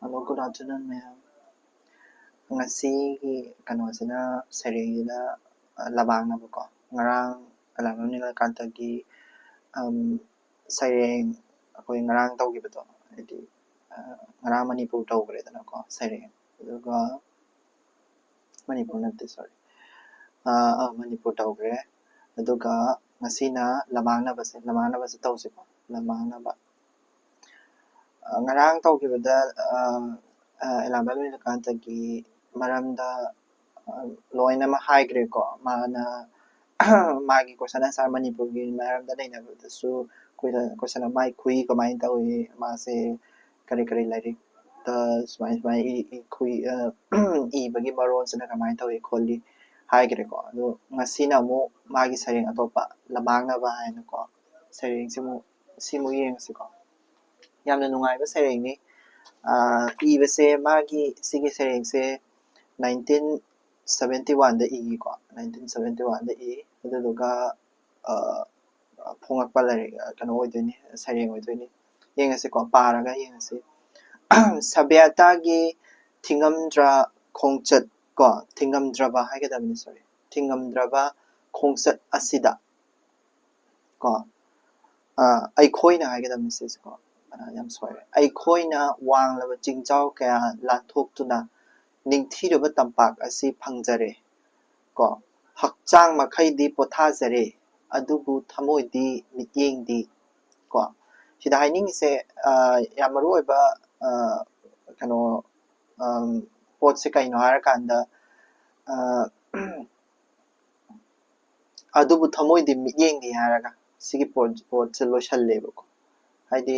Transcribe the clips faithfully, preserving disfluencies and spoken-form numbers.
Hello, good afternoon, ma'am. ꯉꯁꯤꯒꯤ ꯀꯩꯅꯣꯁꯤꯅ, ꯁꯩꯔꯦꯡꯁꯤꯅ, ꯑ, ꯂꯕꯥꯡꯅꯕꯀꯣ꯫ ꯉꯔꯥꯡ ꯑꯦꯂꯥꯕꯝ ꯅꯤꯂꯀꯥꯟꯇꯒꯤ, ꯑꯝ, ꯁꯩꯔꯦꯡ ꯑꯩꯈꯣꯏ ꯉꯔꯥꯡ ꯇꯧꯈꯤꯕꯗꯣ, ꯍꯥꯏꯗꯤ, ꯑ, ꯉꯔꯥꯡ ꯃꯅꯤꯄꯨꯔ ꯇꯧꯈ꯭ꯔꯦꯗꯅꯀꯣ ꯁꯩꯔꯦꯡ꯫ ꯑꯗꯨꯒ ꯃꯅꯤꯄꯨꯔ ꯅꯠꯇꯦ, sorry꯫ ꯑ, ꯑ, ꯃꯅꯤꯄꯨꯔ ꯇꯧꯈ꯭ꯔꯦ꯫ ꯑꯗꯨꯒ ꯉꯁꯤꯅ ꯂꯃꯥꯡꯅꯕꯁꯦ, ꯂꯃꯥꯡꯅꯕꯁꯦ ꯇꯧꯁꯤꯀꯣ, ꯂꯃꯥꯡꯅꯕ꯫ ꯑ, ꯉꯔꯥꯡ ꯇꯧꯈꯤꯕꯗ, ꯑ, ꯑ, ꯑꯦꯂꯥꯕꯝ ꯅꯤꯂꯀꯥꯟꯇꯒꯤ ꯃꯔꯝꯗ, ꯑ, ꯂꯣꯏꯅꯃꯛ ꯍꯥꯏꯈ꯭ꯔꯦꯀꯣ꯫ ꯃꯥꯅ, ꯃꯥꯒꯤ question answer ꯃꯅꯤꯄꯨꯔꯒꯤ ꯃꯔꯝꯗ ꯅꯩꯅꯕꯗꯁꯨ, question, question ꯃꯥꯏ ꯈꯨꯏ ꯀꯃꯥꯏꯅ ꯇꯧꯏ, ꯃꯥꯁꯦ ꯀꯔꯤ ꯀꯔꯤ ꯂꯥꯏꯔꯤꯛꯇ ꯁꯨꯃꯥꯏ, ꯁꯨꯃꯥꯏ ꯏ-, ꯏ-, ꯈꯨꯏ-, ꯑ, ꯏꯕꯒꯤ ꯃꯔꯣꯟꯁꯤꯅ ꯀꯃꯥꯏꯅ ꯇꯧꯏ ꯈꯣꯠꯂꯤ ꯍꯥꯏꯈ꯭ꯔꯦꯀꯣ꯫ ꯑꯗꯣ ꯉꯁꯤꯅ ꯑꯃꯨꯛ ꯃꯥꯒꯤ ꯁꯩꯔꯦꯡ ꯑꯇꯣꯞꯄ, ꯂꯃꯥꯡꯅꯕ ꯍꯥꯏꯅꯀꯣ, ꯁꯩꯔꯦꯡꯁꯤꯃꯨꯛ, ꯁꯤꯃꯨꯛ ꯌꯦꯡꯉꯁꯤꯀꯣ꯫ ꯌꯥꯝꯅ ꯅꯨꯡꯉꯥꯏꯕ ꯁꯩꯔꯦꯡꯅꯤ꯫ ꯑ, ꯏꯕꯁꯦ, ꯃꯥꯒꯤ ꯁꯤꯒꯤ ꯁꯩꯔꯦꯡꯁꯦ nineteen seventy oneꯗ ꯏꯀꯣ, nineteen seventy oneꯗ ꯏ꯫ ꯑꯗꯨꯗꯨꯒ, ꯑ, ꯐꯣꯡꯉꯛꯄ ꯂꯥꯏꯔꯤꯛ, ꯑ, ꯀꯩꯅꯣ ꯑꯣꯏꯗꯣꯏꯅꯤ, ꯁꯩꯔꯦꯡ ꯑꯣꯏꯗꯣꯏꯅꯤ꯫ ꯌꯦꯡꯉꯁꯤꯀꯣ, ꯄꯥꯔꯒ ꯌꯦꯡꯉꯁꯤ꯫ ꯁꯚ꯭ꯌꯇꯥꯒꯤ ꯊꯤꯡꯉꯝꯗ꯭ꯔ ꯈꯣꯡꯆꯠ ꯀꯣ, ꯊꯤꯡꯉꯝꯗ꯭ꯔꯕ ꯍꯥꯏꯒꯗꯕꯅꯤ, sorry, ꯊꯤꯡꯉꯝꯗ꯭ꯔꯕ ꯈꯣꯡꯆꯠ ꯑꯁꯤꯗ ꯀꯣ, ꯑ, ꯑꯩꯈꯣꯏꯅ ꯍꯥꯏꯒꯗꯕꯅꯤ ꯁꯤꯁꯦꯀꯣ, ꯑ, ꯌꯥꯝ ꯁꯣꯏꯔꯦ꯫ ꯑꯩꯈꯣꯏꯅ ꯋꯥꯡꯂꯕ ꯆꯤꯡꯖꯥꯎ ꯀꯌꯥ ꯂꯥꯟꯊꯣꯛꯇꯨꯅ ꯅꯤꯡꯊꯤꯔꯕ ꯇꯝꯄꯥꯛ ꯑꯁꯤ ꯐꯪꯖꯔꯦ ꯀꯣ꯫ ꯍꯛꯆꯥꯡ ꯃꯈꯩꯗꯤ ꯄꯣꯊꯥꯖꯔꯦ, ꯑꯗꯨꯕꯨ ꯊꯃꯣꯏꯗꯤ, ꯃꯤꯠꯌꯦꯡꯗꯤ ꯀꯣ꯫ ꯁꯤꯗ ꯍꯥꯏꯅꯤꯡꯉꯤꯁꯦ, ꯑ, ꯌꯥꯝ ꯃꯔꯨ ꯑꯣꯏꯕ, ꯑ, ꯀꯩꯅꯣ, ꯑꯝ, ꯄꯣꯠꯁꯦ ꯀꯩꯅꯣ ꯍꯥꯏꯔꯀꯥꯟꯗ, ꯑ, ꯑꯗꯨꯕꯨ ꯊꯃꯣꯏꯗꯤ, ꯃꯤꯠꯌꯦꯡꯗꯤ ꯍꯥꯏꯔꯒ ꯁꯤꯒꯤ ꯄꯣꯠ, ꯄꯣꯠꯁꯦ ꯂꯣꯏꯁꯜꯂꯦꯕꯀꯣ꯫ ꯍꯥꯏꯗꯤ,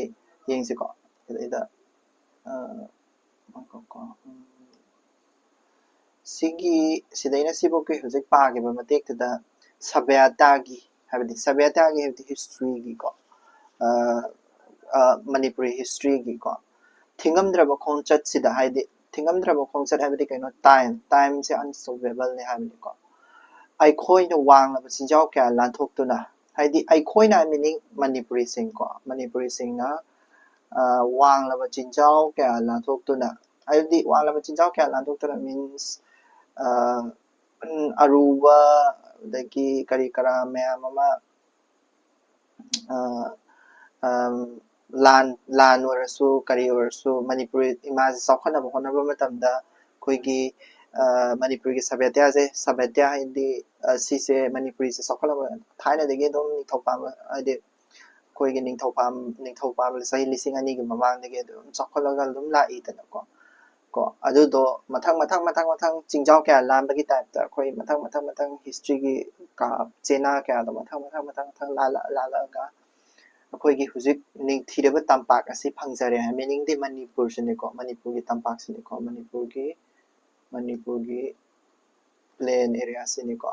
ꯌꯦꯡꯁꯤꯀꯣ, ꯁꯤꯗꯩꯗ, ꯑ, ꯉꯥꯏꯈꯣꯀꯣ, ꯎꯝ, ꯁꯤꯒꯤ, ꯁꯤꯗꯩꯅ ꯁꯤꯐꯧꯒꯤ ꯍꯧꯖꯤꯛ ꯄꯥꯈꯤꯕ ꯃꯇꯦꯛꯇꯨꯗ ꯁꯚ꯭ꯌꯇꯥꯒꯤ, ꯍꯥꯏꯕꯗꯤ ꯁꯚ꯭ꯌꯇꯥꯒꯤ ꯍꯥꯏꯕꯗꯤ historyꯒꯤꯀꯣ, ꯑ, ꯑ, ꯃꯅꯤꯄꯨꯔꯤ historyꯒꯤꯀꯣ, ꯊꯤꯡꯉꯝꯗ꯭ꯔꯕ ꯈꯣꯡꯆꯠꯁꯤꯗ, ꯍꯥꯏꯗꯤ ꯊꯤꯡꯉꯝꯗ꯭ꯔꯕ ꯈꯣꯡꯆꯠ ꯍꯥꯏꯕꯗꯤ ꯀꯩꯅꯣ? Time, timeꯁꯦ unstoppableꯅꯦ ꯍꯥꯏꯕꯅꯤꯀꯣ꯫ ꯑꯩꯈꯣꯏꯅ ꯋꯥꯡꯂꯕ ꯆꯤꯡꯖꯥꯎ ꯀꯌꯥ ꯂꯥꯟꯊꯣꯛꯇꯨꯅ, ꯍꯥꯏꯗꯤ ꯑꯩꯈꯣꯏꯅ meaning ꯃꯅꯤꯄꯨꯔꯤꯁꯤꯡꯀꯣ, ꯃꯅꯤꯄꯨꯔꯤꯁꯤꯡꯅ, ꯋꯥꯡꯂꯕ ꯆꯤꯟꯖꯥꯎ ꯀꯌꯥ ꯂꯥꯟꯊꯣꯛꯇꯨꯅ, ꯍꯥꯏꯕꯗꯤ ꯋꯥꯡꯂꯕ ꯆꯤꯟꯖꯥꯎ ꯀꯌꯥ ꯂꯥꯟꯊꯣꯛꯇꯨꯅ means ꯑꯔꯨꯕ, ꯑꯗꯒꯤ ꯀꯔꯤ ꯀꯔꯥ ꯃꯌꯥꯝ ꯑꯃ, ꯂꯥꯟ ꯂꯥꯟ ꯑꯣꯏꯔꯁꯨ ꯀꯔꯤ ꯑꯣꯏꯔꯁꯨ ꯃꯅꯤꯄꯨꯔꯤ ꯏꯃꯥꯁꯦ ꯆꯥꯎꯈꯠꯅꯕ ꯍꯣꯠꯅꯕ ꯃꯇꯝꯗ ꯑꯩꯈꯣꯏꯒꯤ ꯃꯅꯤꯄꯨꯔꯒꯤ ꯁꯥꯕ꯭ꯌꯇꯥꯁꯦ, ꯁꯥꯕ꯭ꯌꯇꯥ ꯍꯥꯏꯗꯤ ꯁꯤꯁꯦ ꯃꯅꯤꯄꯨꯔꯤꯁꯦ ꯆꯥꯎꯈꯠꯂꯕ ꯊꯥꯏꯅꯗꯒꯤ ꯑꯗꯨꯝ ꯅꯤꯡꯊꯧ ꯄꯥꯝꯕ ꯍꯥꯏꯗꯤ ꯑꯩꯈꯣꯏꯒꯤ ꯅꯤꯡꯊꯧ ꯄꯥꯝ ꯅꯤꯡꯊꯧ ꯄꯥꯝꯕ ꯆꯍꯤ ꯂꯤꯁꯤꯡ ꯑꯅꯤꯒꯤ ꯃꯃꯥꯡꯗꯒꯤ ꯑꯗꯨꯝ ꯆꯥꯎꯈꯠꯂꯒ ꯑꯗꯨꯝ ꯂꯥꯛꯏꯗꯅꯀꯣ꯫ ꯀꯣ ꯑꯗꯨꯗꯣ ꯃꯊꯪ ꯃꯊꯪ ꯃꯊꯪ ꯃꯊꯪ ꯆꯤꯡꯖꯥꯎ ꯀꯌꯥ ꯂꯥꯟꯕꯒꯤ type ꯇ ꯑꯩꯈꯣꯏ ꯃꯊꯪ ꯃꯊꯪ ꯃꯊꯪ history ꯒꯤ ꯀꯥ ꯆꯦꯅꯥ ꯀꯌꯥꯗꯣ ꯃꯊꯪ ꯃꯊꯪ ꯃꯊꯪ ꯃꯊꯪ ꯂꯥꯜꯂ ꯂꯥꯜꯂꯛꯑꯒ ꯑꯩꯈꯣꯏꯒꯤ ꯍꯧꯖꯤꯛ ꯅꯤꯡꯊꯤꯔꯕ ꯇꯝꯄꯥꯛ ꯑꯁꯤ ꯐꯪꯖꯔꯦ꯫ meaning ꯗꯤ ꯃꯅꯤꯄꯨꯔꯁꯤꯅꯤꯀꯣ, ꯃꯅꯤꯄꯨꯔꯒꯤ ꯇꯝꯄꯥꯛꯁꯤꯅꯤꯀꯣ, ꯃꯅꯤꯄꯨꯔꯒꯤ ꯃꯅꯤꯄꯨꯔꯒꯤ plain area ꯁꯤꯅꯤꯀꯣ꯫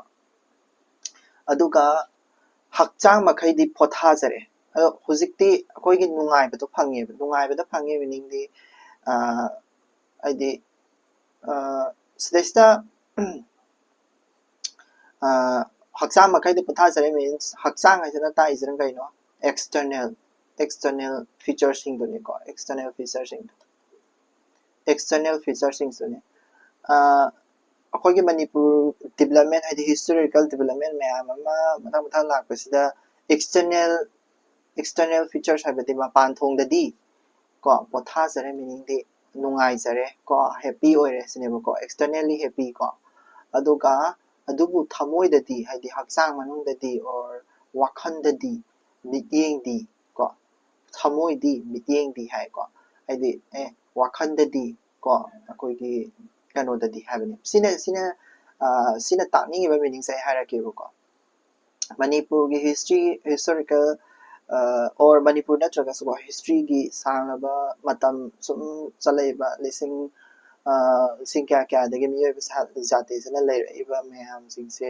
ꯑꯗꯨꯒ ꯍꯛꯆꯥꯡ ꯃꯈꯩꯗꯤ ꯄꯣꯊꯥꯖꯔꯦ꯫ ꯑꯗꯣ ꯍꯧꯖꯤꯛꯇꯤ ꯑꯩꯈꯣꯏꯒꯤ ꯅꯨꯡꯉꯥꯏꯕꯗꯣ ꯐꯪꯉꯦꯕ꯫ ꯅꯨꯡꯉꯥꯏꯕꯗ ꯐꯪꯉꯦ meaning ꯗꯤ ꯍꯥꯏꯗꯤ ꯁꯤꯗꯩꯁꯤꯗ ꯍꯛꯆꯥꯡ ꯃꯈꯩꯗꯤ ꯄꯣꯊꯥꯖꯔꯦ means ꯍꯛꯆꯥꯡ ꯍꯥꯏꯁꯤꯅ ꯇꯥꯛꯏꯁꯤꯅ ꯀꯩꯅꯣ? external external feature ꯁꯤꯡꯗꯨꯅꯤꯀꯣ꯫ external feature ꯁꯤꯡꯗꯣ external feature ꯁꯤꯡꯁꯤꯅꯤ꯫ ꯑꯩꯈꯣꯏꯒꯤ ꯃꯅꯤꯄꯨꯔ development ꯍꯥꯏꯗꯤ historical development ꯃꯌꯥꯝ ꯑꯃ ꯃꯊꯪ ꯃꯊꯪ ꯂꯥꯛꯄꯁꯤꯗ external external features ꯍꯥꯏꯕꯗꯤ ꯃꯄꯥꯟ ꯊꯣꯡꯗꯗꯤ ꯀꯣ ꯄꯣꯊꯥꯖꯔꯦ meaning ꯗꯤ ꯅꯨꯡꯉꯥꯏꯖꯔꯦ ꯀꯣ, happy ꯑꯣꯏꯔꯦ ꯁꯤꯅꯦꯕꯀꯣ, externally happy ꯀꯣ꯫ ꯑꯗꯨꯒ ꯑꯗꯨꯕꯨ ꯊꯃꯣꯏꯗꯗꯤ ꯍꯥꯏꯗꯤ ꯍꯛꯆꯥꯡ ꯃꯅꯨꯡꯗꯗꯤ or ꯋꯥꯈꯜꯗꯗꯤ ꯃꯤꯠꯌꯦꯡꯗꯤ ꯀꯣ ꯊꯃꯣꯏꯗꯤ ꯃꯤꯠꯌꯦꯡꯗꯤ ꯍꯥꯏꯀꯣ꯫ ꯍꯥꯏꯗꯤ ꯑꯦ ꯋꯥꯈꯜꯗꯗꯤ ꯀꯣ ꯑꯩꯈꯣꯏꯒꯤ ꯀꯩꯅꯣꯗꯗꯤ ꯍꯥꯏꯕꯅꯦ꯫ ꯁꯤꯅ ꯁꯤꯅ ꯁꯤꯅ ꯇꯥꯛꯅꯤꯡꯉꯤꯕ meaning ꯁꯦ ꯑꯩ ꯍꯥꯏꯔꯛꯀꯦꯕꯀꯣ꯫ ꯃꯅꯤꯄꯨꯔꯒꯤ history historical or Manipur ꯅꯠꯇ꯭ꯔꯒꯁꯨꯀꯣ history ꯒꯤ ꯁꯥꯡꯂꯕ ꯃꯇꯝ ꯁꯨꯝ ꯆꯠꯂꯛꯏꯕ ꯂꯤꯁꯤꯡ ꯂꯤꯁꯤꯡ ꯀꯌꯥ ꯀꯌꯥꯗꯒꯤ ꯃꯤꯑꯣꯏꯕ ꯖꯥꯇꯤꯁꯤꯅ ꯂꯩꯔꯛꯏꯕ ꯃꯌꯥꯝꯁꯤꯡꯁꯦ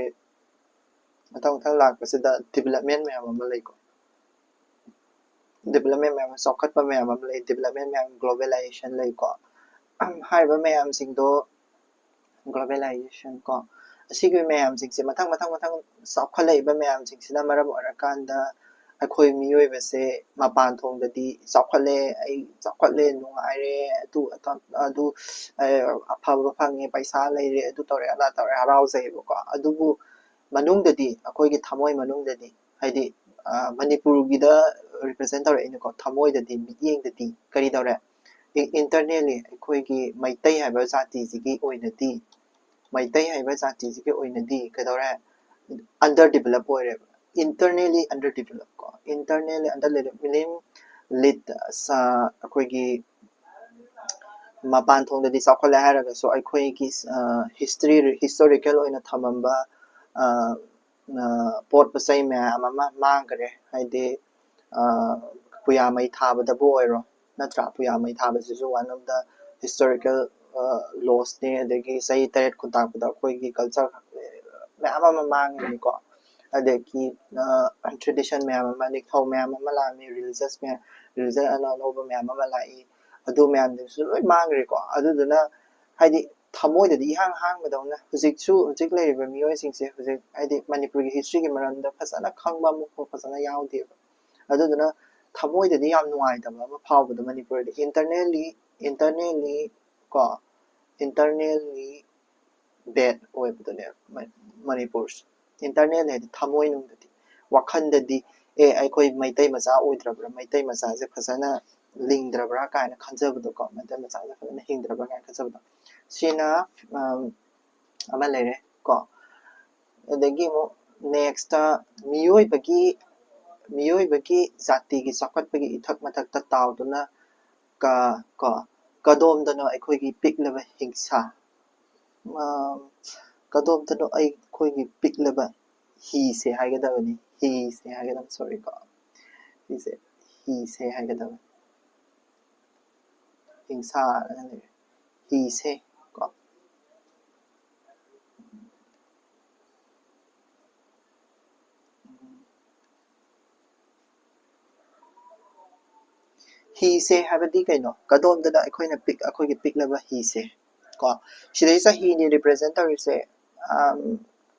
ꯃꯊꯪ ꯃꯊꯪ ꯂꯥꯛꯄꯁꯤꯗ development ꯃꯌꯥꯝ ꯑꯃ ꯂꯩꯀꯣ꯫ development ꯃꯌꯥꯝ ꯑꯃ, ꯆꯥꯎꯈꯠꯄ ꯃꯌꯥꯝ ꯑꯃ ꯂꯩ꯫ development ꯃꯌꯥꯝ, globalization ꯂꯩꯀꯣ꯫ ꯍꯥꯏꯔꯤꯕ ꯃꯌꯥꯝꯁꯤꯡꯗꯣ globalization ꯀꯣ ꯑꯁꯤꯒꯤ ꯃꯌꯥꯝꯁꯤꯡꯁꯦ ꯃꯊꯪ ꯃꯊꯪ ꯃꯊꯪ ꯆꯥꯎꯈꯠꯂꯛꯏꯕ ꯃꯌꯥꯝꯁꯤꯡꯁꯤꯅ ꯃꯔꯝ ꯑꯣꯏꯔꯀꯥꯟꯗ ꯑꯩꯈꯣꯏ ꯃꯤꯑꯣꯏꯕꯁꯦ ꯃꯄꯥꯟ ꯊꯣꯡꯗꯗꯤ ꯆꯥꯎꯈꯠꯂꯦ, ꯑꯩ ꯆꯥꯎꯈꯠꯂꯦ, ꯅꯨꯡꯉꯥꯏꯔꯦ, ꯑꯗꯨ ꯑꯗꯨ ꯑꯐꯕ ꯐꯪꯉꯦ, ꯄꯩꯁꯥ ꯂꯩꯔꯦ, ꯑꯗꯨ ꯇꯧꯔꯦ, ꯑꯗꯥ ꯇꯧꯔꯦ, ꯍꯔꯥꯎꯖꯩꯌꯦꯕꯀꯣ꯫ ꯑꯗꯨꯕꯨ ꯃꯅꯨꯡꯗꯗꯤ, ꯑꯩꯈꯣꯏꯒꯤ ꯊꯃꯣꯏ ꯃꯅꯨꯡꯗꯗꯤ, ꯍꯥꯏꯗꯤ ꯃꯅꯤꯄꯨꯔꯒꯤꯗ ꯔꯤꯄ꯭ꯔꯖꯦꯟ ꯇꯧꯔꯛꯏꯅꯀꯣ, ꯊꯃꯣꯏꯗꯗꯤ, ꯃꯤꯠꯌꯦꯡꯗꯗꯤ ꯀꯔꯤ ꯇꯧꯔꯦ? ꯏꯟꯇꯔꯅꯦꯜꯂꯤ ꯑꯩꯈꯣꯏꯒꯤ ꯃꯩꯇꯩ ꯍꯥꯏꯕ ꯖꯥꯇꯤꯁꯤꯒꯤ ꯑꯣꯏꯅꯗꯤ, ꯃꯩꯇꯩ ꯍꯥꯏꯕ ꯖꯥꯇꯤꯁꯤꯒꯤ ꯑꯣꯏꯅꯗꯤ ꯀꯩꯗꯧꯔꯦ? ꯑꯟꯗꯔ ꯗꯤꯕꯂꯞ ꯑꯣꯏꯔꯦꯕ꯫ ꯏꯟꯇꯔꯅꯦꯜꯂꯤ ꯑꯟꯗꯔ ꯗꯤꯕꯂꯞ ꯀꯣ, ꯏꯟꯇꯔꯅꯦꯜꯂꯤ ꯑꯟꯗꯔ ꯗꯤꯕꯂꯞ ꯃꯤꯅꯤꯡ, ꯂꯤꯠ ꯑꯩꯈꯣꯏꯒꯤ ꯃꯄꯥꯟ ꯊꯣꯡꯗꯗꯤ ꯆꯥꯎꯈꯠꯂꯦ ꯍꯥꯏꯔꯒꯁꯨ ꯑꯩꯈꯣꯏꯒꯤ ꯍꯤꯁꯇ꯭ꯔꯤ, ꯍꯤꯁꯇꯣꯔꯤꯀꯦꯜ ꯑꯣꯏꯅ ꯊꯝꯃꯝꯕ ꯄꯣꯠ ꯃꯆꯩ ꯃꯌꯥꯝ ꯑꯃ ꯃꯥꯡꯈ꯭ꯔꯦ꯫ ꯍꯥꯏꯗꯤ ꯄꯨꯌꯥ ꯃꯩ ꯊꯥꯕꯗꯕꯨ ꯑꯣꯏꯔꯣ, ꯅꯠꯇ꯭ꯔꯥ? ꯄꯨꯌꯥ ꯃꯩ ꯊꯥꯕꯁꯤꯁꯨ one of the historical lossꯅꯦ꯫ ꯑꯗꯒꯤ ꯆꯍꯤ ꯇꯔꯦꯠ ꯈꯨꯟꯇꯥꯛꯄꯗ ꯑꯩꯈꯣꯏꯒꯤ ꯀꯜꯆꯔ ꯃꯌꯥꯝ ꯑꯃ ꯃꯥꯡꯉꯤꯅꯤꯀꯣ꯫ ꯑꯗꯒꯤ ꯇ꯭ꯔꯦꯗꯤꯁꯟ ꯃꯌꯥꯝ ꯑꯃ, ꯅꯤꯡꯊꯧ ꯃꯌꯥꯝ ꯑꯃ ꯂꯥꯛꯑꯝꯃꯤ, ꯔꯤꯂꯤꯖꯁ ꯃꯌꯥꯝ, ꯔꯤꯂꯤꯖꯟ ꯑꯅꯧ ꯑꯅꯧꯕ ꯃꯌꯥꯝ ꯑꯃ ꯂꯥꯛꯏ, ꯑꯗꯨ ꯃꯌꯥꯝꯗꯨꯁꯨ ꯂꯣꯏ ꯃꯥꯡꯈ꯭ꯔꯦꯀꯣ꯫ ꯑꯗꯨꯗꯨꯅ ꯍꯥꯏꯗꯤ ꯊꯃꯣꯏꯗꯗꯤ ꯏꯍꯥꯡ ꯍꯥꯡꯕꯗꯧꯅ ꯍꯧꯖꯤꯛꯁꯨ, ꯍꯧꯖꯤꯛ ꯂꯩꯔꯤꯕ ꯃꯤꯑꯣꯏꯁꯤꯡꯁꯦ ꯍꯧꯖꯤꯛ ꯍꯥꯏꯗꯤ ꯃꯅꯤꯄꯨꯔꯒꯤ ꯍꯤꯁꯇ꯭ꯔꯤꯒꯤ ꯃꯔꯝꯗ ꯐꯖꯅ ꯈꯪꯕ ꯑꯃꯐꯥꯎ ꯐꯖꯅ ꯌꯥꯎꯗꯦꯕ꯫ ꯑꯗꯨꯗꯨꯅ ꯊꯃꯣꯏꯗꯗꯤ ꯌꯥꯝ ꯅꯨꯡꯉꯥꯏꯇꯕ ꯑꯃ ꯐꯥꯎꯕꯗꯣ ꯃꯅꯤꯄꯨꯔꯗ internally, internally ꯀꯣ, internally bad ꯑꯣꯏꯕꯗꯨꯅꯦꯕ ꯃꯅꯤꯄꯨꯔꯁꯦ꯫ Internal ꯍꯥꯏꯗꯤ ꯊꯃꯣꯏꯅꯨꯡꯗꯗꯤ, ꯋꯥꯈꯜꯗꯗꯤ ꯑꯦ, ꯑꯩꯈꯣꯏ ꯃꯩꯇꯩ ꯃꯆꯥ ꯑꯣꯏꯗ꯭ꯔꯕ꯭ꯔꯥ, ꯃꯩꯇꯩ ꯃꯆꯥꯁꯦ ꯐꯖꯅ ꯂꯤꯡꯗ꯭ꯔꯕ꯭ꯔꯥ ꯀꯥꯏꯅ ꯈꯟꯖꯕꯗꯣꯀꯣ, ꯃꯩꯇꯩ ꯃꯆꯥꯁꯦ ꯐꯖꯅ ꯍꯤꯡꯗ꯭ꯔꯕ꯭ꯔꯥ ꯀꯥꯏꯅ ꯈꯟꯖꯕꯗꯣ꯫ ꯁꯤꯅ ꯑꯃ ꯂꯩꯔꯦ ꯀꯣ꯫ ꯑꯗꯒꯤ ꯑꯃꯨꯛ next ꯃꯤꯑꯣꯏꯕꯒꯤ, ꯃꯤꯑꯣꯏꯕꯒꯤ ꯖꯥꯇꯤꯒꯤ ꯆꯥꯎꯈꯠꯄꯒꯤ ꯏꯊꯛ ꯃꯊꯛꯇ ꯇꯥꯎꯗꯨꯅ ꯀ ꯀꯣ, ꯀꯗꯣꯝꯗꯅꯣ ꯑꯩꯈꯣꯏꯒꯤ ꯄꯤꯛꯂꯕ ꯍꯤꯡꯁꯥ, ꯀꯗꯣꯝꯗꯅꯣ ꯑꯩꯈꯣꯏꯒꯤ ꯄꯤꯛꯂꯕ ꯍꯤꯁꯦ ꯍꯥꯏꯒꯗꯕꯅꯤ, ꯍꯤꯁꯦ ꯍꯥꯏꯒꯗꯕ, sorry ꯀꯣ, ꯍꯤꯁꯦ, ꯍꯤꯁꯦ ꯍꯥꯏꯒꯗꯕꯅꯤ, ꯍꯤꯡꯁꯥ, ꯍꯤꯁꯦ ꯀꯣ꯫ ꯍꯤꯁꯦ ꯍꯥꯏꯕꯗꯤ ꯀꯩꯅꯣ? ꯀꯗꯣꯝꯗꯅ ꯑꯩꯈꯣꯏꯅ ꯄꯤꯛ-, ꯑꯩꯈꯣꯏꯒꯤ ꯄꯤꯛꯂꯕ ꯍꯤꯁꯦ ꯀꯣ꯫ ꯁꯤꯗꯩꯁꯤꯗ ꯍꯤꯅꯤ represent ꯇꯧꯔꯤꯁꯦ,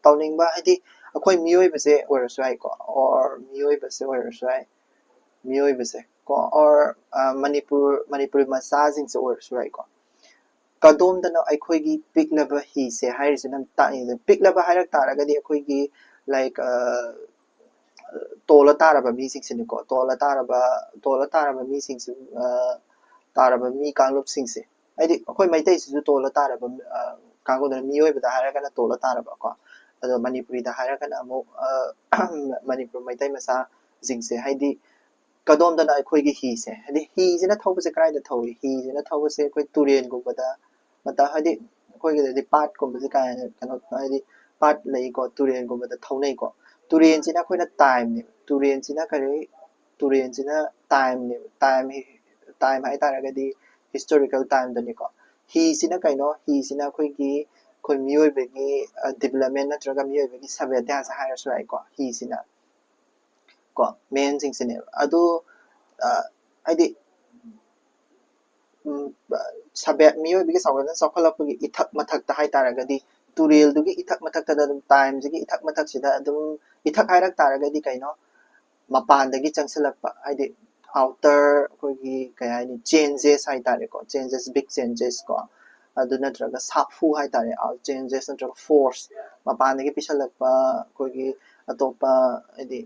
ꯇꯧꯅꯤꯡꯕ ꯍꯥꯏꯗꯤ ꯑꯩꯈꯣꯏ ꯃꯤꯑꯣꯏꯕꯁꯦ ꯑꯣꯏꯔꯁꯨ ꯌꯥꯏꯀꯣ, or ꯃꯤꯑꯣꯏꯕꯁꯦ ꯑꯣꯏꯔꯁꯨ ꯌꯥꯏ, ꯃꯤꯑꯣꯏꯕꯁꯦ ꯀꯣ, or ꯃꯅꯤꯄꯨꯔ, ꯃꯅꯤꯄꯨꯔꯤ ꯃꯆꯥꯁꯤꯡꯁꯦ ꯑꯣꯏꯔꯁꯨ ꯌꯥꯏꯀꯣ꯫ ꯀꯗꯣꯝꯗꯅꯣ ꯑꯩꯈꯣꯏꯒꯤ ꯄꯤꯛꯂꯕ ꯍꯤꯁꯦ ꯍꯥꯏꯔꯤꯁꯤꯅ ꯇꯥꯛꯏꯁꯦ꯫ ꯄꯤꯛꯂꯕ ꯍꯥꯏꯔꯛ ꯇꯥꯔꯒꯗꯤ ꯑꯩꯈꯣꯏꯒꯤ, like, ꯇꯣꯜꯂ ꯇꯥꯔꯕ ꯃꯤꯁꯤꯡꯁꯤꯅꯤꯀꯣ꯫ ꯇꯣꯜꯂ ꯇꯥꯔꯕ, ꯇꯣꯜꯂ ꯇꯥꯔꯕ ꯃꯤꯁꯤꯡꯁꯤ, ꯇꯥꯔꯕ ꯃꯤ ꯀꯥꯡꯂꯨꯞꯁꯤꯡꯁꯦ, ꯍꯥꯏꯗꯤ ꯑꯩꯈꯣꯏ ꯃꯩꯇꯩꯁꯤꯁꯨ ꯇꯣꯜꯂ ꯇꯥꯔꯕ ꯀꯥꯡꯕꯨꯗꯨꯅ, ꯃꯤꯑꯣꯏꯕꯗ ꯍꯥꯏꯔꯒꯅ ꯇꯣꯜꯂ ꯇꯥꯔꯕꯀꯣ, ꯑꯗꯣ ꯃꯅꯤꯄꯨꯔꯤꯗ ꯍꯥꯏꯔꯒꯅ ꯑꯃꯨꯛ ꯃꯅꯤꯄꯨꯔ ꯃꯩꯇꯩ ꯃꯆꯥꯁꯤꯡꯁꯦ, ꯍꯥꯏꯗꯤ ꯀꯗꯣꯝꯗꯅ ꯑꯩꯈꯣꯏꯒꯤ ꯍꯤꯁꯦ, ꯍꯥꯏꯗꯤ ꯍꯤꯁꯤꯅ ꯊꯧꯕꯁꯦ ꯀꯗꯥꯏꯗ ꯊꯧꯏ? ꯍꯤꯁꯤꯅ ꯊꯧꯕꯁꯦ ꯑꯩꯈꯣꯏ ꯇꯨꯔꯦꯜꯒꯨꯝꯕꯗ, ꯃꯇꯝ, ꯍꯥꯏꯗꯤ ꯑꯩꯈꯣꯏꯒꯤꯗꯗꯤ ꯄꯥꯠꯀꯨꯝꯕꯁꯦ ꯀꯥ ꯍꯦꯟꯅ ꯀꯩꯅꯣ, ꯍꯥꯏꯗꯤ ꯄꯥꯠ ꯂꯩꯀꯣ, ꯇꯨꯔꯦꯜꯒꯨꯝꯕꯗ ꯊꯧꯅꯩꯀꯣ꯫ ꯇꯨꯔꯦꯜꯁꯤꯅ ꯑꯩꯈꯣꯏꯅ ꯇꯥꯏꯝꯅꯦ꯫ ꯇꯨꯔꯦꯜꯁꯤꯅ ꯀꯔꯤ? ꯇꯨꯔꯦꯜꯁꯤꯅ ꯇꯥꯏꯝꯅꯦꯕ꯫ ꯇꯥꯏꯝ, ꯇꯥꯏꯝ ꯍꯥꯏ ꯇꯥꯔꯒꯗꯤ ꯍꯤꯁꯇꯣꯔꯤꯀꯦꯜ ꯇꯥꯏꯝꯗꯅꯤꯀꯣ꯫ ꯍꯤꯁꯤꯅ ꯀꯩꯅꯣ? ꯍꯤꯁꯤꯅ ꯑꯩꯈꯣꯏꯒꯤ, ꯑꯩꯈꯣꯏ ꯃꯤꯑꯣꯏꯕꯒꯤ ꯗꯤꯕꯂꯞꯃꯦꯟ ꯅꯠꯇ꯭ꯔꯒ ꯃꯤꯑꯣꯏꯕꯒꯤ ꯁꯚ꯭ꯌꯇꯥꯁꯦ ꯍꯥꯏꯔꯁꯨ ꯌꯥꯏꯀꯣ꯫ ꯍꯤꯁꯤꯅ ꯀꯣ, ꯃꯦꯟꯁꯤꯡꯁꯤꯅꯦꯕ꯫ ꯑꯗꯨ ꯍꯥꯏꯗꯤ ꯁꯚ꯭ꯌ ꯃꯤꯑꯣꯏꯕꯒꯤ ꯆꯥꯎꯈꯠꯂꯛꯄ, ꯆꯥꯎꯈꯠꯂꯛꯄꯒꯤ ꯏꯊꯛ ꯃꯊꯛꯇ ꯍꯥꯏ ꯇꯥꯔꯒꯗꯤ, ꯇꯨꯔꯦꯜꯗꯨꯒꯤ ꯏꯊꯛ ꯃꯊꯛꯇꯗ ꯑꯗꯨꯝ, ꯇꯥꯏꯝꯁꯤꯒꯤ ꯏꯊꯛ ꯃꯊꯛꯁꯤꯗ ꯑꯗꯨꯝ, ꯏꯊꯛ ꯍꯥꯏꯔꯛ ꯇꯥꯔꯒꯗꯤ ꯀꯩꯅꯣ? ꯃꯄꯥꯟꯗꯒꯤ ꯆꯪꯁꯤꯜꯂꯛꯄ, ꯍꯥꯏꯗꯤ ꯑꯥꯎꯇꯔ, ꯑꯩꯈꯣꯏꯒꯤ ꯀꯩ ꯍꯥꯏꯅꯤ, ꯆꯦꯟꯖꯦꯁ ꯍꯥꯏ ꯇꯥꯔꯦꯀꯣ, ꯆꯦꯟꯖꯦꯁ, ꯕꯤꯛ ꯆꯦꯟꯖꯦꯁ ꯀꯣ, ꯑꯗꯨ ꯅꯠꯇ꯭ꯔꯒ ꯁꯥꯐꯨ ꯍꯥꯏ ꯇꯥꯔꯦ, ꯑꯥꯎꯠ ꯆꯦꯟꯖꯦꯁ ꯅꯠꯇ꯭ꯔꯒ ꯐꯣꯔꯁ, ꯃꯄꯥꯟꯗꯒꯤ ꯄꯤꯁꯜꯂꯛꯄ ꯑꯩꯈꯣꯏꯒꯤ ꯑꯇꯣꯞꯄ, ꯍꯥꯏꯗꯤ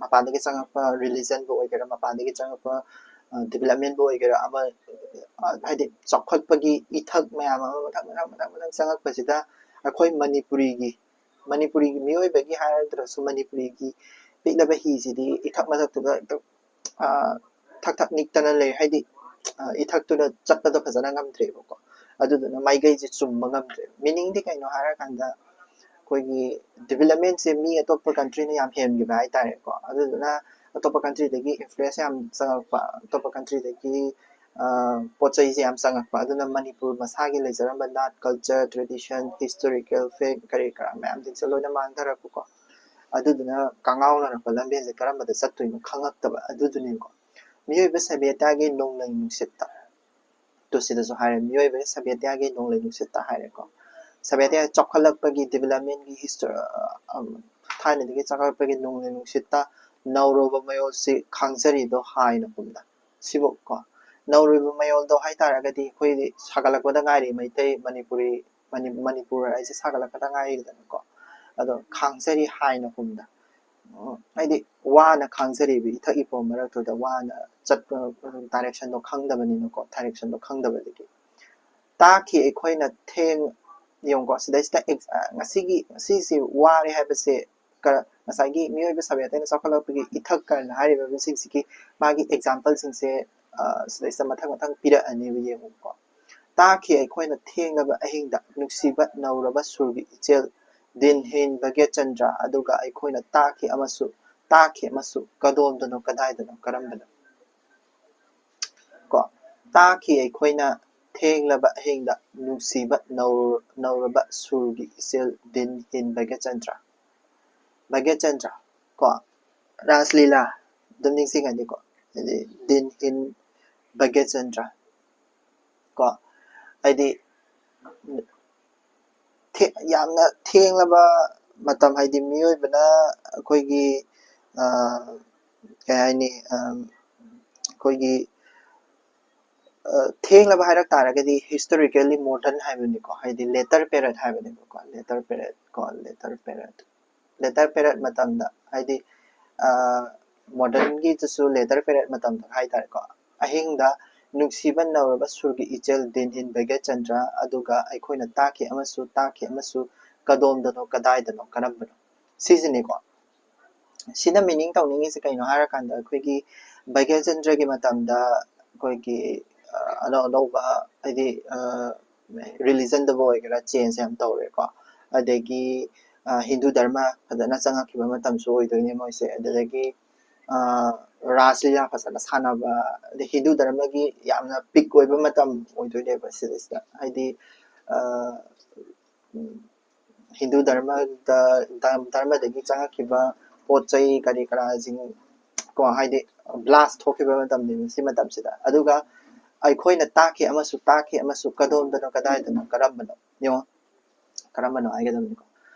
ꯃꯄꯥꯟꯗꯒꯤ ꯆꯪꯉꯛꯄ ꯔꯤꯂꯤꯖꯟꯕꯨ ꯑꯣꯏꯒꯦꯔꯥ, ꯃꯄꯥꯟꯗꯒꯤ ꯆꯪꯉꯛꯄ ꯗꯤꯕꯂꯞꯃꯦꯟꯕꯨ ꯑꯣꯏꯒꯦꯔꯥ, ꯑꯃ ꯍꯥꯏꯗꯤ ꯆꯥꯎꯈꯠꯄꯒꯤ ꯏꯊꯛ ꯃꯌꯥꯝ ꯑꯃ ꯃꯊꯪ ꯃꯊꯪ ꯃꯊꯪ ꯃꯊꯪ ꯆꯪꯉꯛꯄꯁꯤꯗ, ꯑꯩꯈꯣꯏ ꯃꯅꯤꯄꯨꯔꯤꯒꯤ, ꯃꯅꯤꯄꯨꯔꯤꯒꯤ ꯃꯤꯑꯣꯏꯕꯒꯤ ꯍꯥꯏꯔꯗ꯭ꯔꯁꯨ, ꯃꯅꯤꯄꯨꯔꯤꯒꯤ ꯄꯤꯛꯂꯕ ꯍꯤꯁꯤꯗꯤ ꯏꯊꯛ ꯃꯊꯛꯇꯨꯗ ꯍꯦꯛꯇ ꯊꯛ ꯊꯛ ꯅꯤꯛꯇꯅ ꯂꯩ꯫ ꯍꯥꯏꯗꯤ ꯏꯊꯛꯇꯨꯗ ꯆꯠꯄꯗꯣ ꯐꯖꯅ ꯉꯝꯗ꯭ꯔꯦꯕꯀꯣ꯫ ꯑꯗꯨꯗꯨꯅ ꯃꯥꯏꯀꯩꯁꯦ ꯆꯨꯝꯕ ꯉꯝꯗ꯭ꯔꯦ꯫ ꯃꯤꯅꯤꯡꯗꯤ ꯀꯩꯅꯣ ꯍꯥꯏꯔꯀꯥꯟꯗ, ꯑꯩꯈꯣꯏꯒꯤ ꯗꯤꯕꯂꯞꯃꯦꯟꯁꯦ ꯃꯤ ꯑꯇꯣꯞꯄ ꯀꯟꯇ꯭ꯔꯤꯅ ꯌꯥꯝ ꯍꯦꯟꯈꯤꯕ ꯍꯥꯏꯇꯥꯔꯦꯀꯣ꯫ ꯑꯗꯨꯗꯨꯅ ꯑꯇꯣꯞꯄ ꯀꯟꯇ꯭ꯔꯤꯗꯒꯤ ꯏꯟꯐ꯭ꯂꯨꯌꯦꯟꯁ ꯌꯥꯝ ꯆꯪꯉꯛꯄ, ꯑꯇꯣꯞꯄ ꯀꯟꯇ꯭ꯔꯤꯗꯒꯤ ꯄꯣꯠ ꯆꯩꯁꯦ ꯌꯥꯝ ꯆꯪꯉꯛꯄ꯫ ꯑꯗꯨꯅ ꯃꯅꯤꯄꯨꯔ ꯃꯁꯥꯒꯤ ꯂꯩꯖꯔꯝꯕ ꯅꯥꯠ, ꯀꯜꯆꯔ, ꯇ꯭ꯔꯦꯗꯤꯁꯟ, ꯍꯤꯁꯇꯣꯔꯤꯀꯦꯜ ꯐꯦꯛ, ꯀꯔꯤ ꯀꯔꯥ ꯃꯌꯥꯝꯁꯤꯡꯁꯦ ꯂꯣꯏꯅ ꯃꯥꯡꯊꯔꯛꯄꯀꯣ꯫ ꯑꯗꯨꯗꯨꯅ ꯀꯉꯥꯎꯅꯔꯛꯄ ꯂꯝꯕꯦꯜꯁꯦ ꯀꯔꯝꯕꯗ ꯆꯠꯇꯣꯏꯅꯣ ꯈꯪꯉꯛꯇꯕ꯫ ꯑꯗꯨꯗꯨꯅꯦꯕꯀꯣ꯫ ꯃꯤꯑꯣꯏꯕ ꯁꯚ꯭ꯌꯇꯥꯒꯤ ꯅꯣꯡꯂꯩ ꯅꯨꯡꯁꯤꯠꯇ, ꯇꯨ ꯁꯤꯗꯁꯨ ꯍꯥꯏꯔꯦ, ꯃꯤꯑꯣꯏꯕ ꯁꯚ꯭ꯌꯇꯥꯒꯤ ꯅꯣꯡꯂꯩ ꯅꯨꯡꯁꯤꯠꯇ ꯍꯥꯏꯔꯦꯀꯣ꯫ ꯁꯚ꯭ꯌꯇꯥ ꯆꯥꯎꯈꯠꯂꯛꯄꯒꯤ, ꯗꯤꯕꯂꯞꯃꯦꯟꯒꯤ ꯍꯤꯁꯇꯣꯔꯤ, ꯊꯥꯏꯅꯗꯒꯤ ꯆꯥꯎꯈꯠꯂꯛꯄꯒꯤ ꯅꯣꯡꯂꯩ ꯅꯨꯡꯁꯤꯠꯇ ꯅꯧꯔꯕ ꯃꯌꯣꯜꯁꯤ ꯈꯥꯡꯖꯔꯤꯗꯣ ꯍꯥꯏꯅ ꯀꯨꯝꯗ꯫ ꯁꯤꯕꯨ ꯀꯣ, ꯅꯧꯔꯤꯕ ꯃꯌꯣꯜꯗꯣ ꯍꯥꯏꯇꯥꯔꯒꯗꯤ ꯑꯩꯈꯣꯏꯗꯤ ꯁꯥꯒꯠꯂꯛꯄꯗ ꯉꯥꯏꯔꯤ, ꯃꯩꯇꯩ ꯃꯅꯤꯄꯨꯔꯤ, ꯃꯅꯤ-, ꯃꯅꯤꯄꯨꯔ ꯍꯥꯏꯁꯦ ꯁꯥꯒꯠꯂꯛꯄꯗ ꯉꯥꯏꯔꯤꯗꯅꯀꯣ꯫ ꯑꯗꯣ ꯈꯥꯡꯖꯔꯤ ꯍꯥꯏꯅ ꯀꯨꯝꯗ꯫ ꯎꯝ, ꯍꯥꯏꯗꯤ ꯋꯥꯅ ꯈꯥꯡꯖꯔꯤꯕ ꯏꯊꯛ ꯏꯄꯣꯝ ꯃꯔꯛꯇꯨꯗ ꯋꯥꯅ ꯆꯠꯄ, ꯗꯥꯏꯔꯦꯛꯁꯟꯗꯣ ꯈꯪꯗꯕꯅꯤꯅꯀꯣ, ꯗꯥꯏꯔꯦꯛꯁꯟꯗꯣ ꯈꯪꯗꯕꯗꯒꯤ꯫ ꯇꯥꯈꯤ ꯑꯩꯈꯣꯏꯅ ꯊꯦꯡ-, ꯌꯦꯡꯉꯨꯀꯣ, ꯁꯤꯗꯩꯁꯤꯗ ꯑꯦꯛ-, ꯑ, ꯉꯁꯤꯒꯤ, ꯉꯁꯤꯁꯤ ꯋꯥꯔꯦ ꯍꯥꯏꯕꯁꯦ ꯀ-, ꯉꯁꯥꯏꯒꯤ ꯃꯤꯑꯣꯏꯕ ꯁꯚ꯭ꯌꯇꯥꯅ ꯆꯥꯎꯈꯠꯂꯛꯄꯒꯤ ꯏꯊꯛ ꯀꯔꯟ ꯍꯥꯏꯔꯤꯕꯁꯤꯡꯁꯤꯒꯤ ꯃꯥꯒꯤ ꯑꯦꯛꯖꯥꯝꯄꯜꯁꯤꯡꯁꯦ, ꯑ, ꯁꯤꯗꯩꯁꯤꯗ ꯃꯊꯪ ꯃꯊꯪ ꯄꯤꯔꯛꯑꯅꯦꯕ, ꯌꯦꯡꯉꯨꯀꯣ꯫ ꯇꯥꯈꯤ ꯑꯩꯈꯣꯏꯅ ꯊꯦꯡꯂꯕ ꯑꯍꯤꯡꯗ ꯅꯨꯡꯁꯤꯕ ꯅꯧꯔꯕ ꯁꯨꯔꯒꯤ ꯏꯆꯦꯜ ꯗꯤꯟꯍꯤꯟ ꯚꯒ꯭ꯌꯆꯟꯗ꯭ꯔ, ꯑꯗꯨꯒ ꯑꯩꯈꯣꯏꯅ ꯇꯥꯈꯤ ꯑꯃꯁꯨ ꯇꯥꯈꯤ ꯑꯃꯁꯨ ꯀꯗꯣꯝꯗꯅꯣ, ꯀꯗꯥꯏꯗꯅꯣ, ꯀꯔꯝꯕꯅꯣ? ꯀꯣ, ꯇꯥꯈꯤ ꯑꯩꯈꯣꯏꯅ ꯊꯦꯡꯂꯕ ꯑꯍꯤꯡꯗ ꯅꯨꯡꯁꯤꯕ ꯅꯧ-, ꯅꯧꯔꯕ ꯁꯨꯔꯒꯤ ꯏꯆꯦꯜ ꯗꯤꯟꯍꯤꯟ ꯚꯒ꯭ꯌꯆꯟꯗ꯭ꯔ꯫ ꯚꯒ꯭ꯌꯆꯟꯗ꯭ꯔ, ꯀꯣ, ꯔꯥꯁ ꯂꯤꯂꯥ ꯑꯗꯨꯝ ꯅꯤꯡꯁꯤꯡꯉꯅꯤꯀꯣ, ꯍꯥꯏꯗꯤ ꯗꯤꯟꯍꯤꯟ ꯚꯒ꯭ꯌꯆꯟꯗ꯭ꯔ, ꯀꯣ, ꯍꯥꯏꯗꯤ ꯊꯦ-, ꯌꯥꯝꯅ ꯊꯦꯡꯂꯕ ꯃꯇꯝ, ꯍꯥꯏꯗꯤ ꯃꯤꯑꯣꯏꯕꯅ ꯑꯩꯈꯣꯏꯒꯤ, ꯑ, ꯀꯩ ꯍꯥꯏꯅꯤ, ꯑ, ꯑꯩꯈꯣꯏꯒꯤ, ꯑ, ꯊꯦꯡꯂꯕ ꯍꯥꯏꯔꯛ ꯇꯥꯔꯒꯗꯤ historically modern ꯍꯥꯏꯕꯅꯤꯀꯣ, ꯍꯥꯏꯗꯤ later period ꯍꯥꯏꯕꯅꯦꯕꯀꯣ, later period ꯀꯣ, later period, later period ꯃꯇꯝꯗ, ꯍꯥꯏꯗꯤ, ꯑ, modernꯒꯤꯗꯨꯁꯨ later period ꯃꯇꯝꯗ ꯍꯥꯏꯇꯥꯔꯦꯀꯣ, ꯑꯍꯤꯡꯗ ꯅꯨꯡꯁꯤꯕ ꯅꯧꯔꯕ ꯁꯨꯔꯒꯤ ꯏꯆꯦꯜ ꯗꯤꯟꯍꯤꯟ ꯚꯒ꯭ꯌꯆꯟꯗ꯭ꯔ, ꯑꯗꯨꯒ ꯑꯩꯈꯣꯏꯅ ꯇꯥꯈꯤ ꯑꯃꯁꯨ ꯇꯥꯈꯤ ꯑꯃꯁꯨ ꯀꯗꯣꯝꯗꯅꯣ, ꯀꯗꯥꯏꯗꯅꯣ, ꯀꯔꯝꯕꯅꯣ, ꯁꯤꯁꯤꯅꯤꯀꯣ꯫ ꯁꯤꯅ meaning ꯇꯧꯅꯤꯡꯉꯤꯁꯦ ꯀꯩꯅꯣ ꯍꯥꯏꯔꯀꯥꯟꯗ, ꯑꯩꯈꯣꯏꯒꯤ ꯚꯒ꯭ꯌꯆꯟꯗ꯭ꯔꯒꯤ ꯃꯇꯝꯗ ꯑꯩꯈꯣꯏꯒꯤ, ꯑ, ꯑꯅꯧ ꯑꯅꯧꯕ, ꯍꯥꯏꯗꯤ, ꯑ, religionꯗꯕꯨ ꯑꯣꯏꯒꯦꯔꯥ, change ꯌꯥꯝ ꯇꯧꯔꯦꯀꯣ꯫ ꯑꯗꯒꯤ, ꯑ, ꯍꯤꯟꯗꯨ ꯙꯔꯃ ꯐꯖꯅ ꯆꯪꯉꯛꯈꯤꯕ ꯃꯇꯝꯁꯨ ꯑꯣꯏꯗꯣꯏꯅꯦ ꯃꯣꯏꯁꯦ꯫ ꯑꯗꯨꯗꯒꯤ, ꯑ, ꯔꯥꯁ ꯂꯤꯂꯥ ꯐꯖꯅ ꯁꯥꯟꯅꯕ, ꯑꯗꯩ ꯍꯤꯟꯗꯨ ꯙꯔꯃꯒꯤ ꯌꯥꯝꯅ peak ꯑꯣꯏꯕ ꯃꯇꯝ ꯑꯣꯏꯗꯣꯏꯅꯦꯕ ꯁꯤꯗꯩꯁꯤꯗ꯫ ꯍꯥꯏꯗꯤ, ꯑ, ꯎꯝ, ꯍꯤꯟꯗꯨ ꯙꯔꯃꯗ, ꯙꯔ-, ꯙꯔꯃꯗꯒꯤ ꯆꯪꯉꯛꯈꯤꯕ ꯄꯣꯠ ꯆꯩ ꯀꯔꯤ ꯀꯔꯥꯁꯤꯡ ꯀꯣ, ꯍꯥꯏꯗꯤ blast ꯊꯣꯛꯈꯤꯕ ꯃꯇꯝꯅꯦꯕ ꯁꯤ ꯃꯇꯝꯁꯤꯗ꯫ ꯑꯗꯨꯒ ꯑꯩꯈꯣꯏꯅ ꯇꯥꯈꯤ ꯑꯃꯁꯨ ꯇꯥꯈꯤ ꯑꯃꯁꯨ ꯀꯗꯣꯝꯗꯅꯣ, ꯀꯗꯥꯏꯗꯅꯣ, ꯀꯔꯝꯕꯅꯣ? ꯌꯦꯡꯉꯣ, ꯀꯔꯝꯕꯅꯣ ꯍꯥꯏꯒꯗꯕꯅꯤꯀꯣ꯫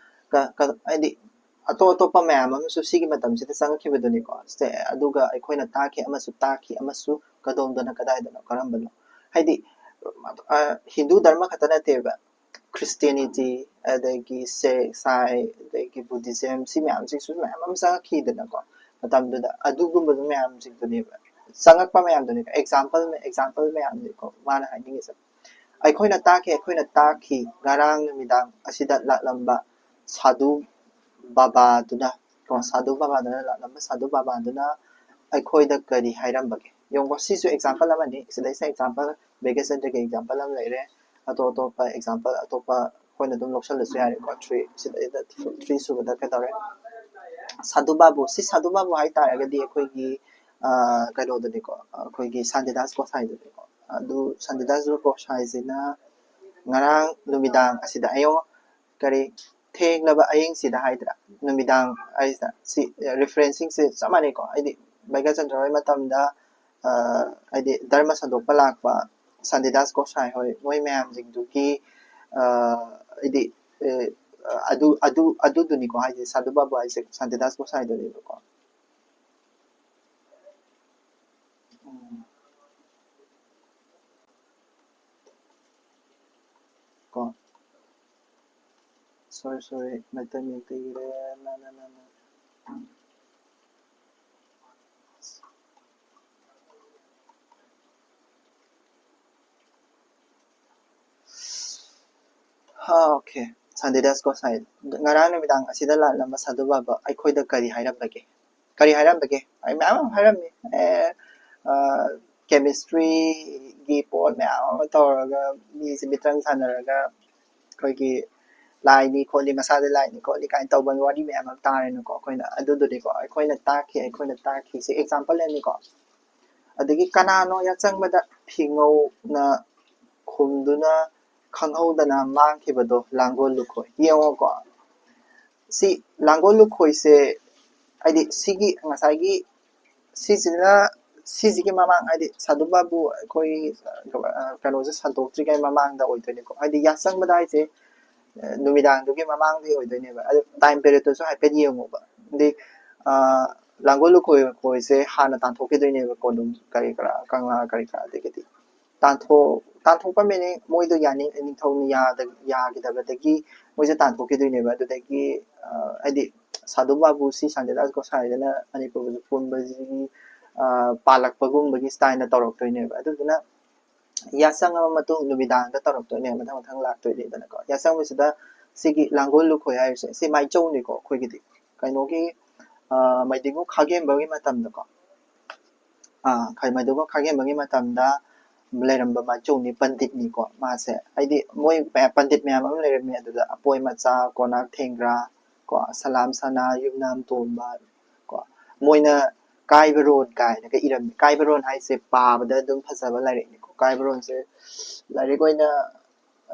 ꯀ- ꯀ- ꯍꯥꯏꯗꯤ ꯑꯇꯣꯞ ꯑꯇꯣꯞꯄ ꯃꯌꯥꯝ ꯑꯃꯁꯨ ꯁꯤꯒꯤ ꯃꯇꯝꯁꯤꯗ ꯆꯪꯉꯛꯈꯤꯕꯗꯨꯅꯤꯀꯣ꯫ ꯁꯦ, ꯑꯗꯨꯒ ꯑꯩꯈꯣꯏꯅ ꯇꯥꯛꯈꯤ ꯑꯃꯁꯨ ꯇꯥꯛꯈꯤ ꯑꯃꯁꯨ ꯀꯗꯣꯝꯗꯅ ꯀꯗꯥꯏꯗꯅꯣ ꯀꯔꯝꯕꯅꯣ? ꯍꯥꯏꯗꯤ ꯑ, ꯍꯤꯟꯗꯨ ꯙꯔꯃ ꯈꯛꯇ ꯅꯠꯇꯦꯕ, ꯈ꯭ꯔꯤꯁꯇꯤꯌꯥꯅꯤꯇꯤ, ꯑꯗꯒꯤ ꯁꯦ ꯁꯥꯏ, ꯑꯗꯒꯤ ꯕꯨꯙꯤꯖꯝ, ꯁꯤ ꯃꯌꯥꯝꯁꯤꯁꯨ ꯃꯌꯥꯝ ꯑꯃ ꯆꯪꯉꯛꯈꯤꯗꯅꯀꯣ꯫ ꯃꯇꯝꯗꯨꯗ ꯑꯗꯨꯒꯨꯝꯕꯗꯨ ꯃꯌꯥꯝꯁꯤꯡꯗꯨꯅꯦꯕ, ꯆꯪꯉꯛꯄ ꯃꯌꯥꯝꯗꯨꯅꯦꯕ, ꯑꯦꯛꯖꯥꯝꯄꯜ ꯑꯦꯛꯖꯥꯝꯄꯜ ꯃꯌꯥꯝꯗꯨꯅꯤꯀꯣ ꯃꯥꯅ ꯍꯥꯏꯅꯤꯡꯉꯤꯁꯦ꯫ ꯑꯩꯈꯣꯏꯅ ꯇꯥꯛꯈꯤ ꯑꯩꯈꯣꯏꯅ ꯇꯥꯛꯈꯤ ꯉꯔꯥꯡ ꯅꯨꯃꯤꯗꯥꯡ ꯑꯁꯤꯗ ꯂꯥꯛꯂꯝꯕ ꯁꯥꯙꯨ ꯕꯥꯕꯥꯗꯨꯅ ꯀꯣ, ꯁꯥꯙꯨ ꯕꯥꯕꯥꯗꯨꯅ ꯂꯥꯛꯂꯝꯕ ꯁꯥꯙꯨ ꯕꯥꯕꯥꯗꯨꯅ ꯑꯩꯈꯣꯏꯗ ꯀꯔꯤ ꯍꯥꯏꯔꯝꯕꯒꯦ? ꯌꯦꯡꯉꯣ, ꯁꯤꯁꯨ ꯑꯦꯛꯖꯥꯝꯄꯜ ꯑꯃꯅꯤ, ꯁꯤꯗꯩꯁꯤꯗ ꯑꯦꯛꯖꯥꯝꯄꯜ ꯚꯦꯀꯦꯁꯟꯗꯒꯤ ꯑꯦꯛꯖꯥꯝꯄꯜ ꯑꯃ ꯂꯩꯔꯦ꯫ ꯑꯇꯣꯞ ꯑꯇꯣꯞꯄ ꯑꯦꯛꯖꯥꯝꯄꯜ ꯑꯇꯣꯞꯄ ꯑꯩꯈꯣꯏꯅ ꯑꯗꯨꯝ ꯂꯧꯁꯜꯂꯁꯨ ꯌꯥꯔꯦꯀꯣ꯫ ꯊ꯭ꯔꯤ ꯁꯤꯗꯩꯗ ꯊ꯭ꯔꯤ ꯁꯨꯕꯗ ꯀꯩꯗꯧꯔꯦ? ꯁꯥꯙꯨ ꯕꯥꯕꯨ꯫ ꯁꯤ ꯁꯥꯙꯨ ꯕꯥꯕꯨ ꯍꯥꯏꯇꯥꯔꯒꯗꯤ ꯑꯩꯈꯣꯏꯒꯤ ꯑ, ꯀꯩꯅꯣꯗꯨꯅꯤꯀꯣ, ꯑꯩꯈꯣꯏꯒꯤ ꯁꯥꯟꯇꯤꯗꯥꯁ ꯒꯣꯁꯥꯏꯗꯨꯅꯤꯀꯣ꯫ ꯑꯗꯨ ꯁꯥꯟꯇꯤꯗꯥꯁ ꯒꯣꯁꯥꯏꯁꯤꯅ ꯉꯔꯥꯡ ꯅꯨꯃꯤꯗꯥꯡ ꯑꯁꯤꯗ, ꯑꯌꯣ ꯀꯔꯤ, ꯊꯦꯡꯂꯕ ꯑꯌꯤꯡꯁꯤꯗ ꯍꯥꯏꯗ꯭ꯔꯥ, ꯅꯨꯃꯤꯗꯥꯡ ꯍꯥꯏꯁꯤꯗ, ꯁꯤ ꯔꯤꯐꯔꯦꯟꯁꯤꯡꯁꯦ ꯆꯞ ꯃꯥꯟꯅꯩꯀꯣ꯫ ꯍꯥꯏꯗꯤ ꯚꯩꯒ꯭ꯌꯥꯆꯟꯗ꯭ꯔ ꯍꯣꯏ ꯃꯇꯝꯗ ꯑ, ꯍꯥꯏꯗꯤ ꯙꯔꯃ ꯁꯟꯗꯣꯛꯄ ꯂꯥꯛꯄ ꯁꯥꯟꯇꯤꯗꯥꯁ ꯒꯣꯁꯥꯏ ꯍꯣꯏ, ꯃꯣꯏ ꯃꯌꯥꯝꯁꯤꯡꯗꯨꯒꯤ ꯑ, ꯍꯥꯏꯗꯤ ꯑ, ꯑꯗꯨ ꯑꯗꯨ ꯑꯗꯨꯗꯨꯅꯤꯀꯣ ꯍꯥꯏꯁꯦ, ꯁꯥꯙꯨ ꯕꯥꯕꯨ ꯍꯥꯏꯁꯦ ꯁꯥꯟꯇꯤꯗꯥꯁ ꯒꯣꯁꯥꯏꯗꯨꯅꯦꯕꯀꯣ꯫ ꯎꯝ꯫ ꯀꯣ꯫ ꯁꯣꯔꯤ ꯁꯣꯔꯤ, ꯃꯩꯇꯩ ꯃꯌꯦꯛꯇ ꯏꯔꯦ꯫ ꯅ, ꯅ, ꯅ, ꯅ꯫ ꯍꯥ, ꯑꯣꯀꯦ꯫ ꯁꯥꯟꯇꯤꯗꯥꯁ ꯒꯣꯁꯥꯏ꯫ ꯉꯔꯥꯡ ꯅꯨꯃꯤꯗꯥꯡ ꯑꯁꯤꯗ ꯂꯥꯛꯂꯝꯕ ꯁꯥꯙꯨ ꯕꯥꯕꯥ ꯑꯩꯈꯣꯏꯗ ꯀꯔꯤ ꯍꯥꯏꯔꯝꯕꯒꯦ? ꯀꯔꯤ ꯍꯥꯏꯔꯝꯕꯒꯦ? ꯑꯩ ꯃꯌꯥꯝ ꯑꯃ ꯍꯥꯏꯔꯝꯃꯤ꯫ ꯑꯦ, ꯑ, ꯀꯦꯃꯤꯁꯇ꯭ꯔꯤꯒꯤ ꯄꯣꯠ ꯃꯌꯥꯝ ꯑꯃ ꯇꯧꯔꯒ ꯃꯤꯁꯦ ꯃꯤꯇ꯭ꯔꯪ ꯁꯥꯟꯅꯔꯒ ꯑꯩꯈꯣꯏꯒꯤ ꯂꯥꯏꯅꯤ ꯈꯣꯠꯂꯤ, ꯃꯁꯥꯗ ꯂꯥꯏꯅꯤ ꯈꯣꯠꯂꯤ ꯀꯥꯏꯅ ꯇꯧꯕꯒꯤ ꯋꯥꯔꯤ ꯃꯌꯥꯝ ꯑꯃ ꯇꯥꯔꯦꯅꯀꯣ꯫ ꯑꯩꯈꯣꯏꯅ ꯑꯗꯨꯗꯨꯅꯤꯀꯣ, ꯑꯩꯈꯣꯏꯅ ꯇꯥꯛꯈꯤ, ꯑꯩꯈꯣꯏꯅ ꯇꯥꯛꯈꯤ꯫ ꯁꯤ ꯑꯦꯛꯖꯥꯝꯄꯜ ꯑꯅꯤꯀꯣ꯫ ꯑꯗꯒꯤ ꯀꯅꯥꯅꯣ ꯌꯥꯆꯪꯕꯗ ꯐꯤꯉꯧꯅ ꯈꯨꯝꯗꯨꯅ ꯈꯪꯍꯧꯗꯅ ꯃꯥꯡꯈꯤꯕꯗꯣ? ꯂꯥꯡꯒꯣꯜ ꯂꯨꯈꯣꯏ꯫ ꯌꯦꯡꯉꯣꯀꯣ, ꯁꯤ ꯂꯥꯡꯒꯣꯜ ꯂꯨꯈꯣꯏꯁꯦ, ꯍꯥꯏꯗꯤ ꯁꯤꯒꯤ ꯉꯁꯥꯏꯒꯤ ꯁꯤꯁꯤꯅ, ꯁꯤꯁꯤꯒꯤ ꯃꯃꯥꯡ, ꯍꯥꯏꯗꯤ ꯁꯥꯙꯨ ꯕꯥꯕꯨ ꯑꯩꯈꯣꯏ, ꯑ, ꯀꯩꯅꯣꯁꯦ ꯁꯟꯗꯣꯛꯇ꯭ꯔꯤꯉꯩ ꯃꯃꯥꯡꯗ ꯑꯣꯏꯗꯣꯏꯅꯤꯀꯣ꯫ ꯍꯥꯏꯗꯤ ꯌꯥꯆꯪꯕꯗ ꯍꯥꯏꯁꯦ ꯅꯨꯃꯤꯗꯥꯡꯗꯨꯒꯤ ꯃꯃꯥꯡꯗꯒꯤ ꯑꯣꯏꯗꯣꯏꯅꯦꯕ꯫ ꯑꯗꯨ ꯇꯥꯏꯝ ꯄꯦꯔꯤꯌꯠꯇꯨꯁꯨ ꯍꯥꯏꯐꯦꯠ ꯌꯦꯡꯉꯨꯕ꯫ ꯑꯗꯩ ꯂꯥꯡꯒꯣꯜ ꯂꯨꯈꯣꯏ ꯈꯣꯏꯁꯦ ꯍꯥꯟꯅ ꯇꯥꯟꯊꯣꯛꯈꯤꯗꯣꯏꯅꯦꯕꯀꯣ, ꯑꯗꯨꯝ ꯀꯔꯤ ꯀꯔꯥ, ꯀꯪꯂꯥ ꯀꯔꯤ ꯀꯔꯥ, ꯑꯗꯒꯤꯗꯤ ꯇꯥꯟꯊꯣꯛ ꯇꯥꯟꯊꯣꯛꯄ ꯃꯤꯅꯤꯡ ꯃꯣꯏꯗꯣ ꯌꯥꯅꯤꯡ ꯅꯤꯡꯊꯧꯅ ꯌꯥꯗ- ꯌꯥꯈꯤꯗꯕꯗꯒꯤ ꯃꯣꯏꯁꯦ ꯇꯥꯟꯊꯣꯛꯈꯤꯗꯣꯏꯅꯦꯕ꯫ ꯑꯗꯨꯗꯒꯤ ꯍꯥꯏꯗꯤ ꯁꯥꯗꯨ ꯕꯥꯕꯨ ꯁꯤ ꯁꯥꯟꯇꯤꯗꯥꯁ ꯒꯣꯁꯥꯏꯗꯅ ꯃꯅꯤꯄꯨꯔꯕꯨꯁꯨ ꯄꯨꯟꯕꯁꯤꯒꯤ ꯄꯥꯜꯂꯛꯄꯒꯨꯝꯕꯒꯤ ꯁ꯭ꯇꯥꯏꯜꯗ ꯇꯧꯔꯛꯇꯣꯏꯅꯦꯕ꯫ ꯑꯗꯨꯗꯨꯅ ꯌꯥꯆꯪꯉꯕ ꯃꯇꯨꯡ ꯅꯨꯃꯤꯗꯥꯡꯗ ꯇꯧꯔꯛꯇꯣꯏꯅꯦ, ꯃꯊꯪ ꯃꯊꯪ ꯂꯥꯛꯇꯣꯏꯅꯦꯗꯅꯀꯣ꯫ ꯌꯥꯆꯪꯕꯁꯤꯗ ꯁꯤꯒꯤ ꯂꯥꯡꯒꯣꯜ ꯂꯨꯈꯣꯏ ꯍꯥꯏꯔꯤꯁꯦ ꯁꯤ ꯃꯥꯏꯆꯧꯅꯤꯀꯣ, ꯑꯩꯈꯣꯏꯒꯤꯗꯤ ꯀꯩꯅꯣꯒꯤ ꯃꯩꯗꯤꯡꯒꯨ ꯈꯥꯒꯦꯝꯕꯒꯤ ꯃꯇꯝꯗꯀꯣ꯫ ꯃꯩꯗꯤꯡꯒꯨ ꯈꯥꯒꯦꯝꯕꯒꯤ ꯃꯇꯝꯗ ꯂꯩꯔꯝꯕ ꯃꯥꯏꯆꯧꯅꯤ, ꯄꯟꯗꯤꯠꯅꯤꯀꯣ ꯃꯥꯁꯦ꯫ ꯍꯥꯏꯗꯤ ꯃꯣꯏ ꯄꯟꯗꯤꯠ ꯃꯌꯥꯝ ꯑꯃ ꯂꯩꯔꯝꯃꯤ, ꯑꯗꯨꯗ ꯑꯄꯣꯏ ꯃꯆꯥ, ꯀꯣꯅꯥꯛ ꯊꯦꯡꯒ꯭ꯔꯥ, ꯀꯣ ꯁꯂꯥꯝ ꯁꯅꯥ, ꯌꯨꯝꯅꯥꯝ ꯇꯣꯝꯕ, ꯀꯣ ꯃꯣꯏꯅ ꯀꯥꯏꯕꯔꯣꯟ ꯀꯥꯏꯅꯒ ꯏꯔꯝꯃꯤ꯫ ꯀꯥꯏꯕꯔꯣꯟ ꯍꯥꯏꯁꯦ ꯄꯥꯕꯗ ꯑꯗꯨꯝ ꯐꯖꯕ ꯂꯥꯏꯔꯤꯛꯅꯤꯀꯣ꯫ ꯀꯥꯏꯕꯔꯣꯟꯁꯦ ꯂꯥꯏꯔꯤꯛ ꯑꯣꯏꯅ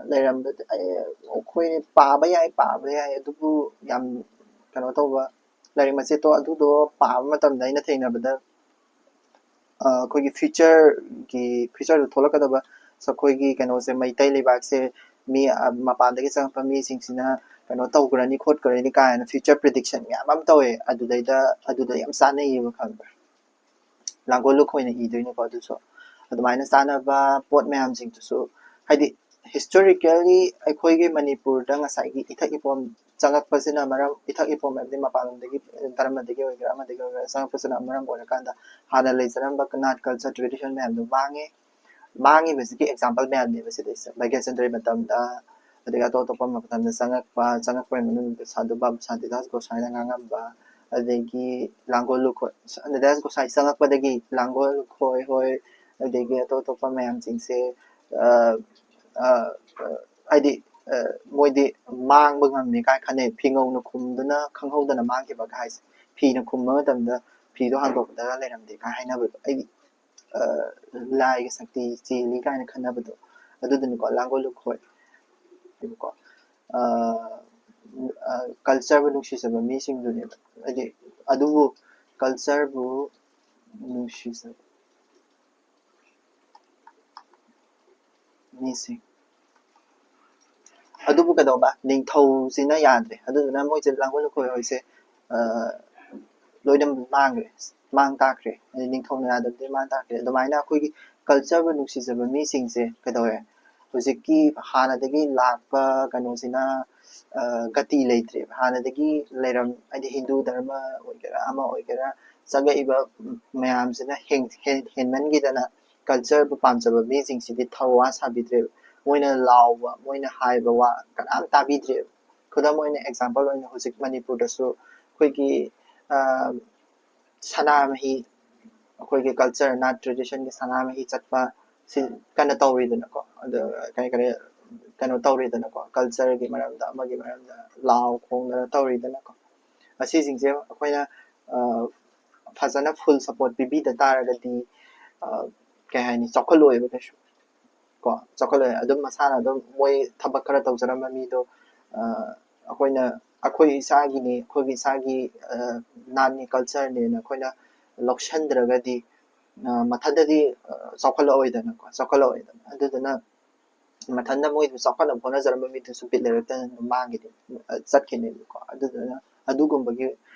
ꯂꯩꯔꯝꯕꯗꯤ ꯑꯩꯈꯣꯏ ꯄꯥꯕ ꯌꯥꯏ, ꯄꯥꯕ ꯌꯥꯏ, ꯑꯗꯨꯕꯨ ꯌꯥꯝ ꯀꯩꯅꯣ ꯇꯧꯕ ꯂꯥꯏꯔꯤꯛ ꯃꯆꯦꯠꯇꯣ, ꯑꯗꯨꯗꯣ ꯄꯥꯕ ꯃꯇꯝꯗ ꯑꯩꯅ ꯊꯦꯡꯅꯕꯗ ꯑꯩꯈꯣꯏꯒꯤ ꯐ꯭ꯌꯨꯆꯔꯒꯤ ꯐ꯭ꯌꯨꯆꯔꯗ ꯊꯣꯛꯂꯛꯀꯗꯕ ꯑꯩꯈꯣꯏꯒꯤ ꯀꯩꯅꯣꯁꯦ, ꯃꯩꯇꯩ ꯂꯩꯕꯥꯛꯁꯦ ꯃꯤ ꯃꯄꯥꯟꯗꯒꯤ ꯆꯪꯉꯛꯄ ꯃꯤꯁꯤꯡꯁꯤꯅ ꯀꯩꯅꯣ ꯇꯧꯈ꯭ꯔꯅꯤ ꯈꯣꯠꯈ꯭ꯔꯅꯤ ꯀꯥꯏꯅ ꯐ꯭ꯌꯨꯆꯔ ꯄ꯭ꯔꯤꯗꯤꯛꯁꯟ ꯃꯌꯥꯝ ꯑꯃ ꯇꯧꯋꯦ꯫ ꯑꯗꯨꯗꯩꯗ ꯑꯗꯨꯗ ꯌꯥꯝ ꯆꯥꯟꯅꯩꯌꯦꯕ, ꯈꯪꯕ꯭ꯔꯥ? ꯂꯥꯡꯒꯣꯜ ꯂꯨꯈꯣꯏꯅ ꯏꯗꯣꯏꯅꯤꯀꯣ꯫ ꯑꯗꯨꯁꯨ ꯑꯗꯨꯃꯥꯏꯅ ꯆꯥꯟꯅꯕ ꯄꯣꯠ ꯃꯌꯥꯝꯁꯤꯡꯗꯨꯁꯨ, ꯍꯥꯏꯗꯤ ꯍꯤꯁꯇꯣꯔꯤꯀꯦꯜꯂꯤ ꯑꯩꯈꯣꯏꯒꯤ ꯃꯅꯤꯄꯨꯔꯗ ꯉꯁꯥꯏꯒꯤ ꯏꯊꯛ ꯏꯄꯣꯝ ꯆꯪꯉꯛꯄꯁꯤꯅ ꯃꯔꯝ, ꯏꯊꯛ ꯏꯄꯣꯝ ꯍꯥꯏꯕꯗꯤ ꯃꯄꯥꯟꯂꯣꯝꯗꯒꯤ, ꯙꯔꯃꯗꯒꯤ ꯑꯣꯏꯒꯦꯔꯥ ꯑꯃꯗꯒꯤ ꯑꯣꯏꯒꯦꯔꯥ ꯆꯪꯉꯛꯄꯁꯤꯅ ꯃꯔꯝ ꯑꯣꯏꯔꯀꯥꯟꯗ ꯍꯥꯟꯅ ꯂꯩꯖꯔꯝꯕ ꯅꯥꯠ, ꯀꯜꯆꯔ, ꯇ꯭ꯔꯦꯗꯤꯁꯟ ꯃꯌꯥꯝꯗꯣ ꯃꯥꯡꯉꯦ꯫ ꯃꯥꯡꯉꯤꯕꯁꯤꯒꯤ ꯑꯦꯛꯖꯥꯝꯄꯜ ꯃꯌꯥꯝꯅꯦꯕ ꯁꯤꯗꯩꯁꯤꯗ꯫ ꯚꯥꯒ꯭ꯌꯆꯟꯗ꯭ꯔꯒꯤ ꯃꯇꯝꯗ, ꯑꯗꯒꯤ ꯑꯇꯣꯞ ꯑꯇꯣꯞꯄ ꯃꯇꯝꯗ ꯆꯪꯉꯛꯄ, ꯆꯪꯉꯛꯄꯒꯤ ꯃꯅꯨꯡꯗ ꯁꯥꯗꯨ ꯕꯥꯕꯨ ꯁꯥꯟꯇꯤꯗꯥꯁ ꯒꯣꯁꯥꯏꯅ ꯉꯥꯡꯉꯝꯕ, ꯑꯗꯒꯤ ꯂꯥꯡꯒꯣꯜ ꯂꯨꯈꯣꯏ, ꯁꯥꯟꯇꯤꯗꯥꯁ ꯒꯣꯁꯥꯏ ꯆꯪꯉꯛꯄꯗꯒꯤ ꯂꯥꯡꯒꯣꯜ ꯂꯨꯈꯣꯏ ꯍꯣꯏ, ꯑꯗꯒꯤ ꯑꯇꯣꯞ ꯑꯇꯣꯞꯄ ꯃꯌꯥꯝꯁꯤꯡꯁꯦ, ꯑ, ꯑ, ꯑ, ꯍꯥꯏꯗꯤ, ꯑ, ꯃꯣꯏꯗꯤ ꯃꯥꯡꯕ ꯉꯝꯃꯦ ꯀꯥꯏ ꯈꯟꯅꯩ꯫ ꯐꯤꯉꯧꯅ ꯈꯨꯝꯗꯨꯅ ꯈꯪꯍꯧꯗꯅ ꯃꯥꯡꯈꯤꯕ ꯀꯥꯏꯁꯦ꯫ ꯐꯤꯅ ꯈꯨꯝꯕ ꯃꯇꯝꯗ ꯐꯤꯗꯣ ꯍꯥꯡꯗꯣꯛꯄꯗꯒ ꯂꯩꯔꯝꯗꯦ ꯀꯥꯏ ꯍꯥꯏꯅꯕꯗꯣ꯫ ꯑꯩꯗꯤ ꯑ, ꯂꯥꯏꯒꯤ ꯁꯛꯇꯤ ꯆꯦꯜꯂꯤ ꯀꯥꯏꯅ ꯈꯟꯅꯕꯗꯣ, ꯑꯗꯨꯗꯨꯅꯤꯀꯣ ꯂꯥꯡꯒꯣꯜ ꯂꯨꯈꯣꯏ꯫ ꯀꯣ, ꯑ, ꯑ, ꯀꯜꯆꯔꯕꯨ ꯅꯨꯡꯁꯤꯖꯕ ꯃꯤꯁꯤꯡꯗꯨꯅꯦꯕ꯫ ꯍꯥꯏꯗꯤ ꯑꯗꯨꯕꯨ ꯀꯜꯆꯔꯕꯨ ꯅꯨꯡꯁꯤꯖꯕ ꯃꯤꯁꯤꯡ ꯑꯗꯨꯕꯨ ꯀꯩꯗꯧꯕ, ꯅꯤꯡꯊꯧꯁꯤꯅ ꯌꯥꯗ꯭ꯔꯦ꯫ ꯑꯗꯨꯗꯨꯅ ꯃꯣꯏꯁꯦ ꯂꯥꯡꯒꯣꯜ ꯂꯨꯈꯣꯏ ꯍꯣꯏꯁꯦ, ꯑ, ꯂꯣꯏꯅ ꯃꯥꯡꯈ꯭ꯔꯦ, ꯃꯥꯡ ꯇꯥꯛꯈ꯭ꯔꯦ꯫ ꯍꯥꯏꯗꯤ ꯅꯤꯡꯊꯧꯅ ꯌꯥꯗꯕꯗꯒꯤ ꯃꯥꯡ ꯇꯥꯛꯈ꯭ꯔꯦ꯫ ꯑꯗꯨꯃꯥꯏꯅ ꯑꯩꯈꯣꯏꯒꯤ ꯀꯜꯆꯔꯕꯨ ꯅꯨꯡꯁꯤꯖꯕ ꯃꯤꯁꯤꯡꯁꯦ ꯀꯩꯗꯧꯔꯦ, ꯍꯧꯖꯤꯛꯀꯤ ꯍꯥꯟꯅꯗꯒꯤ ꯂꯥꯛꯄ ꯀꯩꯅꯣꯁꯤꯅ, ꯑ, ꯒꯇꯤ ꯂꯩꯇ꯭ꯔꯦꯕ꯫ ꯍꯥꯟꯅꯗꯒꯤ ꯂꯩꯔꯝ-, ꯍꯥꯏꯗꯤ ꯍꯤꯟꯗꯨ ꯙꯔꯃ ꯑꯣꯏꯒꯦꯔꯥ ꯑꯃ ꯑꯣꯏꯒꯦꯔꯥ, ꯆꯪꯉꯛꯏꯕ ꯃꯌꯥꯝꯁꯤꯅ ꯍꯦꯟ-, ꯍꯦꯟ-, ꯍꯦꯟꯃꯟꯈꯤꯗꯅ ꯀꯜꯆꯔꯕꯨ ꯄꯥꯝꯖꯕ ꯃꯤꯁꯤꯡꯁꯤꯗꯤ ꯊꯧꯋꯥ ꯁꯥꯕꯤꯗ꯭ꯔꯦꯕ꯫ ꯃꯣꯏꯅ ꯂꯥꯎꯕ, ꯃꯣꯏꯅ ꯍꯥꯏꯕ ꯋꯥ ꯀꯅꯥꯝ ꯇꯥꯕꯤꯗ꯭ꯔꯦꯕ꯫ ꯈꯨꯗꯝ ꯑꯣꯏꯅ, ꯑꯦꯛꯖꯥꯝꯄꯜ ꯑꯣꯏꯅ, ꯍꯧꯖꯤꯛ ꯃꯅꯤꯄꯨꯔꯗꯁꯨ ꯑꯩꯈꯣꯏꯒꯤ, ꯑ, ꯁꯅꯥꯃꯍꯤ, ꯑꯩꯈꯣꯏꯒꯤ ꯀꯜꯆꯔ, ꯅꯥꯠ ꯇ꯭ꯔꯦꯗꯤꯁꯟꯒꯤ ꯁꯅꯥꯃꯍꯤ ꯆꯠꯄ ꯁꯤ ꯀꯟꯅ ꯇꯧꯔꯤꯗꯅꯀꯣ꯫ ꯑꯗ ꯀꯔꯤ ꯀꯔꯤ ꯀꯩꯅꯣ ꯇꯧꯔꯤꯗꯅꯀꯣ, ꯀꯜꯆꯔꯒꯤ ꯃꯔꯝꯗ, ꯑꯃꯒꯤ ꯃꯔꯝꯗ ꯂꯥꯎ ꯈꯣꯡꯗꯅ ꯇꯧꯔꯤꯗꯅꯀꯣ꯫ ꯑꯁꯤꯁꯤꯡꯁꯦ ꯑꯩꯈꯣꯏꯅ, ꯑ, ꯐꯖꯅ ꯐꯨꯜ ꯁꯄꯣꯔꯠ ꯄꯤꯕꯤꯗ ꯇꯥꯔꯒꯗꯤ, ꯑ, ꯀꯩ ꯍꯥꯏꯅꯤ, ꯆꯥꯎꯈꯠꯂꯣꯏꯕ ꯀꯩꯁꯨ꯫ ꯀꯣ, ꯆꯥꯎꯈꯠꯂꯛꯑꯦ꯫ ꯑꯗꯨꯝ ꯃꯁꯥꯅ ꯑꯗꯨꯝ ꯃꯣꯏ ꯊꯕꯛ ꯈꯔ ꯇꯧꯖꯔꯝꯕ ꯃꯤꯗꯣ, ꯑ, ꯑꯩꯈꯣꯏꯅ, ꯑꯩꯈꯣꯏ ꯏꯁꯥꯒꯤꯅꯤ, ꯑꯩꯈꯣꯏꯒꯤ ꯏꯁꯥꯒꯤ, ꯑ, ꯅꯥꯠꯅꯤ, ꯀꯜꯆꯔꯅꯦꯅ ꯑꯩꯈꯣꯏꯅ ꯂꯧꯁꯟꯗ꯭ꯔꯒꯗꯤ, ꯑ, ꯃꯊꯟꯇꯗꯤ, ꯑ, ꯆꯥꯎꯈꯠꯂꯛꯑꯣꯏꯗꯅꯀꯣ, ꯆꯥꯎꯈꯠꯂꯛꯑꯣꯏꯗꯅ꯫ ꯑꯗꯨꯗꯨꯅ ꯃꯊꯟꯇ ꯃꯣꯏꯗꯨ ꯆꯥꯎꯈꯠꯅꯕ ꯍꯣꯠꯅꯖꯔꯝꯕ ꯃꯤꯗꯨꯁꯨ ꯕꯤꯠ ꯂꯩꯔꯛꯇꯅ ꯑꯗꯨꯝ ꯃꯥꯡꯈꯤꯗꯣꯏꯅꯤ, ꯑ, ꯆꯠꯈꯤꯅꯦꯕꯀꯣ꯫ ꯑꯗꯨꯗꯨꯅ ꯑꯗꯨꯒꯨꯝꯕꯒꯤ,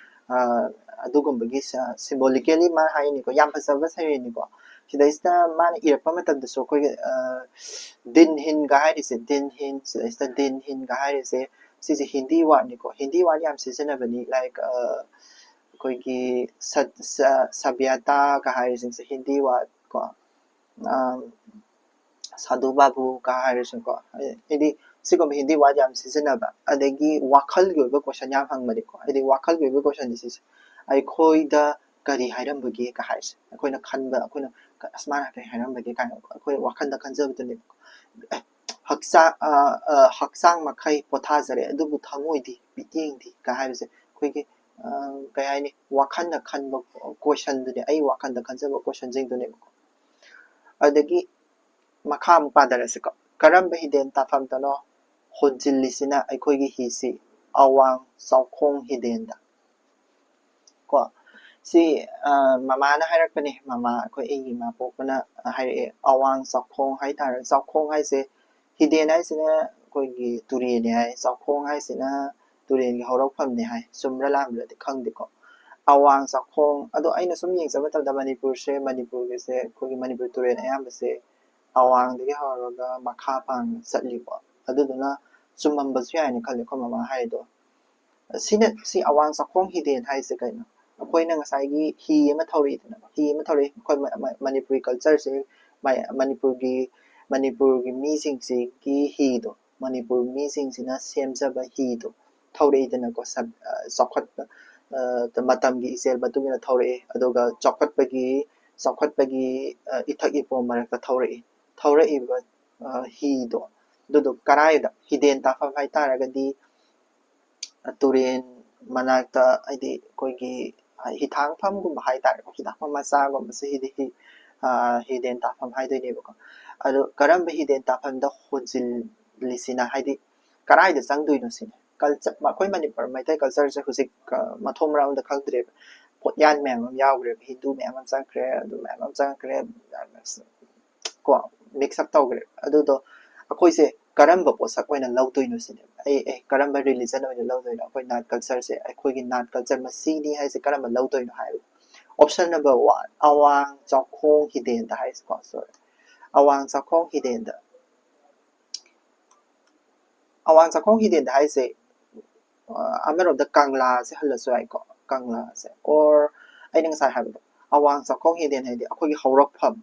ꯑ, ꯑꯗꯨꯒꯨꯝꯕꯒꯤ ꯁ-, ꯁꯤꯝꯕꯣꯂꯤꯀꯦꯂꯤ ꯃꯥꯅ ꯍꯥꯏꯔꯤꯅꯤꯀꯣ, ꯌꯥꯝ ꯐꯖꯕ ꯁꯩꯔꯦꯡꯅꯤꯀꯣ꯫ ꯁꯤꯗꯩꯁꯤꯗ ꯃꯥꯅ ꯏꯔꯛꯄ ꯃꯇꯝꯗꯁꯨ ꯑꯩꯈꯣꯏꯒꯤ, ꯑ, ꯗꯤꯟ ꯍꯤꯟꯒ ꯍꯥꯏꯔꯤꯁꯦ, ꯗꯤꯟ ꯍꯤꯟ, ꯁꯤꯗꯩꯁꯤꯗ ꯗꯤꯟ ꯍꯤꯟꯒ ꯍꯥꯏꯔꯤꯁꯦ, ꯁꯤꯁꯦ ꯍꯤꯟꯗꯤ ꯋꯥꯔꯗꯅꯤꯀꯣ꯫ ꯍꯤꯟꯗꯤ ꯋꯥꯔꯗ ꯌꯥꯝ ꯁꯤꯖꯤꯟꯅꯕꯅꯤ, ꯂꯥꯏꯛ, ꯑ, ꯑꯩꯈꯣꯏꯒꯤ ꯁꯠ-, ꯁ-, ꯁꯕ꯭ꯌꯇꯥꯒ ꯍꯥꯏꯔꯤꯁꯤꯡꯁꯦ ꯍꯤꯟꯗꯤ ꯋꯥꯔꯗ ꯀꯣ꯫ ꯑ, ꯁꯥꯙꯨ ꯕꯥꯕꯨꯒ ꯍꯥꯏꯔꯁꯨꯀꯣ, ꯍꯥꯏꯗꯤ ꯁꯤꯒꯨꯝꯕ ꯍꯤꯟꯗꯤ ꯋꯥꯔꯗ ꯌꯥꯝ ꯁꯤꯖꯤꯟꯅꯕ, ꯑꯗꯒꯤ ꯋꯥꯈꯜꯒꯤ ꯑꯣꯏꯕ ꯀꯣꯏꯁꯟ ꯌꯥꯝ ꯍꯪꯕꯅꯤꯀꯣ꯫ ꯍꯥꯏꯗꯤ ꯋꯥꯈꯜꯒꯤ ꯑꯣꯏꯕ ꯀꯣꯏꯁꯟꯗꯤ ꯁꯤꯁꯦ, "ꯑꯩꯈꯣꯏꯗ ꯀꯔꯤ ꯍꯥꯏꯔꯝꯕꯒꯦ?" ꯀ ꯍꯥꯏꯔꯤꯁꯦ, ꯑꯩꯈꯣꯏꯅ ꯈꯟꯕ, ꯑꯩꯈꯣꯏꯅ ꯀ-, "ꯑꯁ, ꯃꯥꯅ ꯀꯔꯤ ꯍꯥꯏꯔꯝꯕꯒꯦ?" ꯀꯥꯏꯅ ꯑꯩꯈꯣꯏ ꯋꯥꯈꯜꯗ ꯈꯟꯖꯕꯗꯨꯅꯦꯕꯀꯣ꯫ "ꯑꯦ, ꯍꯛꯆꯥꯡ, ꯑ, ꯑ, ꯍꯛꯆꯥꯡ ꯃꯈꯩ ꯄꯣꯊꯥꯖꯔꯦ, ꯑꯗꯨꯕꯨ ꯊꯃꯣꯏꯗꯤ, ꯃꯤꯠꯌꯦꯡꯗꯤ" ꯀ ꯍꯥꯏꯕꯁꯦ ꯑꯩꯈꯣꯏꯒꯤ, ꯑ, ꯀꯩ ꯍꯥꯏꯅꯤ, ꯋꯥꯈꯜꯅ ꯈꯟꯕ ꯀꯣꯏꯁꯟꯗꯨꯅꯦ, ꯑꯩ ꯋꯥꯈꯜꯗ ꯈꯟꯖꯕ ꯀꯣꯏꯁꯟꯁꯤꯡꯗꯨꯅꯦꯕꯀꯣ꯫ ꯑꯗꯒꯤ ꯃꯈꯥ ꯑꯃꯨꯛ ꯄꯥꯊꯔꯁꯤꯀꯣ꯫ "ꯀꯔꯝꯕ ꯍꯤꯗꯦꯟ ꯇꯥꯐꯝꯗꯅꯣ ꯍꯣꯟꯖꯤꯜꯂꯤꯁꯤꯅ ꯑꯩꯈꯣꯏꯒꯤ ꯍꯤꯁꯤ?" "ꯑꯋꯥꯡ ꯆꯥꯎꯈꯣꯡ ꯍꯤꯗꯦꯟꯗ"꯫ ꯀꯣ, ꯁꯤ, ꯑ, ꯃꯃꯥꯅ ꯍꯥꯏꯔꯛꯄꯅꯦ꯫ ꯃꯃꯥ, ꯑꯩꯈꯣꯏ ꯑꯩꯒꯤ ꯏꯃꯥ ꯄꯣꯛꯄꯅ ꯍꯥꯏꯔꯛꯑꯦ꯫ "ꯑꯋꯥꯡ ꯆꯥꯎꯈꯣꯡ" ꯍꯥꯏꯇꯥꯔꯦ꯫ ꯆꯥꯎꯈꯣꯡ ꯍꯥꯏꯁꯦ, ꯍꯤꯗꯦꯟ ꯍꯥꯏꯁꯤꯅ ꯑꯩꯈꯣꯏꯒꯤ ꯇꯨꯔꯦꯜꯅꯤ ꯍꯥꯏ, ꯆꯥꯛꯈꯣꯡ ꯍꯥꯏꯁꯤꯅ ꯇꯨꯔꯦꯜꯒꯤ ꯍꯧꯔꯛꯐꯝꯅꯤ ꯍꯥꯏ꯫ ꯆꯨꯝꯕ꯭ꯔꯥ ꯂꯥꯟꯕ꯭ꯔꯗꯤ ꯈꯪꯗꯦꯀꯣ꯫ ꯑꯋꯥꯡ ꯆꯥꯛꯈꯣꯡ, ꯑꯗꯣ ꯑꯩꯅ ꯁꯨꯝ ꯌꯦꯡꯖꯕ ꯃꯇꯝꯗ ꯃꯅꯤꯄꯨꯔꯁꯦ, ꯃꯅꯤꯄꯨꯔꯒꯤꯁꯦ, ꯑꯩꯈꯣꯏꯒꯤ ꯃꯅꯤꯄꯨꯔ ꯇꯨꯔꯦꯜ ꯑꯌꯥꯝꯕꯁꯦ ꯑꯋꯥꯡꯗꯒꯤ ꯍꯧꯔꯒ ꯃꯈꯥ ꯄꯥꯡꯅ ꯆꯠꯂꯤꯀꯣ꯫ ꯑꯗꯨꯗꯨꯅ ꯆꯨꯝꯃꯝꯕꯁꯨ ꯌꯥꯏꯅ ꯈꯜꯂꯦ ꯑꯩꯈꯣꯏ ꯃꯃꯥ ꯍꯥꯏꯗꯣ꯫ ꯁꯤꯅ, ꯁꯤ ꯑꯋꯥꯡ ꯆꯥꯛꯈꯣꯡ ꯍꯤꯗꯦꯟ ꯍꯥꯏꯁꯦ ꯀꯩꯅꯣ? ꯑꯩꯈꯣꯏꯅ ꯉꯁꯥꯏꯒꯤ ꯍꯤ ꯑꯃ ꯊꯧꯔꯛꯏꯗꯅ, ꯍꯤ ꯑꯃ ꯊꯧꯔꯛꯏ꯫ ꯑꯩꯈꯣꯏ ꯃ-, ꯃ-, ꯃꯅꯤꯄꯨꯔꯤ culture ꯁꯦ, ꯃ-, ꯃꯅꯤꯄꯨꯔꯒꯤ, ꯃꯅꯤꯄꯨꯔꯒꯤ ꯃꯤꯁꯤꯡꯁꯤꯒꯤ ꯍꯤꯗꯣ, ꯃꯅꯤꯄꯨꯔ ꯃꯤꯁꯤꯡꯁꯤꯅ ꯁꯦꯝꯖꯕ ꯍꯤꯗꯣ ꯊꯧꯔꯛꯏꯗꯅꯀꯣ꯫ ꯁ-, ꯑ, ꯆꯥꯎꯈꯠꯄ, ꯑ, ꯃꯇꯝꯒꯤ ꯏꯆꯦꯜ ꯃꯇꯨꯡ ꯏꯟꯅ ꯊꯧꯔꯛꯑꯦ꯫ ꯑꯗꯨꯒ ꯆꯥꯎꯈꯠꯄꯒꯤ, ꯆꯥꯎꯈꯠꯄꯒꯤ, ꯑ, ꯏꯊꯛ ꯏꯄꯣꯝ ꯃꯔꯛꯇ ꯊꯧꯔꯛꯏ꯫ ꯊꯧꯔꯛꯏꯕ, ꯑ, ꯍꯤꯗꯣ, ꯑꯗꯨꯗꯣ ꯀꯔꯥꯏꯗ? ꯍꯤꯗꯦꯟ ꯇꯥꯐꯝ ꯍꯥꯏꯇꯥꯔꯒꯗꯤ, ꯇꯨꯔꯦꯟ ꯃꯅꯥꯛꯇ, ꯍꯥꯏꯗꯤ ꯑꯩꯈꯣꯏꯒꯤ ꯍꯤꯊꯥꯡꯐꯝꯒꯨꯝꯕ ꯍꯥꯏꯇꯥꯔꯦꯀꯣ, ꯍꯤꯊꯥꯡꯐꯝ ꯃꯆꯥꯒꯨꯝꯕꯁꯦ ꯍꯤꯗꯤ ꯍꯤ-, ꯑ, ꯍꯤꯗꯦꯟ ꯇꯥꯐꯝ ꯍꯥꯏꯗꯣꯏꯅꯦꯕꯀꯣ꯫ ꯑꯗꯣ ꯀꯔꯝꯕ ꯍꯤꯗꯦꯟ ꯇꯥꯐꯝꯗ ꯍꯣꯟꯖꯤꯜꯂꯤꯁꯤꯅ, ꯍꯥꯏꯗꯤ ꯀꯔꯥꯏꯗ ꯆꯪꯗꯣꯏꯅꯣ ꯁꯤꯅꯤ꯫ Culture, ꯑꯩꯈꯣꯏ ꯃꯅꯤꯄꯨꯔ ꯃꯩꯇꯩ culture ꯁꯦ ꯍꯧꯖꯤꯛ, ꯑ, ꯃꯊꯣꯡ ꯃꯔꯝ ꯑꯝꯇ ꯈꯪꯗ꯭ꯔꯦꯕ꯫ ꯄꯣꯠꯌꯥꯟ ꯃꯌꯥꯝ ꯑꯃ ꯌꯥꯎꯈ꯭ꯔꯦꯕ, ꯍꯤꯟꯗꯨ ꯃꯌꯥꯝ ꯑꯃ ꯆꯪꯈ꯭ꯔꯦ, ꯑꯗꯨ ꯃꯌꯥꯝ ꯑꯃ ꯆꯪꯈ꯭ꯔꯦ, ꯀꯣ, mix up ꯇꯧꯈ꯭ꯔꯦ꯫ ꯑꯗꯨꯗꯣ ꯑꯩꯈꯣꯏꯁꯦ ꯀꯔꯝꯕ ꯄꯣꯠꯁꯛ ꯑꯣꯏꯅ ꯂꯧꯗꯣꯏꯅꯣ ꯁꯤꯅꯦꯕ꯫ ꯑꯩ, ꯑꯦ, ꯀꯔꯝꯕ religion ꯑꯣꯏꯅ ꯂꯧꯗꯣꯏꯅꯣ? ꯑꯩꯈꯣꯏ ꯅꯥꯠ culture ꯁꯦ, ꯑꯩꯈꯣꯏꯒꯤ ꯅꯥꯠ culture ꯃꯁꯤꯅꯤ ꯍꯥꯏꯁꯦ ꯀꯔꯝꯕ ꯂꯧꯗꯣꯏꯅꯣ ꯍꯥꯏꯕ꯫ Option number one, ꯑꯋꯥꯡ ꯆꯥꯛꯈꯣꯡ ꯍꯤꯗꯦꯟꯗ ꯍꯥꯏꯁꯦꯀꯣ, sorry, ꯑꯋꯥꯡ ꯆꯥꯛꯈꯣꯡ ꯍꯤꯗꯦꯟꯗ꯫ ꯑꯋꯥꯡ ꯆꯥꯛꯈꯣꯡ ꯍꯤꯗꯦꯟꯗ ꯍꯥꯏꯁꯦ, ꯑ, ꯑꯃꯔꯣꯝꯗ ꯀꯪꯂꯥꯁꯦ ꯍꯜꯂꯁꯨ ꯌꯥꯏꯀꯣ, ꯀꯪꯂꯥꯁꯦ꯫ Or ꯑꯩꯅ ꯉꯁꯥꯏ ꯍꯥꯏꯕꯗꯣ, ꯑꯋꯥꯡ ꯆꯥꯛꯈꯣꯡ ꯍꯤꯗꯦꯟ ꯍꯥꯏꯗꯤ ꯑꯩꯈꯣꯏꯒꯤ ꯍꯧꯔꯛꯐꯝ,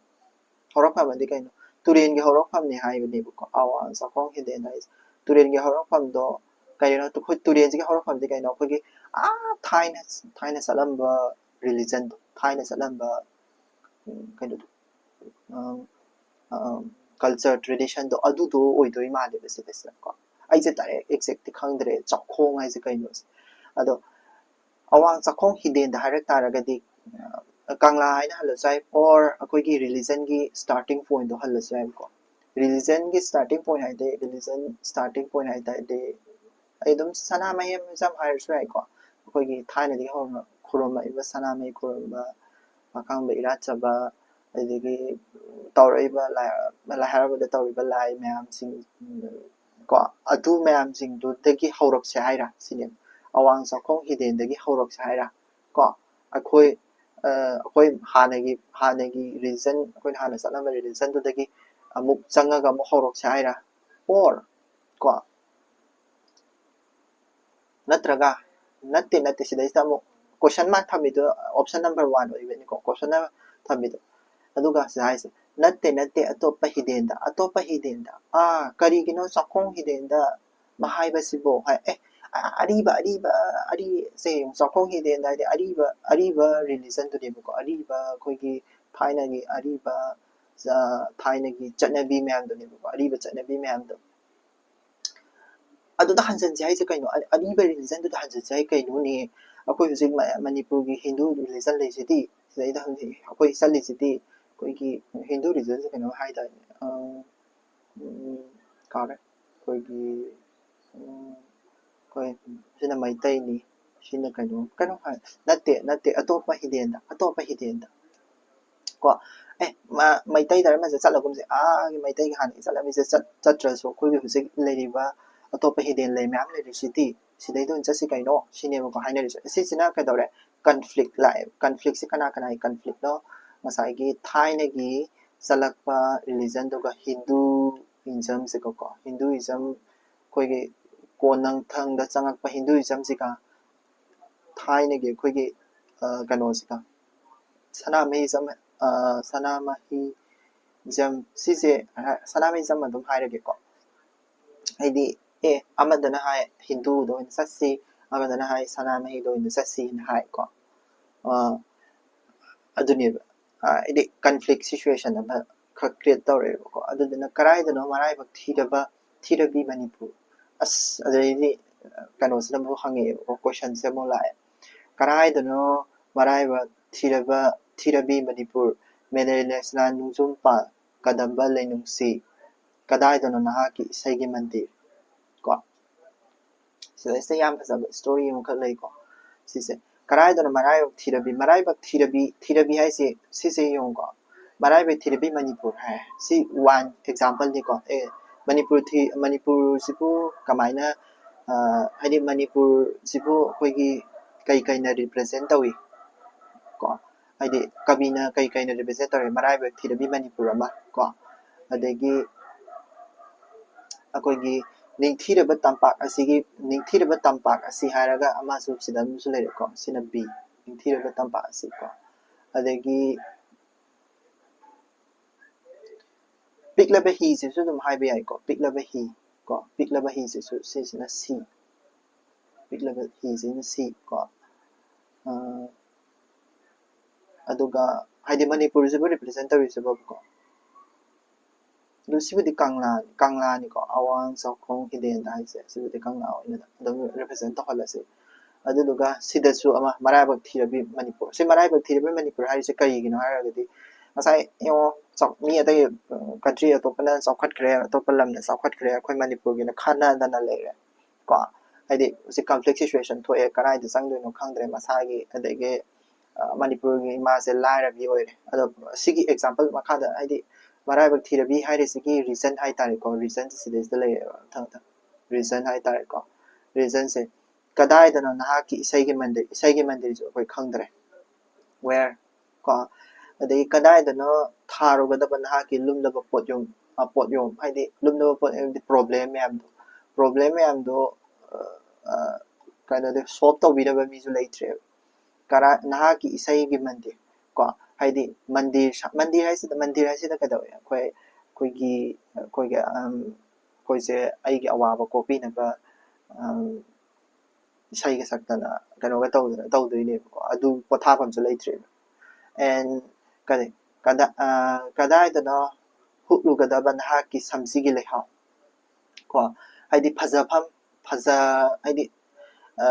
ꯍꯧꯔꯛꯐꯝ ꯑꯗꯤ ꯀꯩꯅꯣ? ꯇꯨꯔꯦꯟꯒꯤ ꯍꯧꯔꯛꯐꯝꯅꯤ ꯍꯥꯏꯕꯅꯦꯕꯀꯣ, ꯑꯋꯥꯡ ꯆꯥꯛꯈꯣꯡ ꯍꯤꯗꯦꯟ ꯍꯥꯏꯁꯦ꯫ ꯇꯨꯔꯦꯟꯒꯤ ꯍꯧꯔꯛꯐꯝꯗꯣ ꯀꯩꯅꯣ? ꯑꯩꯈꯣꯏ ꯇꯨꯔꯦꯟꯁꯤꯒꯤ ꯍꯧꯔꯛꯐꯝꯗꯤ ꯀꯩꯅꯣ? ꯑꯩꯈꯣꯏꯒꯤ, ꯑꯥ, ꯊꯥꯏꯅ, ꯊꯥꯏꯅ ꯆꯠꯂꯝꯕ religion ꯗꯣ, ꯊꯥꯏꯅ ꯆꯠꯂꯝꯕ, ꯎꯝ, ꯀꯩꯅꯣꯗꯣ, ꯎꯝ, ꯎꯝ, culture, tradition ꯗꯣ ꯑꯗꯨꯗꯣ ꯑꯣꯏꯗꯣꯏ ꯃꯥꯜꯂꯦꯕ ꯁꯤꯗꯩꯁꯤꯗꯀꯣ꯫ ꯑꯩꯁꯦ direct exact ꯇꯤ ꯈꯪꯗ꯭ꯔꯦ ꯆꯥꯛꯈꯣꯡ ꯍꯥꯏꯁꯦ ꯀꯩꯅꯣꯁꯦ꯫ ꯑꯗꯣ ꯑꯋꯥꯡ ꯆꯥꯛꯈꯣꯡ ꯍꯤꯗꯦꯟꯗ ꯍꯥꯏꯔꯛ ꯇꯥꯔꯒꯗꯤ, ꯑ, ꯀꯪꯂꯥ ꯍꯥꯏꯅ ꯍꯜꯂꯁꯨ ꯌꯥꯏ, or ꯑꯩꯈꯣꯏꯒꯤ religion ꯒꯤ starting point ꯇꯣ ꯍꯜꯂꯁꯨ ꯌꯥꯏꯕꯀꯣ꯫ Religion ꯒꯤ starting point ꯍꯥꯏꯗꯤ, religion starting point ꯍꯥꯏ ꯇꯥꯔꯗꯤ, ꯑꯩ ꯑꯗꯨꯝ ꯁꯅꯥꯃꯍꯤ ꯃꯨꯖꯝ ꯍꯥꯏꯔꯁꯨ ꯌꯥꯏꯀꯣ꯫ ꯑꯩꯈꯣꯏꯒꯤ ꯊꯥꯏꯅꯗꯒꯤ ꯍꯧꯅ ꯈꯨꯔꯨꯝꯃꯛꯏꯕ ꯁꯅꯥꯃꯍꯤ ꯈꯨꯔꯨꯝꯕ, ꯃꯈꯥꯡꯕ ꯏꯔꯥꯠꯆꯕ, ꯑꯗꯒꯤ ꯇꯧꯔꯛꯏꯕ ꯂꯥꯏ, ꯂꯥꯏ ꯍꯔꯥꯎꯕꯗ ꯇꯧꯔꯤꯕ ꯂꯥꯏ ꯃꯌꯥꯝꯁꯤꯡ, ꯀꯣ, ꯑꯗꯨ ꯃꯌꯥꯝꯁꯤꯡꯗꯨꯗꯒꯤ ꯍꯧꯔꯛꯁꯦ ꯍꯥꯏꯔ ꯁꯤꯅꯦ꯫ ꯑꯋꯥꯡ ꯆꯥꯛꯈꯣꯡ ꯍꯤꯗꯦꯟꯗꯒꯤ ꯍꯧꯔꯛꯁꯦ ꯍꯥꯏꯔ ꯀꯣ, ꯑꯩꯈꯣꯏ ꯑꯩꯈꯣꯏ ꯍꯥꯟꯅꯒꯤ ꯍꯥꯟꯅꯒꯤ ꯔꯤꯂꯤꯖꯟ, ꯑꯩꯈꯣꯏꯅ ꯍꯥꯟꯅ ꯆꯠꯂꯝꯕ ꯔꯤꯂꯤꯖꯟꯗꯨꯗꯒꯤ ꯑꯃꯨꯛ ꯆꯪꯉꯒ ꯑꯃꯨꯛ ꯍꯧꯔꯛꯁꯦ ꯍꯥꯏꯔ? Or ꯀꯣ, ꯅꯠꯇ꯭ꯔꯒ ꯅꯠꯇꯦ ꯅꯠꯇꯦ ꯁꯤꯗꯩꯁꯤꯗ ꯑꯃꯨꯛ ꯀꯣꯏꯁꯟ ꯃꯥꯔꯛ ꯊꯝꯃꯤꯗꯣ ꯑꯣꯞꯁꯟ ꯅꯝꯕꯔ ꯋꯥꯟ ꯑꯣꯏꯕꯅꯤꯀꯣ, ꯀꯣꯏꯁꯟ ꯊꯝꯃꯤꯗꯣ꯫ ꯑꯗꯨꯒ ꯁꯤꯗ ꯍꯥꯏꯁꯦ, ꯅꯠꯇꯦ ꯅꯠꯇꯦ ꯑꯇꯣꯞꯄ ꯍꯤꯗꯦꯟꯗ, ꯑꯇꯣꯞꯄ ꯍꯤꯗꯦꯟꯗ꯫ ꯑꯥ, ꯀꯔꯤꯒꯤꯅꯣ ꯆꯥꯛꯈꯣꯡ ꯍꯤꯗꯦꯟꯗ ꯃꯍꯥꯏꯕꯁꯤꯕꯨ ꯍꯥꯏ? ꯑꯦ, ꯑꯔꯤꯕ ꯑꯔꯤꯕ ꯑꯔꯤ ꯁꯦ ꯌꯦꯡꯉꯨ, ꯆꯥꯛꯈꯣꯡ ꯍꯤꯗꯦꯟꯗ ꯍꯥꯏꯗꯤ ꯑꯔꯤꯕ ꯑꯔꯤꯕ ꯔꯤꯂꯤꯖꯟꯗꯨꯅꯦꯕꯀꯣ, ꯑꯔꯤꯕ ꯑꯩꯈꯣꯏꯒꯤ ꯊꯥꯏꯅꯒꯤ ꯑꯔꯤꯕ ꯊꯥꯏꯅꯒꯤ ꯆꯠꯅꯕꯤ ꯃꯌꯥꯝꯗꯨꯅꯦꯕꯀꯣ, ꯑꯔꯤꯕ ꯆꯠꯅꯕꯤ ꯃꯌꯥꯝꯗꯣ꯫ ꯑꯗꯨꯗ ꯍꯟꯖꯤꯟꯁꯦ ꯍꯥꯏꯁꯦ ꯀꯩꯅꯣ? ꯑꯔꯤꯕ ꯔꯤꯂꯤꯖꯟꯗꯨꯗ ꯍꯟꯖꯤꯟꯁꯦ ꯍꯥꯏ ꯀꯩꯅꯣꯅꯦ? ꯑꯩꯈꯣꯏ ꯍꯧꯖꯤꯛ ꯃꯅꯤꯄꯨꯔꯒꯤ ꯍꯤꯟꯗꯨ ꯔꯤꯂꯤꯖꯟ ꯂꯩꯁꯤꯗꯤ, ꯁꯤꯗꯩꯗ ꯍꯧꯖꯤꯛ ꯑꯩꯈꯣꯏ ꯆꯠꯂꯤꯁꯤꯗꯤ ꯑꯩꯈꯣꯏꯒꯤ ꯍꯤꯟꯗꯨ ꯔꯤꯂꯤꯖꯟꯁꯦ ꯀꯩꯅꯣ ꯍꯥꯏꯇꯥꯔꯦ, ꯀꯥꯎꯔꯦ, ꯑꯩꯈꯣꯏꯒꯤ ꯑꯩꯈꯣꯏ ꯁꯤꯅ ꯃꯩꯇꯩꯅꯤ, ꯁꯤꯅ ꯀꯩꯅꯣ ꯀꯩꯅꯣ ꯍꯥꯏ, ꯅꯠꯇꯦ ꯅꯠꯇꯦ ꯑꯇꯣꯞꯄ ꯍꯤꯗꯦꯟꯗ, ꯑꯇꯣꯞꯄ ꯍꯤꯗꯦꯟꯗ ꯀꯣ꯫ ꯑꯦ, ꯃꯩꯇꯩ ꯙꯔꯃꯁꯦ ꯆꯠꯂꯒꯨꯝꯁꯦ, ꯑꯥꯒꯤ ꯃꯩꯇꯩꯒꯤ ꯍꯥꯟꯅꯒꯤ ꯆꯠꯅꯕꯤꯁꯦ ꯆꯠꯇ꯭ꯔꯁꯨ ꯑꯩꯈꯣꯏꯒꯤ ꯍꯧꯖꯤꯛ ꯂꯩꯔꯤꯕ ꯑꯇꯣꯞꯄ ꯍꯤꯗꯦꯟ ꯂꯩ ꯃꯌꯥꯝ ꯂꯩꯔꯤꯁꯤꯗꯤ, ꯁꯤꯗꯩꯗ ꯑꯣꯏꯅ ꯆꯠꯁꯤ ꯀꯩꯅꯣ ꯁꯤꯅꯦꯕꯀꯣ ꯍꯥꯏꯅꯔꯤꯁꯦ꯫ ꯁꯤꯁꯤꯅ ꯀꯩꯗꯧꯔꯦ? ꯀꯟꯐ꯭ꯂꯤꯛ ꯂꯥꯛꯑꯦ꯫ ꯀꯟꯐ꯭ꯂꯤꯛꯁꯦ ꯀꯅꯥ ꯀꯅꯥꯒꯤ ꯀꯟꯐ꯭ꯂꯤꯛꯅꯣ? ꯉꯁꯥꯏꯒꯤ ꯊꯥꯏꯅꯒꯤ ꯆꯠꯂꯛꯄ ꯔꯤꯂꯤꯖꯟꯗꯨꯒ ꯍꯤꯟꯗꯨꯏꯖꯝꯁꯦꯀꯣ, ꯍꯤꯟꯗꯨꯏꯖꯝ ꯑꯩꯈꯣꯏꯒꯤ ꯀꯣꯟꯅꯊꯪꯗ ꯆꯪꯉꯛꯄ ꯍꯤꯟꯗꯨꯏꯖꯝꯁꯤꯒ ꯊꯥꯏꯅꯒꯤ ꯑꯩꯈꯣꯏꯒꯤ ꯀꯩꯅꯣꯁꯤꯒ, ꯁꯅꯥꯃꯍꯤꯖꯝ, ꯁꯅꯥꯃꯍꯤꯖꯝ ꯁꯤꯁꯦ, ꯁꯅꯥꯃꯍꯤꯖꯝ ꯑꯗꯨꯝ ꯍꯥꯏꯔꯒꯦꯀꯣ꯫ ꯍꯥꯏꯗꯤ, ꯑꯦ, ꯑꯃꯗꯅ ꯍꯥꯏ ꯍꯤꯟꯗꯨꯗ ꯑꯣꯏꯅ ꯆꯠꯁꯤ, ꯑꯃꯗꯅ ꯍꯥꯏ ꯁꯅꯥꯃꯍꯤꯗ ꯑꯣꯏꯅ ꯆꯠꯁꯤꯅ ꯍꯥꯏꯀꯣ꯫ ꯑꯗꯨꯅꯦꯕ, ꯍꯥꯏꯗꯤ ꯀꯟꯐ꯭ꯂꯤꯛ ꯁꯤꯆꯨꯋꯦꯁꯟ ꯑꯃ ꯈꯔ ꯀ꯭ꯔꯤꯌꯦꯠ ꯇꯧꯔꯛꯑꯦꯕꯀꯣ꯫ ꯑꯗꯨꯗꯨꯅ ꯀꯔꯥꯏꯗꯅꯣ ꯃꯔꯥꯏꯕꯛ ꯊꯤꯔꯕ ꯊꯤꯔꯕꯤ ꯃꯅꯤꯄꯨꯔ? ꯑꯁ, ꯑꯗꯩꯗꯤ ꯀꯩꯅꯣꯁꯤꯅ ꯑꯃꯨꯛ ꯍꯪꯉꯛꯑꯦꯕꯀꯣ, ꯀꯣꯏꯁꯟꯁꯦ ꯑꯃꯨꯛ ꯂꯥꯛꯑꯦ, ꯀꯔꯥꯏꯗꯅꯣ ꯃꯔꯥꯏꯕꯛ ꯊꯤꯔꯕ ꯊꯤꯔꯕꯤ ꯃꯅꯤꯄꯨꯔ? ꯃꯦꯂꯩ ꯂꯩꯁꯅꯥ ꯅꯣꯡꯖꯨꯝ ꯄꯥꯠ, ꯀꯗꯝꯕ ꯂꯩꯅꯨꯡꯁꯤ, ꯀꯗꯥꯏꯗꯅꯣ ꯅꯍꯥꯛꯀꯤ ꯏꯁꯩꯒꯤ ꯃꯟꯗꯤꯔ? ꯀꯣ, ꯁꯤꯗꯩꯁꯤꯗ ꯌꯥꯝ ꯐꯖꯕ ꯏꯁꯇꯣꯔꯤ ꯑꯃꯈꯛ ꯂꯩꯀꯣ꯫ ꯁꯤꯁꯦ, ꯀꯗꯥꯏꯗꯅꯣ ꯃꯔꯥꯏꯕꯛ ꯊꯤꯔꯕꯤ? ꯃꯔꯥꯏꯕꯛ ꯊꯤꯔꯕꯤ, ꯊꯤꯔꯕꯤ ꯍꯥꯏꯁꯦ ꯁꯤꯁꯦ ꯌꯦꯡꯉꯨꯀꯣ, ꯃꯔꯥꯏꯕꯛ ꯊꯤꯔꯕꯤ ꯃꯅꯤꯄꯨꯔ ꯍꯥꯏ꯫ ꯁꯤ ꯋꯥꯟ ꯑꯦꯛꯖꯥꯝꯄꯜꯅꯤꯀꯣ꯫ ꯑꯦ, ꯃꯅꯤꯄꯨꯔ ꯊꯤ ꯃꯅꯤꯄꯨꯔꯁꯤꯕꯨ ꯀꯃꯥꯏꯅ, ꯑ, ꯍꯥꯏꯗꯤ ꯃꯅꯤꯄꯨꯔꯁꯤꯕꯨ ꯑꯩꯈꯣꯏꯒꯤ ꯀꯩ ꯀꯩꯅ represent ꯇꯧꯏ? ꯀꯣ, ꯍꯥꯏꯗꯤ ꯀꯕꯤꯅ ꯀꯩ ꯀꯩꯅ represent ꯇꯧꯔꯤ? ꯃꯔꯥꯏꯕꯛ ꯊꯤꯔꯕꯤ ꯃꯅꯤꯄꯨꯔ ꯑꯃ ꯀꯣ, ꯑꯗꯒꯤ ꯑꯩꯈꯣꯏꯒꯤ ꯅꯤꯡꯊꯤꯔꯕ ꯇꯝꯄꯥꯛ ꯑꯁꯤꯒꯤ, ꯅꯤꯡꯊꯤꯔꯕ ꯇꯝꯄꯥꯛ ꯑꯁꯤ ꯍꯥꯏꯔꯒ ꯑꯃꯁꯨ ꯁꯤꯗ ꯑꯃꯁꯨ ꯂꯩꯔꯦꯀꯣ, ꯁꯤꯅ B, ꯅꯤꯡꯊꯤꯔꯕ ꯇꯝꯄꯥꯛ ꯑꯁꯤ ꯀꯣ꯫ ꯑꯗꯒꯤ ꯄꯤꯛꯂꯕ ꯍꯤꯁꯤꯁꯨ ꯑꯗꯨꯝ ꯍꯥꯏꯕ ꯌꯥꯏꯀꯣ, ꯄꯤꯛꯂꯕ ꯍꯤ ꯀꯣ, ꯄꯤꯛꯂꯕ ꯍꯤꯁꯤꯁꯨ, ꯁꯤꯁꯤꯅ C, ꯄꯤꯛꯂꯕ ꯍꯤꯁꯤꯅ C ꯀꯣ꯫ ꯑ, ꯑꯗꯨꯒ ꯍꯥꯏꯗꯤ ꯃꯅꯤꯄꯨꯔꯁꯤꯕꯨ represent ꯇꯧꯔꯤꯁꯤꯕꯣ ꯀꯣ꯫ ꯑꯗꯨ ꯁꯤꯕꯨꯗꯤ ꯀꯪꯂꯥꯅꯤ, ꯀꯪꯂꯥꯅꯤꯀꯣ, ꯑꯋꯥꯡ ꯆꯥꯎꯈꯣꯡ ꯍꯤꯗꯦꯟꯗ ꯍꯥꯏꯁꯦ, ꯁꯤꯕꯨꯗꯤ ꯀꯪꯂꯥ ꯑꯣꯏꯅ ꯑꯗꯨꯝ represent ꯇꯧꯍꯜꯂꯁꯤ꯫ ꯑꯗꯨꯗꯨꯒ ꯁꯤꯗꯁꯨ ꯑꯃ, ꯃꯔꯥꯏꯕꯛ ꯊꯤꯔꯕꯤ ꯃꯅꯤꯄꯨꯔ꯫ ꯁꯤ ꯃꯔꯥꯏꯕꯛ ꯊꯤꯔꯕꯤ ꯃꯅꯤꯄꯨꯔ ꯍꯥꯏꯔꯤꯁꯦ ꯀꯔꯤꯒꯤꯅꯣ ꯍꯥꯏꯔꯒꯗꯤ, ꯉꯁꯥꯏ ꯌꯦꯡꯉꯣ, ꯆꯥꯎ-, ꯃꯤ ꯑꯇꯩ, ꯎꯝ, country ꯑꯇꯣꯞꯄꯅ ꯆꯥꯎꯈꯠꯈ꯭ꯔꯦ, ꯑꯇꯣꯞꯄ ꯂꯝꯅ ꯆꯥꯎꯈꯠꯈ꯭ꯔꯦ, ꯑꯩꯈꯣꯏ ꯃꯅꯤꯄꯨꯔꯒꯤꯅ ꯈꯟꯅꯗꯅ ꯂꯩꯔꯦ ꯀꯣ꯫ ꯍꯥꯏꯗꯤ ꯍꯧꯖꯤꯛ conflict situation ꯊꯣꯛꯑꯦ, ꯀꯗꯥꯏꯗ ꯆꯪꯗꯣꯏꯅꯣ ꯈꯪꯗ꯭ꯔꯦ ꯃꯁꯥꯒꯤ, ꯑꯗꯒꯤ, ꯑ, ꯃꯅꯤꯄꯨꯔꯒꯤ ꯏꯃꯥꯁꯦ ꯂꯥꯏꯔꯕꯤ ꯑꯣꯏꯔꯦ꯫ ꯑꯗꯣ ꯁꯤꯒꯤ example ꯃꯈꯥꯗ, ꯍꯥꯏꯗꯤ ꯃꯔꯥꯏꯕꯛ ꯊꯤꯔꯕꯤ ꯍꯥꯏꯔꯤꯁꯤꯒꯤ reason ꯍꯥꯏꯇꯥꯔꯦꯀꯣ, reason ꯁꯤꯗꯩꯁꯤꯗ ꯂꯩꯔꯦꯕ, ꯃꯊꯪ ꯃꯊꯪ reason ꯍꯥꯏꯇꯥꯔꯦꯀꯣ꯫ Reason ꯁꯦ, ꯀꯗꯥꯏꯗꯅꯣ ꯅꯍꯥꯛꯀꯤ ꯏꯁꯩꯒꯤ ꯃꯟꯗꯤꯔ? ꯏꯁꯩꯒꯤ ꯃꯟꯗꯤꯔꯁꯨ ꯑꯩꯈꯣꯏ ꯈꯪꯗ꯭ꯔꯦ, where ꯀꯣ꯫ ꯑꯗꯒꯤ ꯀꯗꯥꯏꯗꯅꯣ ꯊꯥꯔꯨꯒꯗꯕ ꯅꯍꯥꯛꯀꯤ ꯂꯨꯝꯂꯕ ꯄꯣꯠꯌꯣꯝ, ꯑ, ꯄꯣꯠꯌꯣꯝ, ꯍꯥꯏꯗꯤ ꯂꯨꯝꯂꯕ ꯄꯣꯠ ꯍꯥꯏꯕꯗꯤ problem ꯃꯌꯥꯝꯗꯣ, problem ꯃꯌꯥꯝꯗꯣ, ꯑ, ꯑ, ꯀꯩꯅꯣꯗ solve ꯇꯧꯕꯤꯅꯕ ꯃꯤꯁꯨ ꯂꯩꯇ꯭ꯔꯦꯕ꯫ ꯀꯔꯥꯏ, ꯅꯍꯥꯛꯀꯤ ꯏꯁꯩꯒꯤ ꯃꯟꯗꯤꯔ ꯀꯣ, ꯍꯥꯏꯗꯤ ꯃꯟꯗꯤꯔ ꯁꯥ-, ꯃꯟꯗꯤꯔ ꯍꯥꯏꯁꯤꯗ, ꯃꯟꯗꯤꯔ ꯍꯥꯏꯁꯤꯗ ꯀꯩꯗꯧꯋꯦ? ꯑꯩꯈꯣꯏ, ꯑꯩꯈꯣꯏꯒꯤ, ꯑꯩꯈꯣꯏꯒꯤ, ꯑꯝ, ꯑꯩꯈꯣꯏꯁꯦ ꯑꯩꯒꯤ ꯑꯋꯥꯕ ꯀꯣꯛꯄꯤꯅꯕ, ꯑꯝ, ꯏꯁꯩꯒ ꯁꯛꯇꯅ ꯀꯩꯅꯣꯒ ꯇꯧꯗꯅ ꯇꯧꯗꯣꯏꯅꯦꯕꯀꯣ꯫ ꯑꯗꯨ ꯄꯣꯊꯥꯐꯝꯁꯨ ꯂꯩꯇ꯭ꯔꯦꯕ꯫ And ꯀꯔꯤ, ꯀꯗꯥ-, ꯑ, ꯀꯗꯥꯏꯗꯅꯣ ꯍꯨꯛꯂꯨꯒꯗꯕ ꯅꯍꯥꯛꯀꯤ ꯁꯝꯁꯤꯒꯤ ꯂꯩꯍꯥꯎ ꯀꯣ? ꯍꯥꯏꯗꯤ ꯐꯖꯐꯝ, ꯐꯖ-, ꯍꯥꯏꯗꯤ, ꯑ,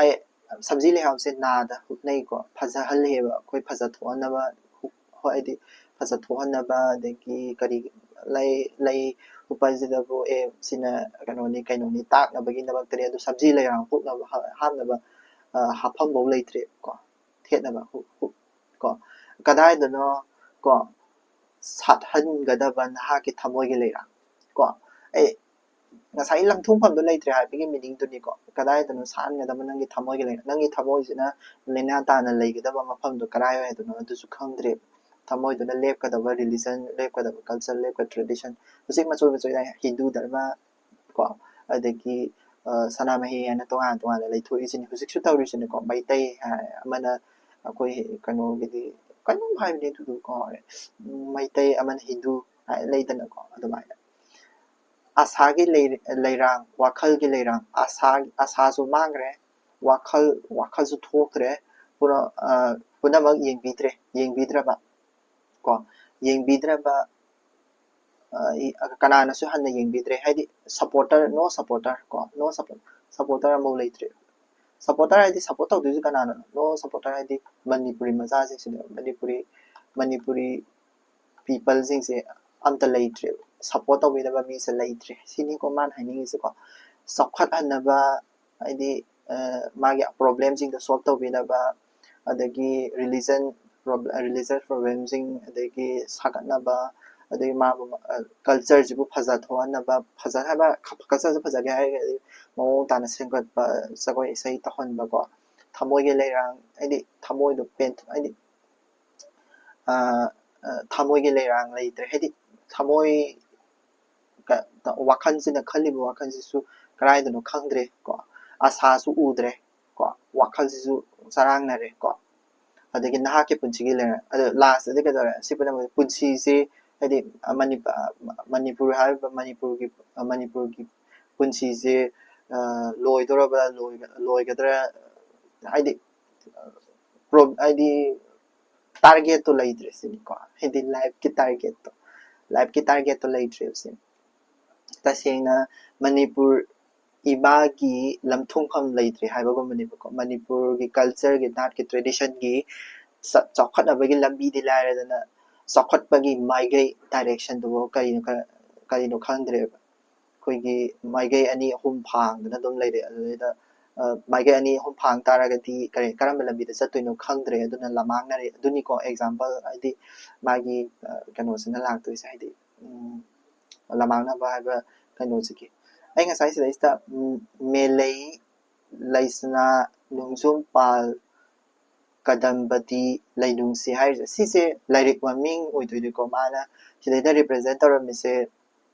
ꯑꯩ, ꯁꯝꯁꯤ ꯂꯩꯍꯥꯎꯁꯦ ꯅꯥꯗ ꯍꯨꯛꯅꯩꯀꯣ, ꯐꯖꯍꯜꯂꯦꯕ ꯑꯩꯈꯣꯏ, ꯐꯖꯊꯣꯛꯍꯟꯅꯕ ꯍꯨꯛ-, ꯍꯣꯏ, ꯍꯥꯏꯗꯤ ꯐꯖꯊꯣꯛꯍꯟꯅꯕ, ꯑꯗꯒꯤ ꯀꯔꯤ, ꯂꯩ, ꯂꯩ ꯍꯨꯛꯄꯁꯤꯗꯕꯨ, ꯑꯦ, ꯁꯤꯅ ꯀꯩꯅꯣꯅꯤ, ꯀꯩꯅꯣꯅꯤ ꯇꯥꯛꯅꯕꯒꯤꯗꯃꯛꯇꯅꯤ꯫ ꯑꯗꯨ ꯁꯝꯁꯤ ꯂꯩꯍꯥꯎ ꯍꯨꯛꯅꯕ, ꯍꯥ-, ꯍꯥꯞꯅꯕ, ꯑ, ꯍꯥꯞꯐꯝꯐꯧ ꯂꯩꯇ꯭ꯔꯦꯕꯀꯣ, ꯊꯦꯠꯅꯕ ꯍꯨꯛ, ꯍꯨꯛ ꯀꯣ꯫ ꯀꯗꯥꯏꯗꯅꯣ ꯀꯣ, ꯁꯥꯠꯍꯟꯒꯗꯕ ꯅꯍꯥꯛꯀꯤ ꯊꯃꯣꯏꯒꯤ ꯂꯩꯔꯥꯡ? ꯀꯣ꯫ ꯑꯩ ꯉꯁꯥꯏ ꯂꯪꯊꯨꯡꯐꯝꯗꯣ ꯂꯩꯇ꯭ꯔꯦ ꯍꯥꯏꯕꯒꯤ meaning ꯗꯨꯅꯤꯀꯣ꯫ ꯀꯗꯥꯏꯗꯅꯣ ꯁꯥꯟꯒꯗꯕ ꯅꯪꯒꯤ ꯊꯃꯣꯏꯒꯤ ꯂꯩ-, ꯅꯪꯒꯤ ꯊꯃꯣꯏꯁꯤꯅ ꯂꯩꯅꯥ ꯇꯥꯅ ꯂꯩꯒꯗꯕ ꯃꯐꯝꯗꯣ ꯀꯗꯥꯏ ꯍꯥꯏꯗꯅꯣ ꯑꯗꯨꯁꯨ ꯈꯪꯗ꯭ꯔꯦ꯫ ꯊꯃꯣꯏꯗꯨꯅ ꯂꯦꯞꯀꯗꯕ religion, ꯂꯦꯞꯀꯗꯕ culture, ꯂꯦꯞꯀꯗꯕ tradition꯫ ꯍꯧꯖꯤꯛ ꯃꯆꯣꯏ ꯃꯆꯣꯏ ꯍꯥꯏ, ꯍꯤꯟꯗꯨ ꯙꯔꯃ ꯀꯣ, ꯑꯗꯒꯤ, ꯑ, ꯁꯅꯥꯃꯍꯤ ꯍꯥꯏꯅ ꯇꯣꯉꯥꯟ ꯇꯣꯉꯥꯟꯅ ꯂꯩꯊꯣꯛꯏꯁꯤꯅꯤ꯫ ꯍꯧꯖꯤꯛꯁꯨ ꯇꯧꯔꯤꯁꯤꯅꯤꯀꯣ꯫ ꯃꯩꯇꯩ ꯍꯥꯏ, ꯑꯃꯅ ꯑꯩꯈꯣꯏ ꯀꯩꯅꯣꯒꯤꯗꯤ ꯀꯩꯅꯣꯝ ꯍꯥꯏꯕꯅꯤ ꯑꯗꯨꯗꯨ ꯀꯥꯎꯔꯦ꯫ ꯎꯝ, ꯃꯩꯇꯩ, ꯑꯃꯅ ꯍꯤꯟꯗꯨ ꯍꯥꯏ ꯂꯩꯗꯅꯀꯣ꯫ ꯑꯗꯨꯃꯥꯏꯅ ꯑꯁꯥꯒꯤ ꯂꯩ-, ꯂꯩꯔꯥꯡ, ꯋꯥꯈꯜꯒꯤ ꯂꯩꯔꯥꯡ, ꯑꯁꯥ, ꯑꯁꯥꯁꯨ ꯃꯥꯡꯈ꯭ꯔꯦ, ꯋꯥꯈꯜ, ꯋꯥꯈꯜꯁꯨ ꯊꯣꯛꯇ꯭ꯔꯦ, ꯄꯨꯔꯥ, ꯑ, ꯄꯨꯝꯅꯃꯛ ꯌꯦꯡꯕꯤꯗ꯭ꯔꯦ, ꯌꯦꯡꯕꯤꯗ꯭ꯔꯕ ꯀꯣ, ꯌꯦꯡꯕꯤꯗ꯭ꯔꯕ, ꯑ, ꯏ-, ꯀꯅꯥꯅꯁꯨ ꯍꯟꯅ ꯌꯦꯡꯕꯤꯗ꯭ꯔꯦ꯫ ꯍꯥꯏꯗꯤ supporter, no supporter ꯀꯣ, no support, supporter ꯑꯃꯐꯥꯎ ꯂꯩꯇ꯭ꯔꯦ꯫ Supporter ꯍꯥꯏꯗꯤ support ꯇꯧꯗꯣꯏꯁꯦ ꯀꯅꯥꯅꯣ? No supporter ꯍꯥꯏꯗꯤ ꯃꯅꯤꯄꯨꯔꯤ ꯃꯆꯥꯁꯤꯡꯁꯤꯅꯦ꯫ ꯃꯅꯤꯄꯨꯔꯤ, ꯃꯅꯤꯄꯨꯔꯤ peopleꯁꯤꯡꯁꯦ ꯑꯝꯇ ꯂꯩꯇ꯭ꯔꯦꯕ, support ꯇꯧꯕꯤꯅꯕ ꯃꯤꯁꯦ ꯂꯩꯇ꯭ꯔꯦ꯫ ꯁꯤꯅꯤꯀꯣ ꯃꯥꯅ ꯍꯥꯏꯅꯤꯡꯉꯤꯁꯦꯀꯣ꯫ ꯆꯥꯎꯈꯠꯍꯟꯅꯕ, ꯍꯥꯏꯗꯤ, ꯑ, ꯃꯥꯒꯤ problemꯁꯤꯡꯗꯣ solve ꯇꯧꯕꯤꯅꯕ, ꯑꯗꯒꯤ religion prob-, religious problemꯁꯤꯡ, ꯑꯗꯒꯤ ꯁꯥꯒꯠꯅꯕ, ꯑꯗꯒꯤ ꯃꯥꯕꯨ, ꯑ, cultureꯁꯤꯕꯨ ꯐꯖꯊꯣꯛꯍꯟꯅꯕ, ꯐꯖ ꯍꯥꯏꯕ, cultureꯁꯤ ꯐꯖꯒꯦ ꯍꯥꯏꯔꯒꯗꯤ ꯃꯑꯣꯡ ꯇꯥꯅ ꯁꯦꯝꯒꯠꯄ, ꯖꯒꯣꯏ ꯏꯁꯩ ꯇꯧꯍꯟꯕꯀꯣ꯫ ꯊꯃꯣꯏꯒꯤ ꯂꯩꯔꯥꯡ, ꯍꯥꯏꯗꯤ ꯊꯃꯣꯏꯗꯣ ꯄꯦꯟ-, ꯍꯥꯏꯗꯤ, ꯑ, ꯑ, ꯊꯃꯣꯏꯒꯤ ꯂꯩꯔꯥꯡ ꯂꯩꯇ꯭ꯔꯦ꯫ ꯍꯥꯏꯗꯤ ꯊꯃꯣꯏ ꯀ-, ꯋꯥꯈꯜꯁꯤꯅ ꯈꯜꯂꯤꯕ ꯋꯥꯈꯜꯁꯤꯁꯨ ꯀꯗꯥꯏꯗꯅꯣ ꯈꯪꯗ꯭ꯔꯦ ꯀꯣ, ꯑꯁꯥꯁꯨ ꯎꯗ꯭ꯔꯦ ꯀꯣ, ꯋꯥꯈꯜꯁꯤꯁꯨ ꯆꯔꯥꯡꯅꯔꯦ ꯀꯣ꯫ ꯑꯗꯒꯤ ꯅꯍꯥꯛꯀꯤ ꯄꯨꯟꯁꯤꯒꯤ ꯂꯩꯔ-, ꯑꯗꯣ lastꯇꯗꯤ ꯀꯩꯗꯧꯔꯦ? ꯁꯤ ꯄꯨꯝꯅꯃꯛ ꯄꯨꯟꯁꯤꯁꯦ, ꯍꯥꯏꯗꯤ, ꯑ, ꯃꯅꯤ-, ꯑ, ꯃꯅꯤꯄꯨꯔ ꯍꯥꯏꯔꯤꯕ ꯃꯅꯤꯄꯨꯔꯒꯤ, ꯑ, ꯃꯅꯤꯄꯨꯔꯒꯤ ꯄꯨꯟꯁꯤꯁꯦ, ꯑ, ꯂꯣꯏꯗꯣꯔꯕ꯭ꯔꯥ, ꯂꯣꯏꯒ-, ꯂꯣꯏꯒꯗ꯭ꯔꯥ? ꯍꯥꯏꯗꯤ, ꯑ, pro-, ꯍꯥꯏꯗꯤ, targetꯇꯣ ꯂꯩꯇ꯭ꯔꯦ ꯁꯤꯅꯤꯀꯣ꯫ ꯍꯥꯏꯗꯤ lifeꯀꯤ targetꯇꯣ, lifeꯀꯤ targetꯇꯣ ꯂꯩꯇ꯭ꯔꯦꯕ ꯁꯤꯅꯤ꯫ ꯇꯁꯦꯡꯅ ꯃꯅꯤꯄꯨꯔ ꯏꯃꯥꯒꯤ ꯂꯝꯊꯨꯡꯐꯝ ꯂꯩꯇ꯭ꯔꯦ ꯍꯥꯏꯕꯒꯨꯝꯕꯅꯦꯕꯀꯣ꯫ ꯃꯅꯤꯄꯨꯔꯒꯤ cultureꯒꯤ, ꯅꯥꯠꯀꯤ, traditionꯒꯤ ꯆ-, ꯆꯥꯎꯈꯠꯅꯕꯒꯤ ꯂꯝꯕꯤꯗꯤ ꯂꯥꯏꯔꯗꯅ, ꯆꯥꯎꯈꯠꯄꯒꯤ ꯃꯥꯏꯀꯩ directionꯗꯨꯕꯨ ꯀꯔꯤꯅꯣ ꯈ-, ꯀꯔꯤꯅꯣ ꯈꯪꯗ꯭ꯔꯦꯕ꯫ ꯑꯩꯈꯣꯏꯒꯤ ꯃꯥꯏꯀꯩ ꯑꯅꯤ ꯑꯍꯨꯝ ꯐꯥꯡꯗꯅ ꯑꯗꯨꯝ ꯂꯩꯔꯦ꯫ ꯑꯗꯨꯗꯩꯗ, ꯑ, ꯃꯥꯏꯀꯩ ꯑꯅꯤ ꯑꯍꯨꯝ ꯐꯥꯡ ꯇꯥꯔꯒꯗꯤ ꯀꯔꯤ, ꯀꯔꯝꯕ ꯂꯝꯕꯤꯗ ꯆꯠꯇꯣꯏꯅꯣ ꯈꯪꯗ꯭ꯔꯦ꯫ ꯑꯗꯨꯅ ꯂꯃꯥꯡꯅꯔꯦ꯫ ꯑꯗꯨꯅꯤꯀꯣ example, ꯍꯥꯏꯗꯤ ꯃꯥꯒꯤ, ꯑ, ꯀꯩꯅꯣꯁꯤꯅ ꯂꯥꯛꯇꯣꯏꯁꯦ, ꯍꯥꯏꯗꯤ, ꯎꯝ, ꯂꯃꯥꯡꯅꯕ ꯍꯥꯏꯕ ꯀꯩꯅꯣꯁꯤꯒꯤ꯫ ꯑꯩ ꯉꯁꯥꯏ ꯁꯤꯗꯩꯁꯤꯗ ꯎꯝ, ꯃꯦꯂꯩ ꯂꯩꯁꯅꯥ ꯅꯣꯡꯖꯨꯝ ꯄꯥꯜ ꯀꯗꯝꯕꯗꯤ ꯂꯩꯅꯨꯡꯁꯤ ꯍꯥꯏꯔꯤꯁꯦ, ꯁꯤꯁꯦ ꯂꯥꯏꯔꯤꯛ ꯃꯃꯤꯡ ꯑꯣꯏꯗꯣꯏꯅꯤꯀꯣ꯫ ꯃꯥꯅ ꯁꯤꯗꯩꯗ ꯔꯤꯄ꯭ꯔꯖꯦꯟ ꯇꯧꯔꯝꯃꯤꯁꯦ,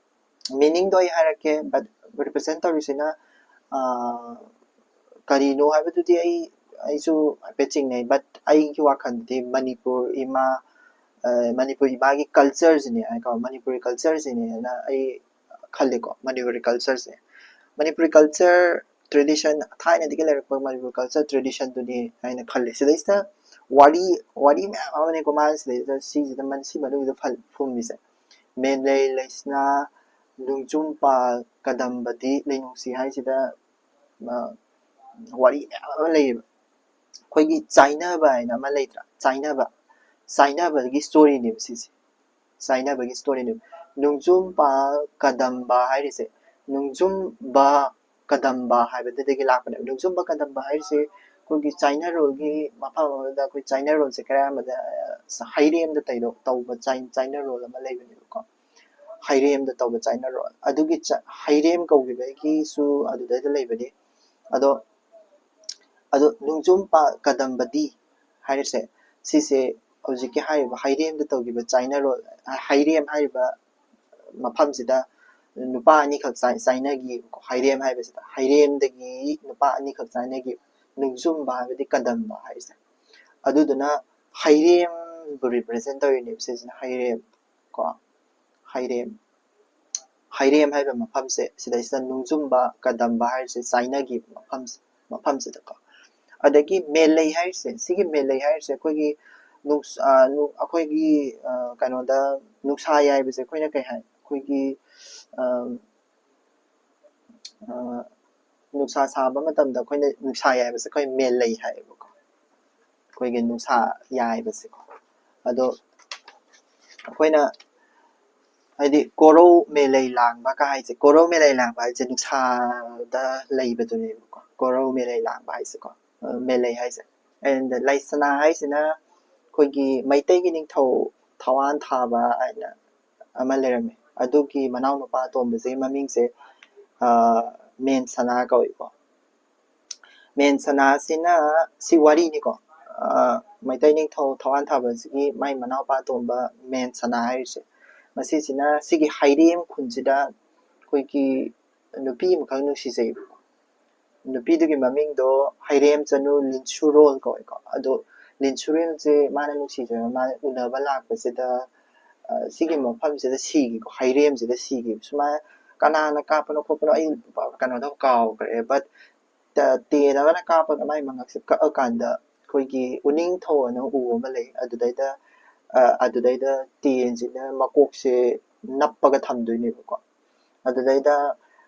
ꯃꯤꯅꯤꯡꯗꯣ ꯑꯩ ꯍꯥꯏꯔꯛꯀꯦ, ꯕꯠ ꯔꯤꯄ꯭ꯔꯖꯦꯟ ꯇꯧꯔꯤꯁꯤꯅ ꯑꯥ, ꯀꯔꯤꯅꯣ ꯍꯥꯏꯕꯗꯨꯗꯤ ꯑꯩ ꯑꯩꯁꯨ ꯍꯥꯏꯐꯦꯠ ꯆꯤꯡꯅꯩ, ꯕꯠ ꯑꯩꯒꯤ ꯋꯥꯈꯜꯗꯗꯤ ꯃꯅꯤꯄꯨꯔ ꯏꯃꯥ ꯑꯥ, ꯃꯅꯤꯄꯨꯔ ꯏꯃꯥꯒꯤ ꯀꯜꯆꯔꯁꯤꯅꯦ ꯍꯥꯏꯀꯣ, ꯃꯅꯤꯄꯨꯔꯤ ꯀꯜꯆꯔꯁꯤꯅꯦꯅ ꯑꯩ ꯈꯜꯂꯤꯀꯣ꯫ ꯃꯅꯤꯄꯨꯔꯤ ꯀꯜꯆꯔꯁꯦ, ꯃꯅꯤꯄꯨꯔꯤ ꯀꯜꯆꯔ ꯇ꯭ꯔꯦꯗꯤꯁꯟ, ꯊꯥꯏꯅꯗꯒꯤ ꯂꯩꯔꯛꯄ ꯃꯅꯤꯄꯨꯔꯤ ꯀꯜꯆꯔ ꯇ꯭ꯔꯦꯗꯤꯁꯟꯗꯨꯅꯤ ꯍꯥꯏꯅ ꯈꯜꯂꯤ꯫ ꯁꯤꯗꯩꯁꯤꯗ ꯋꯥꯔꯤ ꯋꯥꯔꯤ ꯃꯌꯥꯝ ꯑꯃꯅꯤꯀꯣ ꯃꯥꯅ ꯁꯤꯗꯩꯁꯤꯗ ꯁꯤꯁꯤꯗ ꯃꯟ- ꯁꯤ ꯃꯅꯨꯡꯁꯤꯗ ꯐꯨꯝꯃꯤꯁꯦ꯫ ꯃꯦꯂꯩ ꯂꯩꯁꯅꯥ ꯅꯣꯡꯖꯨꯝ ꯄꯥꯜ ꯀꯗꯝꯕꯗꯤ ꯂꯩꯅꯨꯡꯁꯤ ꯍꯥꯏꯁꯤꯗ ꯋꯥꯔꯤ ꯃꯌꯥꯝ ꯑꯃ ꯂꯩꯌꯦꯕ꯫ ꯑꯩꯈꯣꯏꯒꯤ ꯆꯥꯏꯅꯕ ꯍꯥꯏꯅ ꯑꯃ ꯂꯩꯇ꯭ꯔꯥ? ꯆꯥꯏꯅꯕ, ꯆꯥꯏꯅꯕꯒꯤ ꯁ꯭ꯇꯣꯔꯤꯅꯦꯕ ꯁꯤꯁꯦ꯫ ꯆꯥꯏꯅꯕꯒꯤ ꯁ꯭ꯇꯣꯔꯤꯅꯦꯕ꯫ ꯅꯣꯡꯖꯨꯝ ꯄꯥꯜ ꯀꯗꯝꯕ ꯍꯥꯏꯔꯤꯁꯦ, ꯅꯣꯡꯖꯨꯝꯕ ꯀꯗꯝꯕ ꯍꯥꯏꯕꯗꯨꯗꯒꯤ ꯂꯥꯛꯄꯅꯦꯕ꯫ ꯅꯣꯡꯖꯨꯝꯕ ꯀꯗꯝꯕ ꯍꯥꯏꯔꯤꯁꯦ ꯑꯩꯈꯣꯏꯒꯤ ꯆꯥꯏꯅꯔꯣꯜꯒꯤ ꯃꯐꯝ ꯑꯃꯗ ꯑꯩꯈꯣꯏ ꯆꯥꯏꯅꯔꯣꯜꯁꯦ ꯈꯔ ꯑꯃꯗ ꯍꯩꯔꯦꯝꯗ ꯇꯧꯕ ꯆꯥꯏꯅꯔꯣꯜ ꯑꯃ ꯂꯩꯕꯅꯦꯕꯀꯣ꯫ ꯍꯩꯔꯦꯝꯗ ꯇꯧꯕ ꯆꯥꯏꯅꯔꯣꯜ ꯑꯗꯨꯒꯤ ꯍꯩꯔꯦꯝ ꯀꯧꯈꯤꯕꯒꯤꯁꯨ ꯑꯗꯨꯗꯩꯗ ꯂꯩꯕꯅꯤ꯫ ꯑꯗꯣ ꯑꯗꯣ ꯅꯣꯡꯖꯨꯝ ꯄꯥꯜ ꯀꯗꯝꯕꯗꯤ ꯍꯥꯏꯔꯤꯁꯦ, ꯁꯤꯁꯦ ꯍꯧꯖꯤꯛꯀꯤ ꯍꯥꯏꯔꯤꯕ ꯍꯩꯔꯦꯝꯗ ꯇꯧꯈꯤꯕ ꯆꯥꯏꯅꯔꯣꯜ, ꯍꯩꯔꯦꯝ ꯍꯥꯏꯔꯤꯕ ꯃꯐꯝꯁꯤꯗ ꯅꯨꯄꯥ ꯑꯅꯤꯈꯛ ꯆꯥꯏꯅꯈꯤꯕꯀꯣ꯫ ꯍꯩꯔꯦꯝ ꯍꯥꯏꯕꯁꯤꯗ ꯍꯩꯔꯦꯝꯗꯒꯤ ꯅꯨꯄꯥ ꯑꯅꯤꯈꯛ ꯆꯥꯏꯅꯈꯤꯕ꯫ ꯅꯣꯡꯖꯨꯝꯕ ꯍꯥꯏꯕꯗꯤ ꯀꯗꯝꯕ ꯍꯥꯏꯔꯤꯁꯦ꯫ ꯑꯗꯨꯗꯨꯅ ꯍꯩꯔꯦꯝꯕꯨ ꯔꯤꯄ꯭ꯔꯖꯦꯟ ꯇꯧꯔꯤꯅꯦꯕ ꯁꯤꯁꯤꯅ, ꯍꯩꯔꯦꯝ ꯀꯣ꯫ ꯍꯩꯔꯦꯝ ꯍꯩꯔꯦꯝ ꯍꯥꯏꯕ ꯃꯐꯝꯁꯦ, ꯁꯤꯗꯩꯁꯤꯗ ꯅꯣꯡꯖꯨꯝꯕ ꯀꯗꯝꯕ ꯍꯥꯏꯔꯤꯁꯦ ꯆꯥꯏꯅꯈꯤꯕ ꯃꯐꯝꯁꯦ, ꯃꯐꯝꯁꯤꯗꯀꯣ꯫ ꯑꯗꯒꯤ ꯃꯦꯂꯩ ꯍꯥꯏꯔꯤꯁꯦ, ꯁꯤꯒꯤ ꯃꯦꯂꯩ ꯍꯥꯏꯔꯤꯁꯦ ꯑꯩꯈꯣꯏꯒꯤ ꯅꯨꯡꯁ- ꯑ, ꯅꯨ- ꯑꯩꯈꯣꯏꯒꯤ ꯑ, ꯀꯩꯅꯣꯗ ꯅꯨꯡꯁꯥ ꯌꯥꯏꯕꯁꯦ ꯑꯩꯈꯣꯏꯅ ꯀꯩ ꯍꯥꯏ? ꯑꯩꯈꯣꯏꯒꯤ ꯑ, ꯑ, ꯅꯨꯡꯁꯥ ꯁꯥꯕ ꯃꯇꯝꯗ ꯑꯩꯈꯣꯏꯅ ꯅꯨꯡꯁꯥ ꯌꯥꯏꯕꯁꯦ ꯑꯩꯈꯣꯏ ꯃꯦꯂꯩ ꯍꯥꯏꯌꯦꯕꯀꯣ꯫ ꯑꯩꯈꯣꯏꯒꯤ ꯅꯨꯡꯁꯥ ꯌꯥꯏꯕꯁꯦꯀꯣ꯫ ꯑꯗꯣ ꯑꯩꯈꯣꯏꯅ ꯍꯥꯏꯗꯤ ꯀꯣꯔꯧ ꯃꯦꯂꯩ ꯂꯥꯡꯕ ꯀ ꯍꯥꯏꯁꯦ, ꯀꯣꯔꯧ ꯃꯦꯂꯩ ꯂꯥꯡꯕ ꯍꯥꯏꯁꯦ ꯅꯨꯡꯁꯥꯗ ꯂꯩꯕꯗꯨꯅꯦꯕꯀꯣ꯫ ꯀꯣꯔꯧ ꯃꯦꯂꯩ ꯂꯥꯡꯕ ꯍꯥꯏꯁꯦꯀꯣ꯫ ꯑ, ꯃꯦꯂꯩ ꯍꯥꯏꯁꯦ꯫ ꯑꯦꯟ ꯂꯩꯁꯅꯥ ꯍꯥꯏꯁꯤꯅ ꯑꯩꯈꯣꯏꯒꯤ ꯃꯩꯇꯩꯒꯤ ꯅꯤꯡꯊꯧ ꯊꯋꯥꯟ ꯊꯥꯕ ꯍꯥꯏꯅ ꯑꯃ ꯂꯩꯔꯝꯃꯦ꯫ ꯑꯗꯨꯒꯤ ꯃꯅꯥꯎꯅꯨꯄꯥ ꯑꯇꯣꯝꯕꯁꯦ ꯃꯃꯤꯡꯁꯦ ꯃꯦꯟ ꯁꯅꯥ ꯀꯧꯏꯀꯣ꯫ ꯃꯦꯟ ꯁꯅꯥꯁꯤꯅ, ꯁꯤ ꯋꯥꯔꯤꯅꯤꯀꯣ, ꯃꯩꯇꯩ ꯅꯤꯡꯊꯧ ꯊꯋꯥꯟ ꯊꯥꯕꯁꯤꯒꯤ ꯃꯥꯏ ꯃꯅꯥꯎꯄꯥ ꯑꯇꯣꯝꯕ ꯃꯦꯟ ꯁꯅꯥ ꯍꯥꯏꯔꯤꯁꯦ, ꯃꯁꯤꯁꯤꯅ ꯁꯤꯒꯤ ꯍꯥꯏꯔꯦꯝ ꯈꯨꯟꯁꯤꯗ ꯑꯩꯈꯣꯏꯒꯤ ꯅꯨꯄꯤ ꯑꯃꯈꯛ ꯅꯨꯡꯁꯤꯖꯩꯕꯀꯣ꯫ ꯅꯨꯄꯤꯗꯨꯒꯤ ꯃꯃꯤꯡꯗꯣ ꯍꯩꯔꯦꯝ ꯆꯅꯨ ꯂꯤꯟꯁꯨꯔꯣꯜ ꯀꯧꯋꯦꯀꯣ꯫ ꯑꯗꯣ ꯂꯤꯟꯁꯨꯔꯣꯜꯁꯦ ꯃꯥꯅ ꯅꯨꯡꯁꯤꯖꯕ, ꯃꯥꯅ ꯎꯅꯕ ꯂꯥꯛꯄꯁꯤꯗ ꯁꯤꯒꯤ ꯃꯐꯝꯁꯤꯗ ꯁꯤꯈꯤꯀꯣ, ꯍꯩꯔꯦꯝꯁꯤꯗ ꯁꯤꯈꯤꯕ꯫ ꯁꯨꯃꯥꯏꯅ ꯀꯅꯥꯅ ꯀꯥꯞꯄꯅꯣ ꯈꯣꯠꯄꯅꯣ ꯑꯩ ꯀꯩꯅꯣꯗꯣ ꯀꯥꯎꯈ꯭ꯔꯦ, but ꯇꯦꯟ ꯑꯃꯅ ꯀꯥꯞꯄꯒ ꯃꯥꯏ ꯃꯉꯛꯁꯦ ꯀꯛꯑꯀꯥꯟꯗ ꯑꯩꯈꯣꯏꯒꯤ ꯎꯅꯤꯡꯊꯧ ꯑꯅ ꯎ ꯑꯃ ꯂꯩ꯫ ꯑꯗꯨꯗꯩꯗ ꯑꯗꯨꯗꯩꯗ ꯇꯦꯟꯁꯤꯅ ꯃꯀꯣꯛꯁꯦ ꯅꯞꯄꯒ ꯊꯝꯗꯣꯏꯅꯦꯕꯀꯣ꯫ ꯑꯗꯨꯗꯩꯗ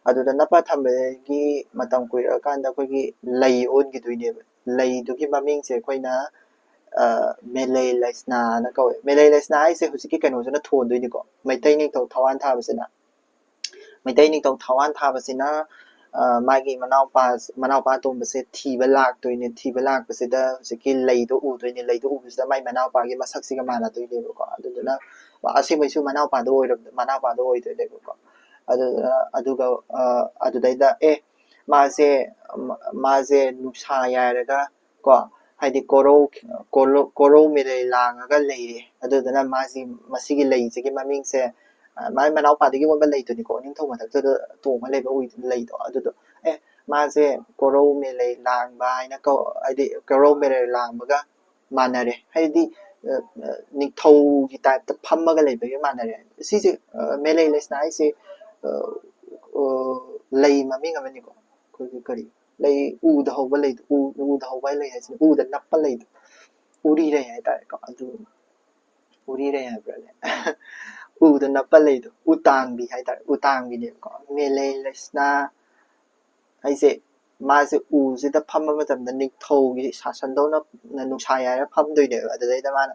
ꯑꯗꯨꯗ ꯅꯞꯄ ꯊꯝꯕꯗꯒꯤ ꯃꯇꯝ ꯀꯨꯏꯔꯛꯑꯀꯥꯟꯗ ꯑꯩꯈꯣꯏꯒꯤ ꯂꯩ ꯑꯣꯟꯈꯤꯗꯣꯏꯅꯦꯕ꯫ ꯂꯩꯗꯨꯒꯤ ꯃꯃꯤꯡꯁꯦ ꯑꯩꯈꯣꯏꯅ ꯃꯦꯂꯩ ꯂꯩꯁꯅꯥꯅ ꯀꯧꯋꯦ꯫ ꯃꯦꯂꯩ ꯂꯩꯁꯅꯥ ꯍꯥꯏꯁꯦ ꯍꯧꯖꯤꯛꯀꯤ ꯀꯩꯅꯣꯁꯤꯅ ꯊꯣꯟꯗꯣꯏꯅꯤꯀꯣ, ꯃꯩꯇꯩ ꯅꯤꯡꯊꯧ ꯊꯋꯥꯟ ꯊꯥꯕꯁꯤꯅ꯫ ꯃꯩꯇꯩ ꯅꯤꯡꯊꯧ ꯊꯋꯥꯟ ꯊꯥꯕꯁꯤꯅ ꯃꯥꯒꯤ ꯃꯅꯥꯎꯄꯥ ꯃꯅꯥꯎꯄꯥ ꯑꯇꯣꯝꯕꯁꯦ ꯊꯤꯕ ꯂꯥꯛꯇꯣꯏꯅꯦ꯫ ꯊꯤꯕ ꯂꯥꯛꯄꯁꯤꯗ ꯍꯧꯖꯤꯛꯀꯤ ꯂꯩꯗꯣ ꯎꯗꯣꯏꯅꯦ꯫ ꯂꯩꯗꯣ ꯎꯕꯁꯤꯗ ꯃꯥꯏ ꯃꯅꯥꯎꯄꯥꯒꯤ ꯃꯁꯛꯁꯤꯒ ꯃꯥꯟꯅꯗꯣꯏꯅꯦꯕꯀꯣ꯫ ꯑꯗꯨꯗꯨꯅ ꯑꯁꯦꯡꯕꯩꯁꯨ ꯃꯅꯥꯎꯄꯥꯗꯣ ꯑꯣꯏꯔꯝ ꯃꯅꯥꯎꯄꯥꯗꯣ ꯑꯣꯏꯗꯣꯏꯅꯦꯕꯀꯣ꯫ ꯑꯗꯨꯗꯨꯅ ꯑꯗꯨꯒ ꯑꯗꯨꯗꯩꯗ ꯑꯦ ꯃꯥꯁꯦ ꯃꯥꯁꯦ ꯅꯨꯡꯁꯥ ꯌꯥꯏꯔꯒ ꯀꯣ, ꯍꯥꯏꯗꯤ ꯀꯣꯔꯧ ꯀꯣꯔꯧ ꯃꯦꯂꯩ ꯂꯥꯡꯉꯒ ꯂꯩꯔꯦ꯫ ꯑꯗꯨꯗꯨꯅ ꯃꯥꯁꯤ ꯃꯁꯤꯒꯤ ꯂꯩꯁꯤꯒꯤ ꯃꯃꯤꯡꯁꯦ ꯃꯥꯏ ꯃꯅꯥꯎꯄꯥꯗꯒꯤ ꯑꯣꯟꯕ ꯂꯩꯗꯨꯅꯤꯀꯣ, ꯅꯤꯡꯊꯧ ꯃꯊꯛꯇꯨꯗ ꯇꯣꯡꯉ ꯂꯩꯕ ꯂꯩꯗꯣ꯫ ꯑꯗꯨꯗꯣ ꯑꯦ ꯃꯥꯁꯦ ꯀꯣꯔꯧ ꯃꯦꯂꯩ ꯂꯥꯡꯕ ꯍꯥꯏꯅ ꯀꯧ ꯍꯥꯏꯗꯤ ꯀꯣꯔꯧ ꯃꯦꯂꯩ ꯂꯥꯡꯕꯒ ꯃꯥꯟꯅꯔꯦ꯫ ꯍꯥꯏꯗꯤ ꯅꯤꯡꯊꯧꯒꯤ ꯇꯥꯏꯞꯇ ꯐꯝꯃꯒ ꯂꯩꯕꯒꯤ ꯃꯥꯟꯅꯔꯦ꯫ ꯁꯤꯁꯦ ꯃꯦꯂꯩ ꯂꯩꯁꯅꯥ ꯍꯥꯏꯁꯦ ꯂꯩ ꯃꯃꯤꯡ ꯑꯃꯅꯤꯀꯣ꯫ ꯑꯩꯈꯣꯏꯒꯤ ꯀꯔꯤ ꯂꯩ, ꯎꯗ ꯍꯧꯕ ꯂꯩꯗꯣ, ꯎꯗ ꯍꯧꯕ ꯂꯩ ꯍꯥꯏꯁꯤꯅ ꯎꯗ ꯅꯞꯄ ꯂꯩꯗꯣ, ꯎꯔꯤꯔꯩ ꯍꯥꯏꯇꯥꯔꯦꯀꯣ꯫ ꯑꯗꯨ ꯎꯔꯤꯔꯩ ꯍꯥꯏꯕ꯭ꯔꯥꯅꯦ? ꯎꯗ ꯅꯞꯄ ꯂꯩꯗꯣ, ꯎꯇꯥꯡꯕꯤ ꯍꯥꯏꯇꯥꯔꯦ, ꯎꯇꯥꯡꯕꯤꯅꯦꯕꯀꯣ꯫ ꯃꯦꯂꯩ ꯂꯩꯁꯅꯥ ꯍꯥꯏꯁꯦ ꯃꯥꯁꯦ ꯎꯁꯤꯗ ꯐꯝꯕ ꯃꯇꯝꯗ ꯅꯤꯡꯊꯧꯒꯤ ꯁꯥꯁꯟꯗꯧꯅ ꯅꯨꯡꯁꯥ ꯌꯥꯏꯔ ꯐꯝꯗꯣꯏꯅꯦꯕ꯫ ꯑꯗꯨꯗꯩꯗ ꯃꯥꯅ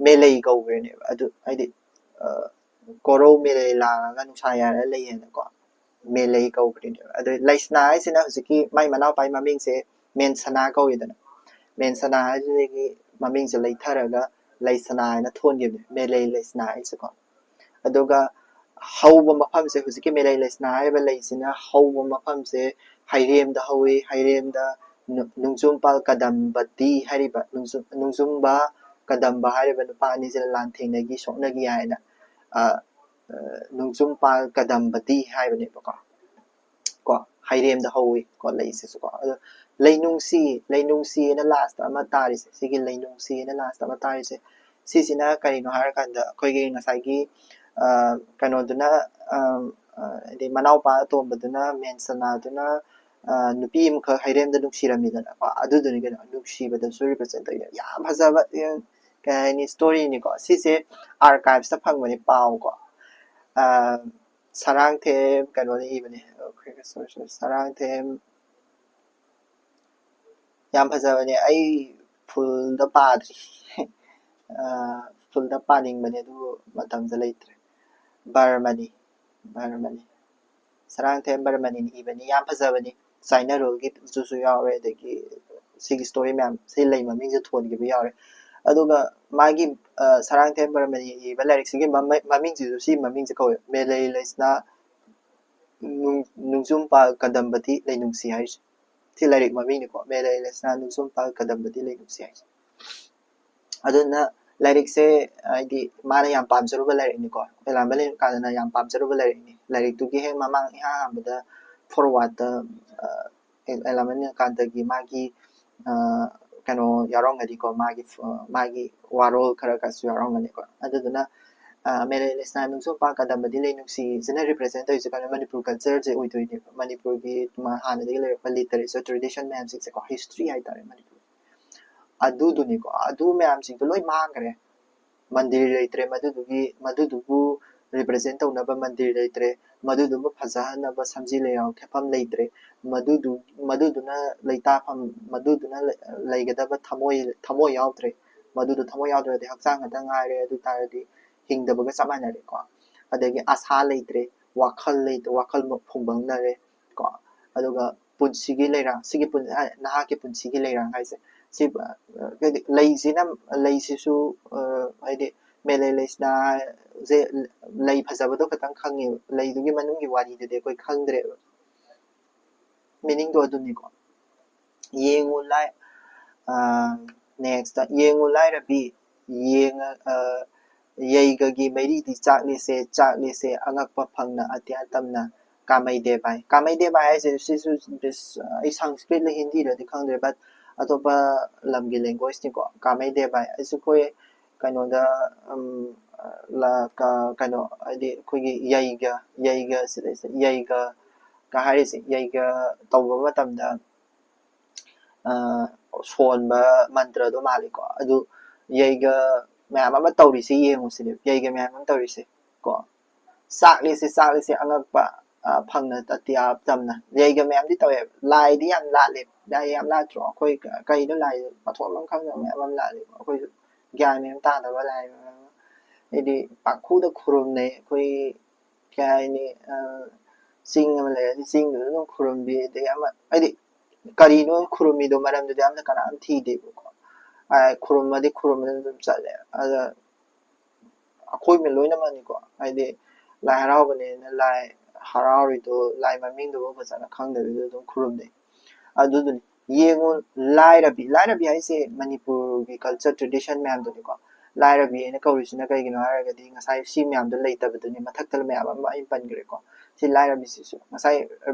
ꯃꯦꯂꯩ ꯀꯧꯈ꯭ꯔꯤꯅꯦꯕ꯫ ꯑꯗꯨ ꯍꯥꯏꯗꯤ ꯀꯣꯔꯧ ꯃꯦꯂꯩ ꯂꯥꯡꯉꯒ ꯅꯨꯡꯁꯥ ꯌꯥꯏꯔ ꯂꯩꯌꯦꯅꯀꯣ, ꯃꯦꯂꯩ ꯀꯧꯈ꯭ꯔꯤꯅꯦꯕ꯫ ꯑꯗꯨ ꯂꯩꯁꯅꯥ ꯍꯥꯏꯁꯤꯅ ꯍꯧꯖꯤꯛꯀꯤ ꯃꯥꯏ ꯃꯅꯥꯎꯄꯥꯒꯤ ꯃꯃꯤꯡꯁꯦ ꯃꯦꯟꯁꯅꯥ ꯀꯧꯏꯗꯅ, ꯃꯦꯟꯁꯅꯥ ꯍꯥꯏꯁꯤꯗꯒꯤ ꯃꯃꯤꯡꯁꯦ ꯂꯩꯊꯔꯒ ꯂꯩꯁꯅꯥ ꯍꯥꯏꯅ ꯊꯣꯟꯈꯤꯕꯅꯦ, ꯃꯦꯂꯩ ꯂꯩꯁꯅꯥ ꯍꯥꯏꯁꯦꯀꯣ꯫ ꯑꯗꯨꯒ ꯍꯧꯕ ꯃꯐꯝꯁꯦ, ꯍꯧꯖꯤꯛꯀꯤ ꯃꯦꯂꯩ ꯂꯩꯁꯅꯥ ꯍꯥꯏꯔꯤꯕ ꯂꯩꯁꯤꯅ ꯍꯧꯕ ꯃꯐꯝꯁꯦ ꯍꯩꯔꯦꯝꯗ ꯍꯧꯋꯤ꯫ ꯍꯩꯔꯦꯝꯗ ꯅꯨ- ꯅꯨꯡꯖꯨꯝꯄꯥꯜ ꯀꯗꯝꯕꯗꯤ ꯍꯥꯏꯔꯤꯕ, ꯅꯨꯡꯖꯨꯝ- ꯅꯨꯡꯖꯨꯝꯕ ꯀꯗꯝꯕ ꯍꯥꯏꯔꯤꯕ ꯅꯨꯄꯥ ꯑꯅꯤꯁꯤꯅ ꯂꯥꯟꯊꯦꯡꯅꯈꯤ, ꯁꯣꯛꯅꯈꯤ ꯍꯥꯏꯅ, ꯑ, ꯑ, ꯅꯨꯡꯖꯨꯝꯄꯥꯜ ꯀꯗꯝꯕꯗꯤ ꯍꯥꯏꯕꯅꯦꯕꯀꯣ꯫ ꯀꯣ, ꯍꯩꯔꯦꯝꯗ ꯍꯧꯋꯤ ꯀꯣ ꯂꯩꯁꯤꯁꯨ ꯀꯣ꯫ ꯑꯗꯣ ꯂꯩꯅꯨꯡꯁꯤ, ꯂꯩꯅꯨꯡꯁꯤꯅ ꯂꯥꯁꯇ ꯑꯃ ꯇꯥꯔꯤꯁꯦ, ꯁꯤꯒꯤ ꯂꯩꯅꯨꯡꯁꯤꯅ ꯂꯥꯁꯇ ꯑꯃ ꯇꯥꯔꯤꯁꯦ, ꯁꯤꯁꯤꯅ ꯀꯔꯤꯅꯣ ꯍꯥꯏꯔꯀꯥꯟꯗ ꯑꯩꯈꯣꯏꯒꯤ ꯉꯁꯥꯏꯒꯤ, ꯑ, ꯀꯩꯅꯣꯗꯨꯅ, ꯑ, ꯑ, ꯍꯥꯏꯗꯤ ꯃꯅꯥꯎꯄꯥ ꯑꯇꯣꯝꯕꯗꯨꯅ, ꯃꯦꯟꯁꯅꯥꯗꯨꯅ, ꯑ, ꯅꯨꯄꯤ ꯑꯃꯈꯛ ꯍꯩꯔꯦꯝꯗ ꯅꯨꯡꯁꯤꯔꯝꯃꯤꯗꯅꯀꯣ꯫ ꯑꯗꯨꯗꯨꯅꯤ ꯀꯩꯅꯣ, ꯅꯨꯡꯁꯤꯕꯗꯁꯨ represent ꯇꯧꯔꯤꯅꯦ꯫ ꯌꯥꯝ ꯐꯖꯕ, ꯑ, ꯀꯩ ꯍꯥꯏꯅꯤ, story ꯅꯤꯀꯣ꯫ ꯁꯤꯁꯦ archives ꯇ ꯐꯪꯕꯅꯦ, ꯄꯥꯎꯀꯣ꯫ ꯑ, ꯁꯔꯥꯡꯊꯦꯝ ꯀꯩꯅꯣꯅ ꯏꯕꯅꯦ꯫ ꯑꯩꯈꯣꯏ, sorry, sorry, ꯁꯔꯥꯡꯊꯦꯝ ꯌꯥꯝ ꯐꯖꯕꯅꯦ꯫ ꯑꯩ full ꯗ ꯄꯥꯗ꯭ꯔꯤ꯫ ꯑ, full ꯗ ꯄꯥꯅꯤꯡꯕꯅꯦ, ꯑꯗꯨꯕꯨ ꯃꯇꯝꯁꯦ ꯂꯩꯇ꯭ꯔꯦ꯫ ꯕꯔꯃꯅꯤ, ꯕꯔꯃꯅꯤ꯫ ꯁꯔꯥꯡꯊꯦꯝ ꯕꯔꯃꯅꯤꯅ ꯏꯕꯅꯤ꯫ ꯌꯥꯝ ꯐꯖꯕꯅꯤ꯫ ꯆꯥꯏꯅꯥꯔꯣꯜꯒꯤꯗꯨꯁꯨ ꯌꯥꯎꯔꯦ, ꯑꯗꯒꯤ ꯁꯤꯒꯤ story ꯃꯌꯥꯝ, ꯁꯤ ꯂꯩ ꯃꯃꯤꯡꯁꯦ ꯊꯣꯟꯈꯤꯕ ꯌꯥꯎꯔꯦ꯫ ꯑꯗꯨꯒ ꯃꯥꯒꯤ, ꯑ, ꯁꯔꯥꯡꯊꯦꯝ ꯕꯔꯃꯅꯤꯅ ꯏꯕ ꯂꯥꯏꯔꯤꯛꯁꯤꯒꯤ ꯃꯃ-, ꯃꯃꯤꯡꯁꯤꯁꯨ, ꯁꯤ ꯃꯃꯤꯡꯁꯦ ꯀꯧꯋꯦ, ꯃꯦꯂꯩ ꯂꯩꯁꯅꯥ ꯅꯨꯡ-, ꯅꯨꯡꯖꯨꯝꯄꯥꯜ ꯀꯗꯝꯕꯗꯤ ꯂꯩꯅꯨꯡꯁꯤ ꯍꯥꯏꯔꯤꯁꯦ꯫ ꯁꯤ ꯂꯥꯏꯔꯤꯛ ꯃꯃꯤꯡꯅꯤꯀꯣ, ꯃꯦꯂꯩ ꯂꯩꯁꯅꯥ ꯅꯨꯡꯖꯨꯝꯄꯥꯜ ꯀꯗꯝꯕꯗꯤ ꯂꯩꯅꯨꯡꯁꯤ ꯍꯥꯏꯁꯦ꯫ ꯑꯗꯨꯅ ꯂꯥꯏꯔꯤꯛꯁꯦ, ꯍꯥꯏꯗꯤ, ꯃꯥꯅ ꯌꯥꯝ ꯄꯥꯝꯖꯔꯨꯕ ꯂꯥꯏꯔꯤꯛꯅꯤꯀꯣ꯫ ꯑꯦꯂꯥꯟꯕ ꯂꯩꯅꯤꯡꯀꯥꯟꯗꯅ ꯌꯥꯝ ꯄꯥꯝꯖꯔꯨꯕ ꯂꯥꯏꯔꯤꯛꯅꯤ꯫ ꯂꯥꯏꯔꯤꯛꯇꯨꯒꯤ ꯍꯦꯛ ꯃꯃꯥꯡ, ꯏꯍꯥꯟ ꯍꯥꯟꯕꯗ forward ꯇ, ꯑ, ꯑꯦꯂꯥꯟꯕ ꯂꯩꯅꯤꯡꯀꯥꯟꯗꯒꯤ ꯃꯥꯒꯤ, ꯑ, ꯀꯩꯅꯣ ꯌꯥꯎꯔꯝꯒꯅꯤꯀꯣ, ꯃꯥꯒꯤ, ꯑ, ꯃꯥꯒꯤ ꯋꯥꯔꯣꯜ ꯈꯔ ꯈꯔꯁꯨ ꯌꯥꯎꯔꯝꯒꯅꯤꯀꯣ꯫ ꯑꯗꯨꯗꯨꯅ, ꯑ, ꯃꯦꯂꯩ ꯂꯩꯁꯅꯥ ꯅꯨꯡꯖꯨꯝꯄꯥꯜ ꯀꯗꯝꯕꯗꯤ ꯂꯩꯅꯨꯡꯁꯤꯁꯤꯅ represent ꯇꯧꯔꯤꯁꯦ ꯀꯩꯅꯣ, ꯃꯅꯤꯄꯨꯔ culture ꯁꯦ ꯑꯣꯏꯗꯣꯏꯅꯦꯕ꯫ ꯃꯅꯤꯄꯨꯔꯒꯤ ꯃ-, ꯍꯥꯟꯅꯗꯒꯤ ꯂꯩꯔꯛꯄ literature tradition ꯃꯌꯥꯝꯁꯤꯡꯁꯦꯀꯣ, history ꯍꯥꯏꯇꯥꯔꯦ ꯃꯅꯤꯄꯨꯔ꯫ ꯑꯗꯨꯗꯨꯅꯤꯀꯣ, ꯑꯗꯨ ꯃꯌꯥꯝꯁꯤꯡꯗꯣ ꯂꯣꯏ ꯃꯥꯡꯈ꯭ꯔꯦ꯫ ꯃꯟꯗꯤꯔ ꯂꯩꯇ꯭ꯔꯦ, ꯃꯗꯨꯗꯨꯒꯤ, ꯃꯗꯨꯗꯨꯕꯨ represent ꯇꯧꯅꯕ ꯃꯟꯗꯤꯔ ꯂꯩꯇ꯭ꯔꯦ, ꯃꯗꯨꯗꯨꯕꯨ ꯐꯖꯍꯟꯅꯕ ꯁꯝꯖꯤ ꯂꯩꯔꯥꯎ ꯊꯦꯠꯐꯝ ꯂꯩꯇ꯭ꯔꯦ, ꯃꯗꯨꯗꯨ, ꯃꯗꯨꯗꯨꯅ ꯂꯩꯇꯥꯐꯝ, ꯃꯗꯨꯗꯨꯅ ꯂꯩ-, ꯂꯩꯒꯗꯕ ꯊꯃꯣꯏ, ꯊꯃꯣꯏ ꯌꯥꯎꯗ꯭ꯔꯦ, ꯃꯗꯨꯗꯣ ꯊꯃꯣꯏ ꯌꯥꯎꯗ꯭ꯔꯗꯤ ꯍꯛꯆꯥꯡ ꯈꯛꯇ ꯉꯥꯏꯔꯦ, ꯑꯗꯨ ꯇꯥꯔꯗꯤ ꯍꯤꯡꯗꯕꯒ ꯆꯞ ꯃꯥꯟꯅꯔꯦꯀꯣ꯫ ꯑꯗꯒꯤ ꯑꯁꯥ ꯂꯩꯇ꯭ꯔꯦ, ꯋꯥꯈꯜ ꯂꯩ-, ꯋꯥꯈꯜ ꯐꯨꯡꯕꯪꯅꯔꯦ ꯀꯣ꯫ ꯑꯗꯨꯒ ꯄꯨꯟꯁꯤꯒꯤ ꯂꯩꯔꯥꯡ, ꯁꯤꯒꯤ ꯄꯨꯟ-, ꯍꯥꯏ-, ꯅꯍꯥꯛꯀꯤ ꯄꯨꯟꯁꯤꯒꯤ ꯂꯩꯔꯥꯡ ꯍꯥꯏꯁꯦ, ꯁꯤ, ꯑ, ꯍꯥꯏꯗꯤ ꯂꯩꯁꯤꯅ, ꯂꯩꯁꯤꯁꯨ, ꯑ, ꯍꯥꯏꯗꯤ ꯃꯦꯂꯩ ꯂꯩꯁꯅꯥ ꯁꯦ ꯂꯩ ꯐꯖꯕꯗꯣ ꯈꯛꯇꯪ ꯈꯪꯉꯦꯕ, ꯂꯩꯗꯨꯒꯤ ꯃꯅꯨꯡꯒꯤ ꯋꯥꯔꯤꯗꯨꯗꯤ ꯑꯩꯈꯣꯏ ꯈꯪꯗ꯭ꯔꯦꯕ꯫ ꯃꯤꯅꯤꯡꯗꯣ ꯑꯗꯨꯅꯤꯀꯣ꯫ ꯌꯦꯡꯉꯨ ꯂꯥꯏ next, ꯌꯦꯡꯉꯨ ꯂꯥꯏꯔꯕꯤ, ꯌꯦꯡꯉ ꯌꯩꯒꯒꯤ ꯃꯩꯔꯤꯗꯤ ꯆꯥꯛꯂꯤꯁꯦ, ꯆꯥꯛꯂꯤꯁꯦ ꯑꯉꯛꯄ ꯐꯪꯅ ꯑꯇꯤꯌꯥ ꯇꯝꯅ꯫ ꯀꯥꯃꯩ ꯗꯦꯕꯥꯏ꯫ ꯀꯥꯃꯩ ꯗꯦꯕꯥꯏ ꯍꯥꯏꯁꯦ ꯁꯤꯁꯨ ꯑꯩ ꯁꯪꯁꯀ꯭ꯔꯤꯠꯂ ꯍꯤꯟꯗꯤꯔꯗꯤ ꯈꯪꯗ꯭ꯔꯦ, but ꯑꯇꯣꯞꯄ ꯂꯝꯒꯤ languageꯅꯤꯀꯣ꯫ ꯀꯥꯃꯩ ꯗꯦꯕꯥꯏ ꯑꯩꯁꯨ ꯑꯩꯈꯣꯏ ꯀꯩꯅꯣꯗ ꯀꯩꯅꯣ ꯍꯥꯏꯗꯤ ꯑꯩꯈꯣꯏꯒꯤ ꯌꯩꯒ ꯌꯩꯒ ꯁꯤꯗꯩꯁꯤꯗ ꯌꯩꯒ ꯀ ꯍꯥꯏꯔꯤꯁꯦ ꯌꯩꯒ ꯇꯧꯕ ꯃꯇꯝꯗ ꯁꯣꯟꯕ ꯃꯟꯇ꯭ꯔꯗꯣ ꯃꯥꯜꯂꯤꯀꯣ꯫ ꯑꯗꯨ ꯌꯩꯒ ꯃꯌꯥꯝ ꯑꯃ ꯇꯧꯔꯤꯁꯦ ꯌꯦꯡꯉꯨꯁꯤꯅꯦ, ꯌꯩꯒ ꯃꯌꯥꯝ ꯑꯃ ꯇꯧꯔꯤꯁꯦ ꯀꯣ꯫ ꯆꯥꯛꯂꯤꯁꯦ ꯆꯥꯛꯂꯤꯁꯦ ꯑꯉꯛꯄ ꯐꯪꯅ ꯑꯇꯤꯌꯥ ꯇꯝꯅ꯫ ꯌꯩꯒ ꯃꯌꯥꯝꯗꯤ ꯇꯧꯋꯦꯕ꯫ ꯂꯥꯏꯗꯤ ꯌꯥꯝ ꯂꯥꯠꯂꯦ꯫ ꯂꯥꯏ ꯌꯥꯝ ꯂꯥꯠꯇ꯭ꯔꯣ? ꯑꯩꯈꯣꯏ ꯀꯩꯅꯣ ꯂꯥꯏ ꯃꯊꯣꯡ ꯑꯃ ꯈꯪꯗꯕ ꯃꯌꯥꯝ ꯑꯃ ꯂꯥꯠꯂꯦꯕ꯫ ꯑꯩꯈꯣꯏꯁꯨ ꯒ꯭ꯌꯥꯟ ꯃꯦꯟ ꯇꯥꯗꯕ ꯂꯥꯏ ꯃꯌꯥꯝ ꯑꯃ꯫ ꯍꯥꯏꯗꯤ ꯄꯥꯡꯈꯨꯗ ꯈꯨꯔꯨꯝꯅꯩ꯫ ꯑꯩꯈꯣꯏ ꯀꯩ ꯍꯥꯏꯅꯤ, ꯆꯤꯡ ꯑꯃ ꯂꯩꯔꯗꯤ ꯆꯤꯡꯗꯨꯗ ꯑꯗꯨꯝ ꯈꯨꯔꯨꯝꯕꯤ꯫ ꯑꯗꯩ ꯑꯃ ꯍꯥꯏꯗꯤ ꯀꯔꯤꯅꯣ ꯈꯨꯔꯨꯝꯃꯤꯗꯣ ꯃꯔꯝꯗꯨꯗꯤ ꯑꯝꯇ ꯀꯅꯥꯝ ꯊꯤꯗꯦꯕꯀꯣ꯫ ꯈꯨꯔꯨꯝꯃꯗꯤ ꯈꯨꯔꯨꯝꯃꯗꯤ ꯑꯗꯨꯝ ꯆꯠꯂꯦ꯫ ꯑꯗ ꯑꯩꯈꯣꯏ ꯃꯤ ꯂꯣꯏꯅꯃꯛꯅꯤꯀꯣ꯫ ꯍꯥꯏꯗꯤ ꯂꯥꯏ ꯍꯔꯥꯎꯕꯅꯦꯅ ꯂꯥꯏ ꯍꯔꯥꯎꯔꯤꯗꯣ, ꯂꯥꯏ ꯃꯃꯤꯡꯗꯨꯕꯨ ꯐꯖꯅ ꯈꯪꯗꯕꯤꯗ ꯑꯗꯨꯝ ꯈꯨꯔꯨꯝꯅꯩ꯫ ꯑꯗꯨꯗꯨꯅꯤ꯫ ꯌꯦꯡꯉꯨ ꯂꯥꯏꯔꯕꯤ꯫ ꯂꯥꯏꯔꯕꯤ ꯍꯥꯏꯁꯦ ꯃꯅꯤꯄꯨꯔꯒꯤ culture tradition ꯃꯌꯥꯝꯗꯨꯅꯤꯀꯣ꯫ ꯂꯥꯏꯔꯕꯤ ꯍꯥꯏꯅ ꯀꯧꯔꯤꯁꯤꯅ ꯀꯩꯒꯤꯅꯣ ꯍꯥꯏꯔꯒꯗꯤ ꯉꯁꯥꯏ ꯁꯤ ꯃꯌꯥꯝꯗꯣ ꯂꯩꯇꯕꯗꯨꯅꯤ꯫ ꯃꯊꯛꯇ ꯃꯌꯥꯝ ꯑꯃ ꯑꯩꯅ ꯄꯟꯈ꯭ꯔꯦꯀꯣ꯫ ꯁꯤ ꯂꯥꯏꯔꯕꯤꯁꯤꯁꯨ ꯉꯁꯥꯏ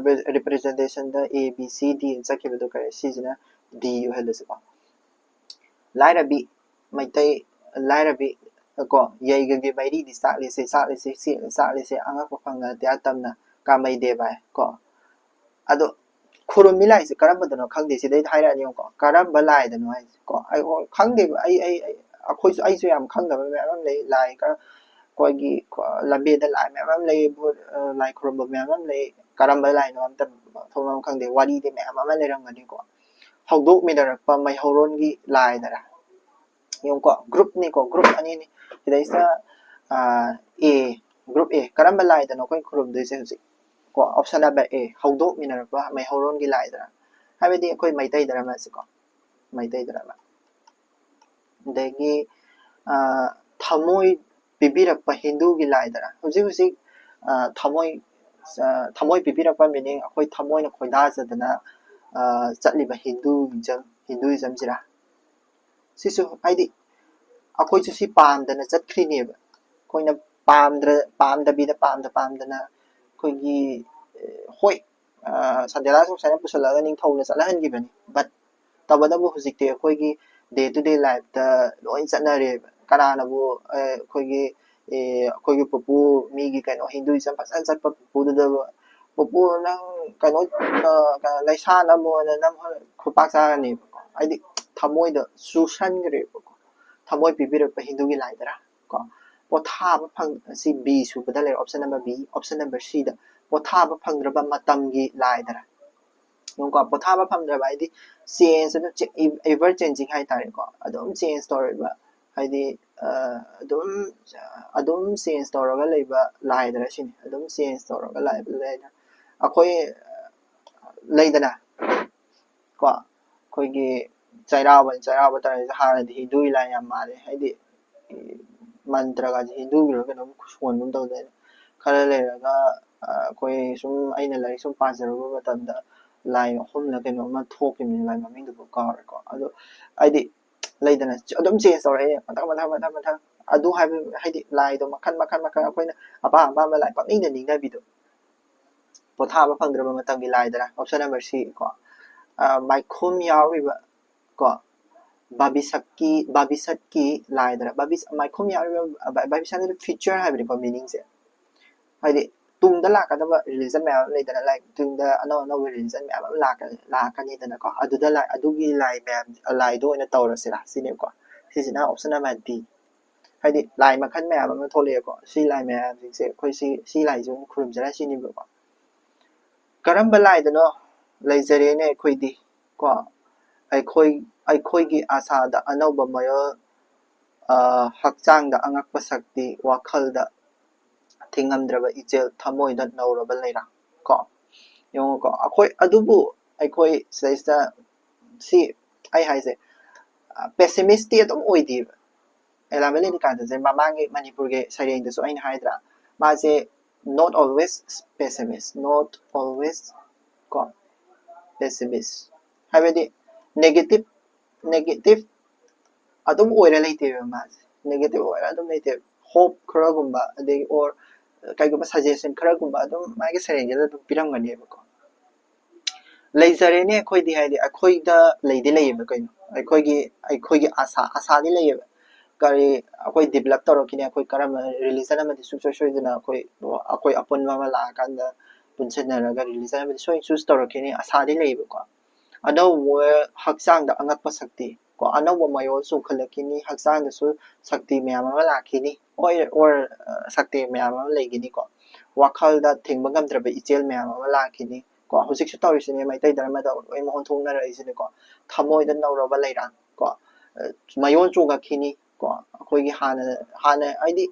representationꯗ A, B, C, D ꯆꯠꯈꯤꯕꯗꯣ ꯀꯔꯤ, ꯁꯤꯁꯤꯅ D ꯑꯣꯏꯍꯜꯂꯁꯤꯀꯣ꯫ ꯂꯥꯏꯔꯕꯤ, ꯃꯩꯇꯩ ꯂꯥꯏꯔꯕꯤ ꯀꯣ, ꯌꯩꯒꯒꯤ ꯃꯩꯔꯤꯗꯤ ꯆꯥꯛꯂꯤꯁꯦ, ꯆꯥꯛꯂꯤꯁꯦ, ꯆꯦ-, ꯆꯥꯛꯂꯤꯁꯦ, ꯑꯉꯛꯄ ꯐꯪꯅ ꯑꯇꯤꯌꯥ ꯇꯝꯅ꯫ ꯀꯥꯃꯩ ꯗꯦꯕꯥꯏ ꯀꯣ꯫ ꯑꯗꯣ ꯈꯨꯔꯨꯝꯃꯤ ꯂꯥꯏꯁꯦ ꯀꯔꯝꯕꯗꯅꯣ ꯈꯪꯗꯦ, ꯁꯤꯗꯩꯗ ꯍꯥꯏꯔꯛꯑꯅꯤ ꯌꯦꯡꯉꯨꯀꯣ, ꯀꯔꯝꯕ ꯂꯥꯏꯗꯅꯣ ꯍꯥꯏꯁꯦ ꯀꯣ꯫ ꯑꯩ ꯈꯪꯗꯦꯕ, ꯑꯩ, ꯑꯩ, ꯑꯩ, ꯑꯩꯈꯣꯏꯁꯨ, ꯑꯩꯁꯨ ꯌꯥꯝ ꯈꯪꯗꯕ ꯃꯌꯥꯝ ꯑꯃ ꯂꯩ꯫ ꯂꯥꯏ ꯈꯔ ꯑꯩꯈꯣꯏꯒꯤ ꯂꯝꯕꯦꯟꯗ ꯂꯥꯏ ꯃꯌꯥꯝ ꯑꯃ ꯂꯩ, ꯂꯥꯏ ꯈꯨꯔꯨꯝꯕ ꯃꯌꯥꯝ ꯑꯃ ꯂꯩ, ꯀꯔꯝꯕ ꯂꯥꯏꯅꯣ ꯑꯝꯇ ꯃꯊꯣꯡ ꯃꯔꯝ ꯈꯪꯗꯦ꯫ ꯋꯥꯔꯤꯗꯤ ꯃꯌꯥꯝ ꯑꯃ ꯂꯩꯔꯝꯒꯅꯤꯀꯣ꯫ ꯍꯧꯗꯣꯛꯃꯤꯟꯅꯔꯛꯄ ꯃꯩꯍꯧꯔꯣꯟꯒꯤ ꯂꯥꯏꯗꯔ? ꯌꯦꯡꯉꯨꯀꯣ, groupꯅꯤꯀꯣ, group ꯑꯅꯤꯅꯤ꯫ ꯁꯤꯗꯩꯁꯤꯗ, ꯑꯥ, A, group A, ꯀꯔꯝꯕ ꯂꯥꯏꯗꯅꯣ ꯑꯩꯈꯣꯏ ꯈꯨꯔꯨꯝꯗꯣꯏꯁꯦ ꯍꯧꯖꯤꯛ? ꯀꯣ, option number A, ꯍꯧꯗꯣꯛꯃꯤꯟꯅꯔꯛꯄ ꯃꯩꯍꯧꯔꯣꯟꯒꯤ ꯂꯥꯏꯗꯔ? ꯍꯥꯏꯕꯗꯤ ꯑꯩꯈꯣꯏ ꯃꯩꯇꯩꯗꯔ ꯃꯥꯁꯤꯀꯣ? ꯃꯩꯇꯩꯗꯔ ꯃꯥ? ꯑꯗꯒꯤ, ꯑꯥ, ꯊꯃꯣꯏ, ꯄꯤꯕꯤꯔꯛꯄ ꯍꯤꯟꯗꯨꯒꯤ ꯂꯥꯏꯗꯔ? ꯍꯧꯖꯤꯛ ꯍꯧꯖꯤꯛ ꯊꯃꯣꯏ ꯊꯃꯣꯏ ꯄꯤꯕꯤꯔꯛꯄ, meaning ꯑꯩꯈꯣꯏ ꯊꯃꯣꯏꯅ ꯈꯣꯏꯗꯥꯖꯗꯅ ꯆꯠꯂꯤꯕ ꯍꯤꯟꯗꯨ ꯍꯤꯟꯗꯨꯏꯖꯝꯁꯤꯔ? ꯁꯤꯁꯨ ꯍꯥꯏꯗꯤ ꯑꯩꯈꯣꯏꯁꯨ ꯁꯤ ꯄꯥꯝꯗꯅ ꯆꯠꯈ꯭ꯔꯤꯅꯦꯕ꯫ ꯑꯩꯈꯣꯏꯅ ꯄꯥꯝꯗ꯭ꯔ ꯄꯥꯝꯗꯕꯤꯗ ꯄꯥꯝꯗ ꯄꯥꯝꯗꯅ ꯑꯩꯈꯣꯏꯒꯤ ꯍꯣꯏ, ꯁꯟꯗꯦꯂꯥꯁꯨ ꯁꯨꯃꯥꯏꯅ ꯄꯨꯁꯜꯂꯒ ꯅꯤꯡꯊꯧꯅ ꯆꯠꯅꯍꯟꯈꯤꯕꯅꯤ꯫ But ꯇꯧꯕꯇꯕꯨ ꯍꯧꯖꯤꯛꯇꯤ ꯑꯩꯈꯣꯏꯒꯤ day to day lifeꯇ ꯂꯣꯏ ꯆꯠꯅꯔꯦꯕ꯫ ꯀꯅꯥꯅꯕꯨ ꯑꯩꯈꯣꯏꯒꯤ ꯑꯩꯈꯣꯏꯒꯤ ꯄꯨꯄꯨ, ꯃꯤꯒꯤ ꯀꯩꯅꯣ ꯍꯤꯟꯗꯨꯏꯖꯝ ꯐꯖꯅ ꯆꯠꯄ ꯄꯨꯄꯨꯗꯨꯗ, "ꯄꯨꯄꯨ, ꯅꯪ ꯀꯩꯅꯣ ꯂꯩꯁꯥ ꯅꯝꯃꯣꯅ ꯅꯝ ꯈꯨꯄꯥꯛ ꯆꯥꯔꯅꯦꯕꯀꯣ"꯫ ꯍꯥꯏꯗꯤ ꯊꯃꯣꯏꯗ ꯆꯨꯁꯟꯈ꯭ꯔꯦꯕꯀꯣ꯫ ꯊꯃꯣꯏ ꯄꯤꯕꯤꯔꯛꯄ ꯍꯤꯟꯗꯨꯒꯤ ꯂꯥꯏꯗꯔ ꯀꯣ꯫ ꯄꯣꯊꯥꯕ ꯐꯪ ꯁꯤ B ꯁꯨꯕꯗ ꯂꯩꯔꯦ, option number B꯫ Option number Cꯗ ꯄꯣꯊꯥꯕ ꯐꯪꯗ꯭ꯔꯕ ꯃꯇꯝꯒꯤ ꯂꯥꯏꯗꯔ? ꯌꯦꯡꯉꯨꯀꯣ, ꯄꯣꯊꯥꯕ ꯐꯪꯗ꯭ꯔꯕ ꯍꯥꯏꯗꯤ change ꯑꯗꯨꯝ ever changing ꯍꯥꯏꯇꯥꯔꯦꯀꯣ꯫ ꯑꯗꯨꯝ change ꯇꯧꯔꯤꯕ, ꯍꯥꯏꯗꯤ ꯑꯗꯨꯝ ꯑꯗꯨꯝ change ꯇꯧꯔꯒ ꯂꯩꯕ ꯂꯥꯏꯗꯔ ꯁꯤꯅꯤ꯫ ꯑꯗꯨꯝ change ꯇꯧꯔꯒ ꯂꯩꯕ ꯂꯥꯏꯗꯔ꯫ ꯑꯩꯈꯣꯏ ꯂꯩꯗꯅ ꯀꯣ, ꯑꯩꯈꯣꯏꯒꯤ ꯆꯩꯔꯥꯎꯕ ꯆꯩꯔꯥꯎꯕ ꯇꯧꯔꯤꯁꯦ ꯍꯥꯟꯅꯗꯤ ꯍꯤꯟꯗꯨꯒꯤ ꯂꯥꯏ ꯌꯥꯝ ꯃꯥꯜꯂꯦ꯫ ꯍꯥꯏꯗꯤ ꯃꯟꯇ꯭ꯔꯒꯁꯦ ꯍꯤꯟꯗꯨꯒꯤꯔ ꯀꯩꯅꯣꯝ ꯁꯣꯟꯕ ꯇꯧꯗꯣꯏꯅꯦ꯫ ꯈꯔ ꯂꯩꯔꯒ ꯑꯩꯈꯣꯏ ꯁꯨꯝ ꯑꯩꯅ ꯂꯥꯏꯔꯤꯛ ꯁꯨꯝ ꯄꯥꯖꯔꯨꯕ ꯃꯇꯝꯗ ꯂꯥꯏ ꯑꯍꯨꯝꯂ ꯀꯩꯅꯣꯝꯃ ꯊꯣꯛꯈꯤꯕꯅꯤ, ꯂꯥꯏ ꯃꯃꯤꯡꯗꯨꯕꯨ ꯀꯥꯎꯔꯦꯀꯣ꯫ ꯑꯗꯣ ꯍꯥꯏꯗꯤ ꯂꯩꯗꯅ ꯑꯗꯨꯝ change ꯇꯧꯔꯛꯑꯦ ꯃꯊꯪ ꯃꯊꯪ ꯃꯊꯪ ꯃꯊꯪ꯫ ꯑꯗꯨ ꯍꯥꯏꯕ ꯍꯥꯏꯗꯤ ꯂꯥꯏꯗꯣ ꯃꯈꯜ ꯃꯈꯜ ꯃꯈꯜ ꯑꯩꯈꯣꯏꯅ ꯑꯄꯥꯝ ꯑꯄꯥꯝꯕ ꯂꯥꯏ ꯄꯪꯅꯤꯡꯗ ꯅꯤꯡꯅꯕꯤꯗꯣ꯫ ꯄꯣꯊꯥꯕ ꯐꯪꯗ꯭ꯔꯕ ꯃꯇꯝꯒꯤ ꯂꯥꯏꯗꯔ? Option number C ꯀꯣ꯫ ꯃꯥꯏꯈꯨꯝ ꯌꯥꯎꯔꯤꯕ ꯀꯣ, ꯚꯕꯤꯁꯛꯀꯤ ꯚꯕꯤꯁꯠꯀꯤ ꯂꯥꯏꯗꯔ? ꯚꯕꯤꯁ ꯃꯥꯏꯈꯨꯝ ꯌꯥꯎꯔꯤꯕ ꯚꯕꯤꯁꯠ ꯍꯥꯏꯗꯤ future ꯍꯥꯏꯕꯅꯤꯀꯣ meaningꯁꯦ꯫ ꯍꯥꯏꯗꯤ ꯇꯨꯡꯗ ꯂꯥꯛꯀꯗꯕ religion ꯃꯌꯥꯝ ꯑꯃ ꯂꯩꯗꯅ, like ꯇꯨꯡꯗ ꯑꯅꯧ ꯑꯅꯧꯕ religion ꯃꯌꯥꯝ ꯑꯃ ꯂꯥꯛꯀꯅꯤꯗꯅꯀꯣ꯫ ꯑꯗꯨꯗ ꯑꯗꯨꯒꯤ ꯂꯥꯏ ꯃꯌꯥꯝ ꯂꯥꯏꯗꯣ ꯑꯣꯏꯅ ꯇꯧꯔꯁꯤꯔꯥ ꯁꯤꯅꯦꯕꯀꯣ꯫ ꯁꯤꯁꯤꯅ option number D꯫ ꯍꯥꯏꯗꯤ ꯂꯥꯏ ꯃꯈꯜ ꯃꯌꯥꯝ ꯑꯃ ꯊꯣꯛꯂꯛꯑꯦꯀꯣ꯫ ꯁꯤ ꯂꯥꯏ ꯃꯌꯥꯝꯁꯤꯡꯁꯦ ꯑꯩꯈꯣꯏ ꯁꯤ ꯁꯤ ꯂꯥꯏꯁꯦ ꯑꯃꯨꯛ ꯈꯨꯔꯨꯝꯖꯔ ꯁꯤꯅꯦꯕꯀꯣ꯫ ꯀꯔꯝꯕ ꯂꯥꯏꯗꯅꯣ? ꯂꯩꯖꯔꯦꯅꯦ ꯑꯩꯈꯣꯏꯗꯤ ꯀꯣ꯫ ꯑꯩꯈꯣꯏ ꯑꯩꯈꯣꯏꯒꯤ ꯑꯁꯥꯗ ꯑꯅꯧꯕ ꯃꯌꯣꯜ, ꯍꯛꯆꯥꯡꯗ ꯑꯉꯛꯄ ꯁꯛꯇꯤ, ꯋꯥꯈꯜꯗ ꯊꯤꯡꯉꯝꯗ꯭ꯔꯕ ꯏꯆꯦꯜ, ꯊꯃꯣꯏꯗ ꯅꯧꯔꯕ ꯂꯩꯔꯥ ꯀꯣ꯫ ꯌꯦꯡꯉꯨꯀꯣ, ꯑꯩꯈꯣꯏ ꯑꯗꯨꯕꯨ ꯑꯩꯈꯣꯏ ꯁꯤꯗꯩꯁꯤꯗ ꯁꯤ ꯑꯩ ꯍꯥꯏꯁꯦ pessimistic ꯑꯗꯨꯝ ꯑꯣꯏꯗꯦꯕ꯫ ꯑꯦꯂꯥꯃꯦ ꯂꯤꯅꯤꯀꯥꯟꯇꯁꯦ ꯃꯃꯥꯡꯒꯤ ꯃꯅꯤꯄꯨꯔꯒꯤ ꯁꯩꯔꯦꯡꯗꯁꯨ ꯑꯩꯅ ꯍꯥꯏꯗ꯭ꯔꯥ, ꯃꯥꯁꯦ not always pessimist, not always ꯀꯣ, pessimist, ꯍꯥꯏꯕꯗꯤ negative negative ꯑꯗꯨꯝ ꯑꯣꯏꯔ ꯂꯩꯇꯦꯕ ꯃꯥꯁꯦ, negative ꯑꯣꯏꯔ ꯑꯗꯨꯝ ꯂꯩꯇꯦꯕ꯫ Hope ꯈꯔꯒꯨꯝꯕ, ꯑꯗꯒꯤ or ꯀꯩꯒꯨꯝꯕ suggestion ꯈꯔꯒꯨꯝꯕ ꯑꯗꯨꯝ ꯃꯥꯒꯤ ꯁꯩꯔꯦꯡꯁꯤꯗ ꯑꯗꯨꯝ ꯄꯤꯔꯝꯒꯅꯦꯕꯀꯣ꯫ ꯂꯩꯖꯔꯦꯅꯦ ꯑꯩꯈꯣꯏꯗꯤ, ꯍꯥꯏꯗꯤ ꯑꯩꯈꯣꯏꯗ ꯂꯩꯗꯤ ꯂꯩꯌꯦꯕ ꯀꯩꯅꯣ, ꯑꯩꯈꯣꯏꯒꯤ ꯑꯩꯈꯣꯏꯒꯤ ꯑꯁꯥ ꯑꯁꯥꯗꯤ ꯂꯩꯌꯦꯕ꯫ ꯀꯔꯤ, ꯑꯩꯈꯣꯏ develop ꯇꯧꯔꯛꯈꯤꯅꯤ, ꯑꯩꯈꯣꯏ ꯀꯔꯝꯕ religion ꯑꯃꯗꯤ ꯁꯨꯡꯁꯣꯏ ꯁꯣꯏꯗꯅ ꯑꯩꯈꯣꯏ ꯑꯩꯈꯣꯏ ꯑꯄꯨꯟꯕ ꯑꯃ ꯂꯥꯛꯑꯀꯥꯟꯗ ꯄꯨꯟꯁꯤꯟꯅꯔꯒ religion ꯑꯃꯗꯤ ꯁꯣꯏ choose ꯇꯧꯔꯛꯈꯤꯅꯤ, ꯑꯁꯥꯗꯤ ꯂꯩꯌꯦꯕꯀꯣ꯫ ꯑꯅꯧꯕ ꯍꯛꯆꯥꯡꯗ ꯑꯉꯛꯄ ꯁꯛꯇꯤ ꯀꯣ, ꯑꯅꯧꯕ ꯃꯌꯣꯜ ꯆꯣꯡꯈꯠꯂꯛꯈꯤꯅꯤ, ꯍꯛꯆꯥꯡꯗꯁꯨ ꯁꯛꯇꯤ ꯃꯌꯥꯝ ꯑꯃ ꯂꯥꯛꯈꯤꯅꯤ, or or ꯁꯛꯇꯤ ꯃꯌꯥꯝ ꯑꯃ ꯂꯩꯈꯤꯅꯤꯀꯣ꯫ ꯋꯥꯈꯜꯗ ꯊꯤꯡꯕ ꯉꯝꯗ꯭ꯔꯕ ꯏꯆꯦꯜ ꯃꯌꯥꯝ ꯑꯃ ꯂꯥꯛꯈꯤꯅꯤ ꯀꯣ꯫ ꯍꯧꯖꯤꯛꯁꯨ ꯇꯧꯔꯤꯁꯤꯅꯦ, ꯃꯩꯇꯩ ꯙꯔꯃꯗ ꯂꯣꯏꯅ ꯑꯣꯟꯊꯣꯛꯅꯔꯛꯏꯁꯤꯅꯦꯀꯣ꯫ ꯊꯃꯣꯏꯗ ꯅꯧꯔꯕ ꯂꯩꯔꯥꯡ ꯀꯣ, ꯃꯌꯣꯜ ꯆꯣꯡꯉꯛꯈꯤꯅꯤ ꯀꯣ꯫ ꯑꯩꯈꯣꯏꯒꯤ ꯍꯥꯟꯅ ꯍꯥꯟꯅ ꯍꯥꯏꯗꯤ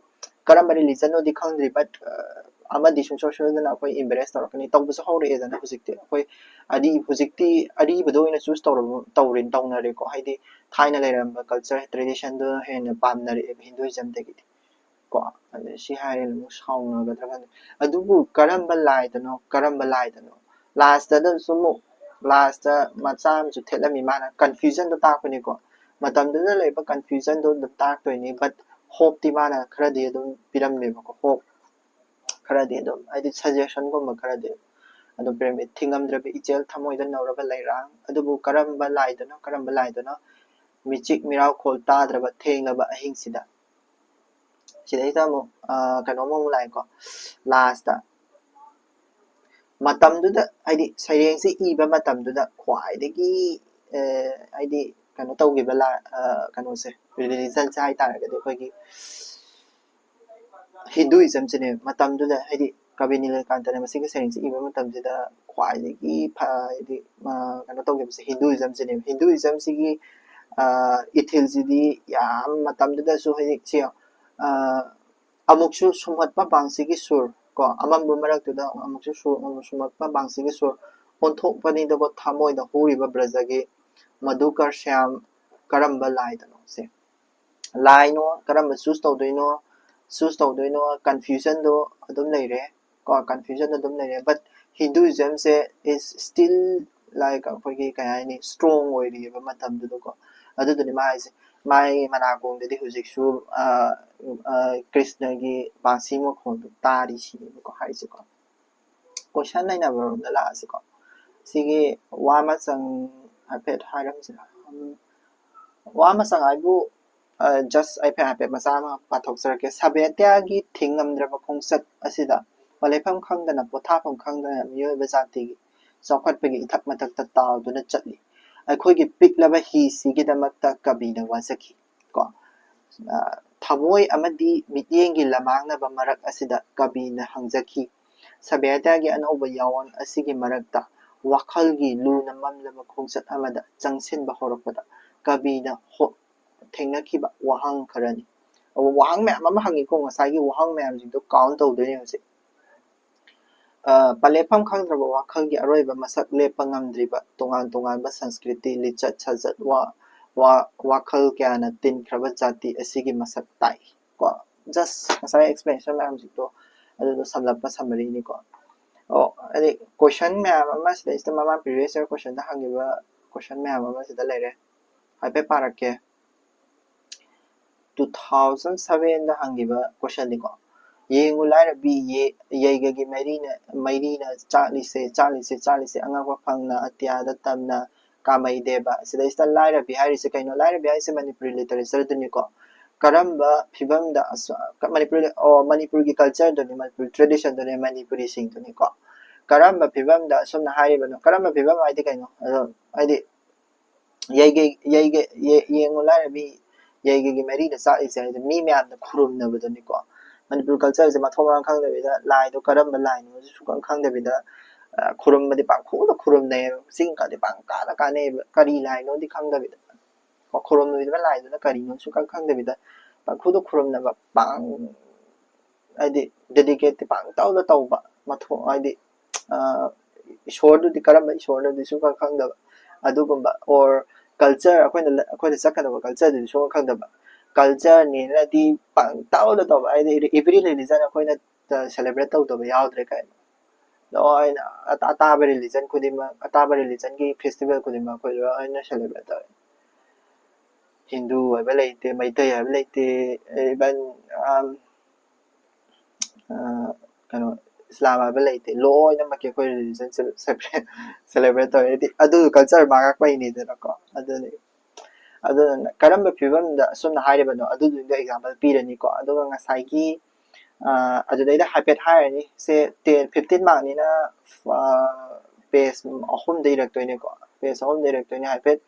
ꯀꯔꯝꯕ religion ꯅꯣꯗꯤ ꯈꯪꯗ꯭ꯔꯤ, but ꯑꯃꯗꯤ ꯁꯨꯡꯁꯣꯏ ꯁꯣꯏꯗꯅ ꯑꯩꯈꯣꯏ embrace ꯇꯧꯔꯛꯀꯅꯤ, ꯇꯧꯕꯁꯨ ꯍꯧꯔꯛꯑꯦꯗꯅ ꯍꯧꯖꯤꯛꯇꯤ꯫ ꯑꯩꯈꯣꯏ ꯑꯔꯤ ꯍꯧꯖꯤꯛꯇꯤ ꯑꯔꯤꯕꯗ ꯑꯣꯏꯅ choose ꯇꯧꯔꯕ ꯇꯧꯔꯤ ꯇꯧꯅꯔꯦꯀꯣ꯫ ꯍꯥꯏꯗꯤ ꯊꯥꯏꯅ ꯂꯩꯔꯝꯕ culture tradition ꯗꯣ ꯍꯦꯟꯅ ꯄꯥꯝꯅꯔꯛꯑꯦꯕ Hinduism ꯗꯒꯤꯗꯤ ꯀꯣ꯫ ꯑꯗ ꯁꯤ ꯍꯥꯏꯔꯒ ꯑꯃꯨꯛ ꯁꯥꯎꯅꯒꯗ꯭ꯔꯥ ꯈꯪꯗꯦ꯫ ꯑꯗꯨꯕꯨ ꯀꯔꯝꯕ ꯂꯥꯏꯗꯅꯣ, ꯀꯔꯝꯕ ꯂꯥꯏꯗꯅꯣ? Last ꯇ ꯑꯗꯨꯝꯁꯨ ꯑꯃꯨꯛ last ꯇ ꯃꯆꯥ ꯑꯃꯁꯨ ꯊꯦꯠꯂꯝꯃꯤ, ꯃꯥꯅ confusion ꯗꯣ ꯇꯥꯛꯄꯅꯤꯀꯣ꯫ ꯃꯇꯝꯗꯨꯗ ꯂꯩꯕ confusion ꯗꯣ ꯑꯗꯨꯝ ꯇꯥꯛꯇꯣꯏꯅꯤ, but hope ꯇꯤ ꯃꯥꯅ ꯈꯔꯗꯤ ꯑꯗꯨꯝ ꯄꯤꯔꯝꯃꯦꯕꯀꯣ꯫ Hope ꯈꯔꯗꯤ ꯑꯗꯨꯝ, ꯍꯥꯏꯗꯤ suggestion ꯒꯨꯝꯕ ꯈꯔꯗꯤ ꯑꯗꯨꯝ ꯄꯤꯔꯝꯃꯤ꯫ ꯊꯤꯡꯉꯝꯗ꯭ꯔꯕ ꯏꯆꯦꯜ, ꯊꯃꯣꯏꯗ ꯅꯧꯔꯕ ꯂꯩꯔꯥꯡ꯫ ꯑꯗꯨꯕꯨ ꯀꯔꯝꯕ ꯂꯥꯏꯗꯅꯣ, ꯀꯔꯝꯕ ꯂꯥꯏꯗꯅꯣ? ꯃꯤꯆꯤꯛ ꯃꯤꯔꯥꯎꯈꯣꯜ ꯇꯥꯗ꯭ꯔꯕ ꯊꯦꯡꯂꯕ ꯑꯍꯤꯡꯁꯤꯗ꯫ ꯁꯤꯗꯩꯗ ꯑꯃꯨꯛ ꯑ, ꯀꯩꯅꯣꯝ ꯑꯃꯨꯛ ꯂꯥꯛꯑꯦꯀꯣ꯫ Last ꯇ ꯃꯇꯝꯗꯨꯗ, ꯍꯥꯏꯗꯤ ꯁꯩꯔꯦꯡꯁꯤ ꯏꯕ ꯃꯇꯝꯗꯨꯗ ꯈ꯭ꯋꯥꯏꯗꯒꯤ ꯑ, ꯍꯥꯏꯗꯤ ꯀꯩꯅꯣ ꯇꯧꯈꯤꯕ ꯂꯥ ꯑ, ꯀꯩꯅꯣꯁꯦ, religion ꯁꯦ ꯍꯥꯏꯇꯥꯔꯒꯗꯤ ꯑꯩꯈꯣꯏꯒꯤ Hinduism ꯁꯤꯅꯦ꯫ ꯃꯇꯝꯗꯨꯗ ꯍꯥꯏꯗꯤ ꯀꯕꯤ ꯅꯤꯂꯀꯥꯟꯇꯅ ꯃꯁꯤꯒꯤ ꯁꯩꯔꯦꯡꯁꯤ ꯏꯕ ꯃꯇꯝꯁꯤꯗ ꯈ꯭ꯋꯥꯏꯗꯒꯤ ꯐ-, ꯍꯥꯏꯗꯤ ꯑ, ꯀꯩꯅꯣ ꯇꯧꯈꯤꯕꯁꯦ Hinduism ꯁꯤꯅꯦꯕ꯫ Hinduism ꯁꯤꯒꯤ ꯑ, ꯏꯊꯤꯜꯁꯤꯗꯤ ꯌꯥꯝ ꯃꯇꯝꯗꯨꯗꯁꯨ ꯍꯥꯏꯗꯤ ꯁꯤ ꯑ, ꯑꯃꯨꯛꯁꯨ ꯁꯨꯝꯍꯠꯄ ꯄꯥꯡꯁꯤꯒꯤ ꯁꯨꯔ ꯀꯣ, ꯑꯃꯝꯕ ꯃꯔꯛꯇꯨꯗ ꯑꯃꯨꯛꯁꯨ ꯁꯨ-, ꯑꯃꯨꯛ ꯁꯨꯝꯍꯠꯄ ꯄꯥꯡꯁꯤꯒꯤ ꯁꯨꯔ ꯑꯣꯟꯊꯣꯛꯄꯅꯤꯗꯀꯣ ꯊꯃꯣꯏꯗ ꯍꯨꯔꯤꯕ ꯕ꯭ꯔꯖꯒꯤ ꯃꯙꯨꯀꯔ ꯁ꯭ꯌꯥꯝ ꯀꯔꯝꯕ ꯂꯥꯏꯗꯅꯣ ꯁꯦ꯫ line ꯅꯣ, ꯀꯔꯝꯕ choose ꯇꯧꯗꯣꯏꯅꯣ, choose ꯇꯧꯗꯣꯏꯅꯣ, confusion ꯗꯣ ꯑꯗꯨꯝ ꯂꯩꯔꯦ ꯀꯣ, confusion ꯑꯗꯨꯝ ꯂꯩꯔꯦ꯫ But Hinduism say is still like ꯑꯩꯈꯣꯏꯒꯤ ꯀꯩ ꯍꯥꯏꯅꯤ, strong ꯑꯣꯏꯔꯤꯑꯕ ꯃꯇꯝꯗꯨꯗꯀꯣ꯫ ꯑꯗꯨꯗꯨꯅꯤ ꯃꯥ ꯍꯥꯏꯁꯦ, ꯃꯥꯒꯤ ꯃꯅꯥꯀꯣꯡꯗꯗꯤ ꯍꯧꯖꯤꯛꯁꯨ ꯑ, ꯑ, ꯀ꯭ꯔꯤꯁꯅꯒꯤ ꯕꯥꯡꯁꯤ ꯃꯈꯣꯟꯗꯣ ꯇꯥꯔꯤ ꯁꯤꯅꯦꯕꯀꯣ ꯍꯥꯏꯁꯦꯀꯣ꯫ Question ꯅꯩꯅꯕꯔꯣꯝꯗ ꯂꯥꯛꯑꯁꯤꯀꯣ꯫ ꯁꯤꯒꯤ ꯋꯥ ꯃꯆꯪ ꯍꯥꯏꯐꯦꯠ ꯍꯥꯏꯔꯝꯁꯤꯔ? ꯎꯝ, ꯋꯥ ꯃꯆꯪ ꯍꯥꯏꯕꯨ just ꯍꯥꯏꯐꯦꯠ ꯍꯥꯏꯐꯦꯠ ꯃꯆꯥ ꯑꯃ ꯄꯥꯊꯣꯛꯆꯔꯛꯀꯦ꯫ ꯁꯥꯕꯦꯇ꯭ꯌꯥꯒꯤ ꯊꯤꯡꯉꯝꯗ꯭ꯔꯕ ꯈꯣꯡꯆꯠ ꯑꯁꯤꯗ ꯄꯣꯠꯂꯦꯞꯐꯝ ꯈꯪꯗꯅ, ꯄꯣꯊꯥꯐꯝ ꯈꯪꯗꯅ ꯃꯤꯑꯣꯏꯕ ꯖꯥꯇꯤꯒꯤ ꯆꯥꯎꯈꯠꯄꯒꯤ ꯏꯊꯛ ꯃꯊꯛꯇ ꯇꯥꯎꯗꯨꯅ ꯆꯠꯂꯤ꯫ ꯑꯩꯈꯣꯏꯒꯤ ꯄꯤꯛꯂꯕ ꯍꯤꯁꯤꯒꯤꯗꯃꯛꯇ ꯀꯕꯤꯅ ꯋꯥꯖꯈꯤ ꯀꯣ꯫ ꯊꯃꯣꯏ ꯑꯃꯗꯤ ꯃꯤꯠꯌꯦꯡꯒꯤ ꯂꯃꯥꯡꯅꯕ ꯃꯔꯛ ꯑꯁꯤꯗ ꯀꯕꯤꯅ ꯍꯪꯖꯈꯤ, ꯁꯥꯕꯦꯇ꯭ꯌꯥꯒꯤ ꯑꯅꯧꯕ ꯌꯥꯑꯣꯟ ꯑꯁꯤꯒꯤ ꯃꯔꯛꯇ ꯋꯥꯈꯜꯒꯤ ꯂꯨꯅ ꯃꯝꯂꯕ ꯈꯣꯡꯆꯠ ꯑꯃꯗ ꯆꯪꯁꯤꯟꯕ ꯍꯧꯔꯛꯄꯗ ꯀꯕꯤꯅ ꯍꯣ-, ꯊꯦꯡꯅꯈꯤꯕ ꯋꯥꯍꯪ ꯈꯔꯅꯤ꯫ ꯑꯗꯨꯒ ꯋꯥꯍꯪ ꯃꯌꯥꯝ ꯑꯃ ꯍꯪꯉꯤꯀꯣ, ꯉꯁꯥꯏꯒꯤ ꯋꯥꯍꯪ ꯃꯌꯥꯝꯁꯤꯡꯗꯣ count ꯇꯧꯗꯣꯏꯅꯦ ꯍꯧꯖꯤꯛ꯫ ꯄꯜꯂꯦꯞꯐꯝ ꯈꯪꯗ꯭ꯔꯕ ꯋꯥꯈꯜꯒꯤ ꯑꯔꯣꯏꯕ ꯃꯁꯛ ꯂꯦꯞꯄ ꯉꯝꯗ꯭ꯔꯤꯕ ꯇꯣꯉꯥꯟ ꯇꯣꯉꯥꯟꯕ ꯁꯪꯁꯀ꯭ꯔꯤꯇꯤ, ꯂꯤꯆꯠ ꯁꯥꯖꯠ, ꯋꯥ-, ꯋꯥ-, ꯋꯥꯈꯜ ꯀꯌꯥꯅ ꯇꯤꯟꯈ꯭ꯔꯕ ꯖꯥꯇꯤ ꯑꯁꯤꯒꯤ ꯃꯁꯛ ꯇꯥꯛꯏ ꯀꯣ꯫ Just ꯉꯁꯥꯏ explanation ꯃꯌꯥꯝꯁꯤꯡꯗꯣ ꯑꯗꯨꯗꯣ ꯁꯝꯂꯞꯄ summary ꯅꯤꯀꯣ꯫ ꯑꯣ, ꯍꯥꯏꯗꯤ question ꯃꯌꯥꯝ ꯑꯃ ꯁꯤꯗꯩꯁꯤꯗ ꯃꯃꯥꯡ previous year question ꯗ ꯍꯪꯈꯤꯕ question ꯃꯌꯥꯝ ꯑꯃ ꯁꯤꯗ ꯂꯩꯔꯦ꯫ ꯍꯥꯏꯐꯦꯠ ꯄꯥꯔꯛꯀꯦ꯫ Two thousand seven ꯗ ꯍꯪꯈꯤꯕ question ꯅꯤꯀꯣ꯫ ꯌꯦꯡꯉꯨ ꯂꯥꯏꯔꯕꯤ, ꯌꯦ-, ꯌꯩꯒꯒꯤ ꯃꯩꯔꯤꯅ, ꯃꯩꯔꯤꯅ ꯆꯥꯛꯂꯤꯁꯦ, ꯆꯥꯛꯂꯤꯁꯦ, ꯆꯥꯛꯂꯤꯁꯦ, ꯑꯉꯛꯄ ꯐꯪꯅ, ꯑꯇꯤꯌꯥꯗ ꯇꯝꯅ, ꯀꯥꯃꯩ ꯗꯦꯕ꯫ ꯁꯤꯗꯩꯁꯤꯗ ꯂꯥꯏꯔꯕꯤ ꯍꯥꯏꯔꯤꯁꯦ ꯀꯩꯅꯣ? ꯂꯥꯏꯔꯕꯤ ꯍꯥꯏꯔꯤꯁꯦ ꯃꯅꯤꯄꯨꯔꯤ literature ꯗꯨꯅꯤꯀꯣ꯫ ꯀꯔꯝꯕ ꯐꯤꯕꯝꯗ ꯑꯁ-, ꯀ-, ꯃꯅꯤꯄꯨꯔꯤ, ꯑꯣ, ꯃꯅꯤꯄꯨꯔꯒꯤ culture ꯗꯨꯅꯤ, ꯃꯅꯤꯄꯨꯔꯤ tradition ꯗꯨꯅꯤ, ꯃꯅꯤꯄꯨꯔꯤꯁꯤꯡꯗꯨꯅꯤꯀꯣ꯫ ꯀꯔꯝꯕ ꯐꯤꯕꯝꯗ ꯑꯁꯨꯝꯅ ꯍꯥꯏꯔꯤꯕꯅꯣ? ꯀꯔꯝꯕ ꯐꯤꯕꯝ ꯍꯥꯏꯗꯤ ꯀꯩꯅꯣ? ꯑꯗꯣ, ꯍꯥꯏꯗꯤ, ꯌꯩꯒꯦ, ꯌꯩꯒꯦ, ꯌꯦ-, ꯌꯦꯡꯉꯨ ꯂꯥꯏꯔꯕꯤ, ꯌꯩꯒꯒꯤ ꯃꯩꯔꯤꯅ ꯆꯥꯛꯂꯤꯁꯦ ꯍꯥꯏꯗꯤ ꯃꯤ ꯃꯌꯥꯝꯅ ꯈꯨꯔꯨꯝꯅꯕꯗꯨꯅꯤꯀꯣ꯫ ꯃꯅꯤꯄꯨꯔ culture ꯁꯦ ꯃꯊꯣꯡ ꯃꯔꯝ ꯈꯪꯗꯕꯤꯗ, ꯂꯥꯏꯗꯣ ꯀꯔꯝꯕ ꯂꯥꯏꯅꯣꯁꯨ ꯁꯨꯈꯪ ꯈꯪꯗꯕꯤꯗ, ꯑ, ꯈꯨꯔꯨꯝꯕꯗꯤ ꯄꯪꯈꯨꯗ ꯈꯨꯔꯨꯝꯅꯩꯌꯦꯕ, ꯆꯤꯡꯒꯗꯤ ꯄꯪꯀꯥꯗ ꯀꯥꯅꯩꯌꯦꯕ, ꯀꯔꯤ ꯂꯥꯏꯅꯣꯗꯤ ꯈꯪꯗꯕꯤꯗ꯫ ꯈꯨꯔꯨꯝꯂꯤꯕ ꯂꯥꯏꯗꯨꯅ ꯀꯔꯤꯅꯣ ꯁꯨꯈꯪ ꯈꯪꯗꯕꯤꯗ ꯄꯪꯈꯨꯗ ꯈꯨꯔꯨꯝꯅꯕ, ꯄꯪ-, ꯍꯥꯏꯗꯤ dedicate ꯇꯤ ꯄꯪꯇꯧꯗ ꯇꯧꯕ, ꯃꯊꯣꯡ, ꯍꯥꯏꯗꯤ, ꯑ, ꯏꯁꯣꯔꯗꯨꯗꯤ, ꯀꯔꯝꯕ ꯏꯁꯣꯔꯅꯣꯗꯤ ꯁꯨꯈꯪ ꯈꯪꯗꯕ, ꯑꯗꯨꯒꯨꯝꯕ, or culture, ꯑꯩꯈꯣꯏꯅ ꯂ-, ꯑꯩꯈꯣꯏꯅ ꯆꯠꯀꯗꯕ culture ꯗꯨꯗꯤ ꯁꯨꯈꯪ ꯈꯪꯗꯕ, ꯀꯜꯆꯔꯅꯦꯅꯗꯤ ꯄꯪꯇꯧꯗ ꯇꯧꯕ, ꯍꯥꯏꯗꯤ every religion ꯑꯩꯈꯣꯏꯅ ꯁꯦꯂꯦꯕ꯭ꯔꯦꯠ ꯇꯧꯗꯕ ꯌꯥꯎꯗ꯭ꯔꯦ ꯀꯩꯅꯣ꯫ ꯂꯣꯏꯅ ꯑꯇꯥ- ꯑꯇꯥꯕ ꯔꯤꯂꯤꯖꯟ ꯈꯨꯗꯤꯡꯃꯛ, ꯑꯇꯥꯕ ꯔꯤꯂꯤꯖꯟꯒꯤ ꯐꯦꯁꯇꯤꯚꯦꯜ ꯈꯨꯗꯤꯡꯃꯛ ꯑꯩꯈꯣꯏ ꯂꯣꯏꯅ ꯁꯦꯂꯦꯕ꯭ꯔꯦꯠ ꯇꯧꯋꯦ꯫ ꯍꯤꯟꯗꯨ ꯍꯥꯏꯕ ꯂꯩꯇꯦ, ꯃꯩꯇꯩ ꯍꯥꯏꯕ ꯂꯩꯇꯦ, ꯏꯚꯟ ꯀꯩꯅꯣ, ꯏꯁꯂꯥꯝ ꯍꯥꯏꯕ ꯂꯩꯇꯦ, ꯂꯣꯏꯅꯃꯛꯀꯤ ꯑꯩꯈꯣꯏ ꯔꯤꯂꯤꯖꯟ ꯁꯦꯂꯦꯕ꯭ꯔꯦꯠ ꯇꯧꯋꯦ꯫ ꯍꯥꯏꯗꯤ ꯑꯗꯨ ꯀꯜꯆꯔ ꯃꯥꯡꯉꯛꯄꯩꯅꯤꯗꯅꯀꯣ꯫ ꯑꯗꯨꯅꯤ ꯑꯗꯨꯅ ꯀꯔꯝꯕ ꯐꯤꯕꯝꯗ, ꯑꯁꯨꯝꯅ ꯍꯥꯏꯔꯤꯕꯅꯣ ꯑꯗꯨꯗꯨꯒꯤ ꯑꯦꯛꯖꯥꯝꯄꯜ ꯄꯤꯔꯅꯤꯀꯣ꯫ ꯑꯗꯨꯒ ꯉꯁꯥꯏꯒꯤ ꯑꯗꯨꯗꯩꯗ ꯍꯥꯏꯐꯦꯠ ꯍꯥꯏꯔꯅꯤ꯫ ꯁꯦ ꯇꯦꯟ ꯐꯤꯐꯇꯤꯟ ꯃꯥꯔꯛꯅꯤꯅ ꯄꯦꯖ ꯑꯍꯨꯝꯗ ꯏꯔꯛꯇꯣꯏꯅꯦꯀꯣ꯫ ꯄꯦꯖ ꯑꯍꯨꯝꯗ ꯏꯔꯛꯇꯣꯏꯅꯦ꯫ ꯍꯥꯏꯐꯦꯠ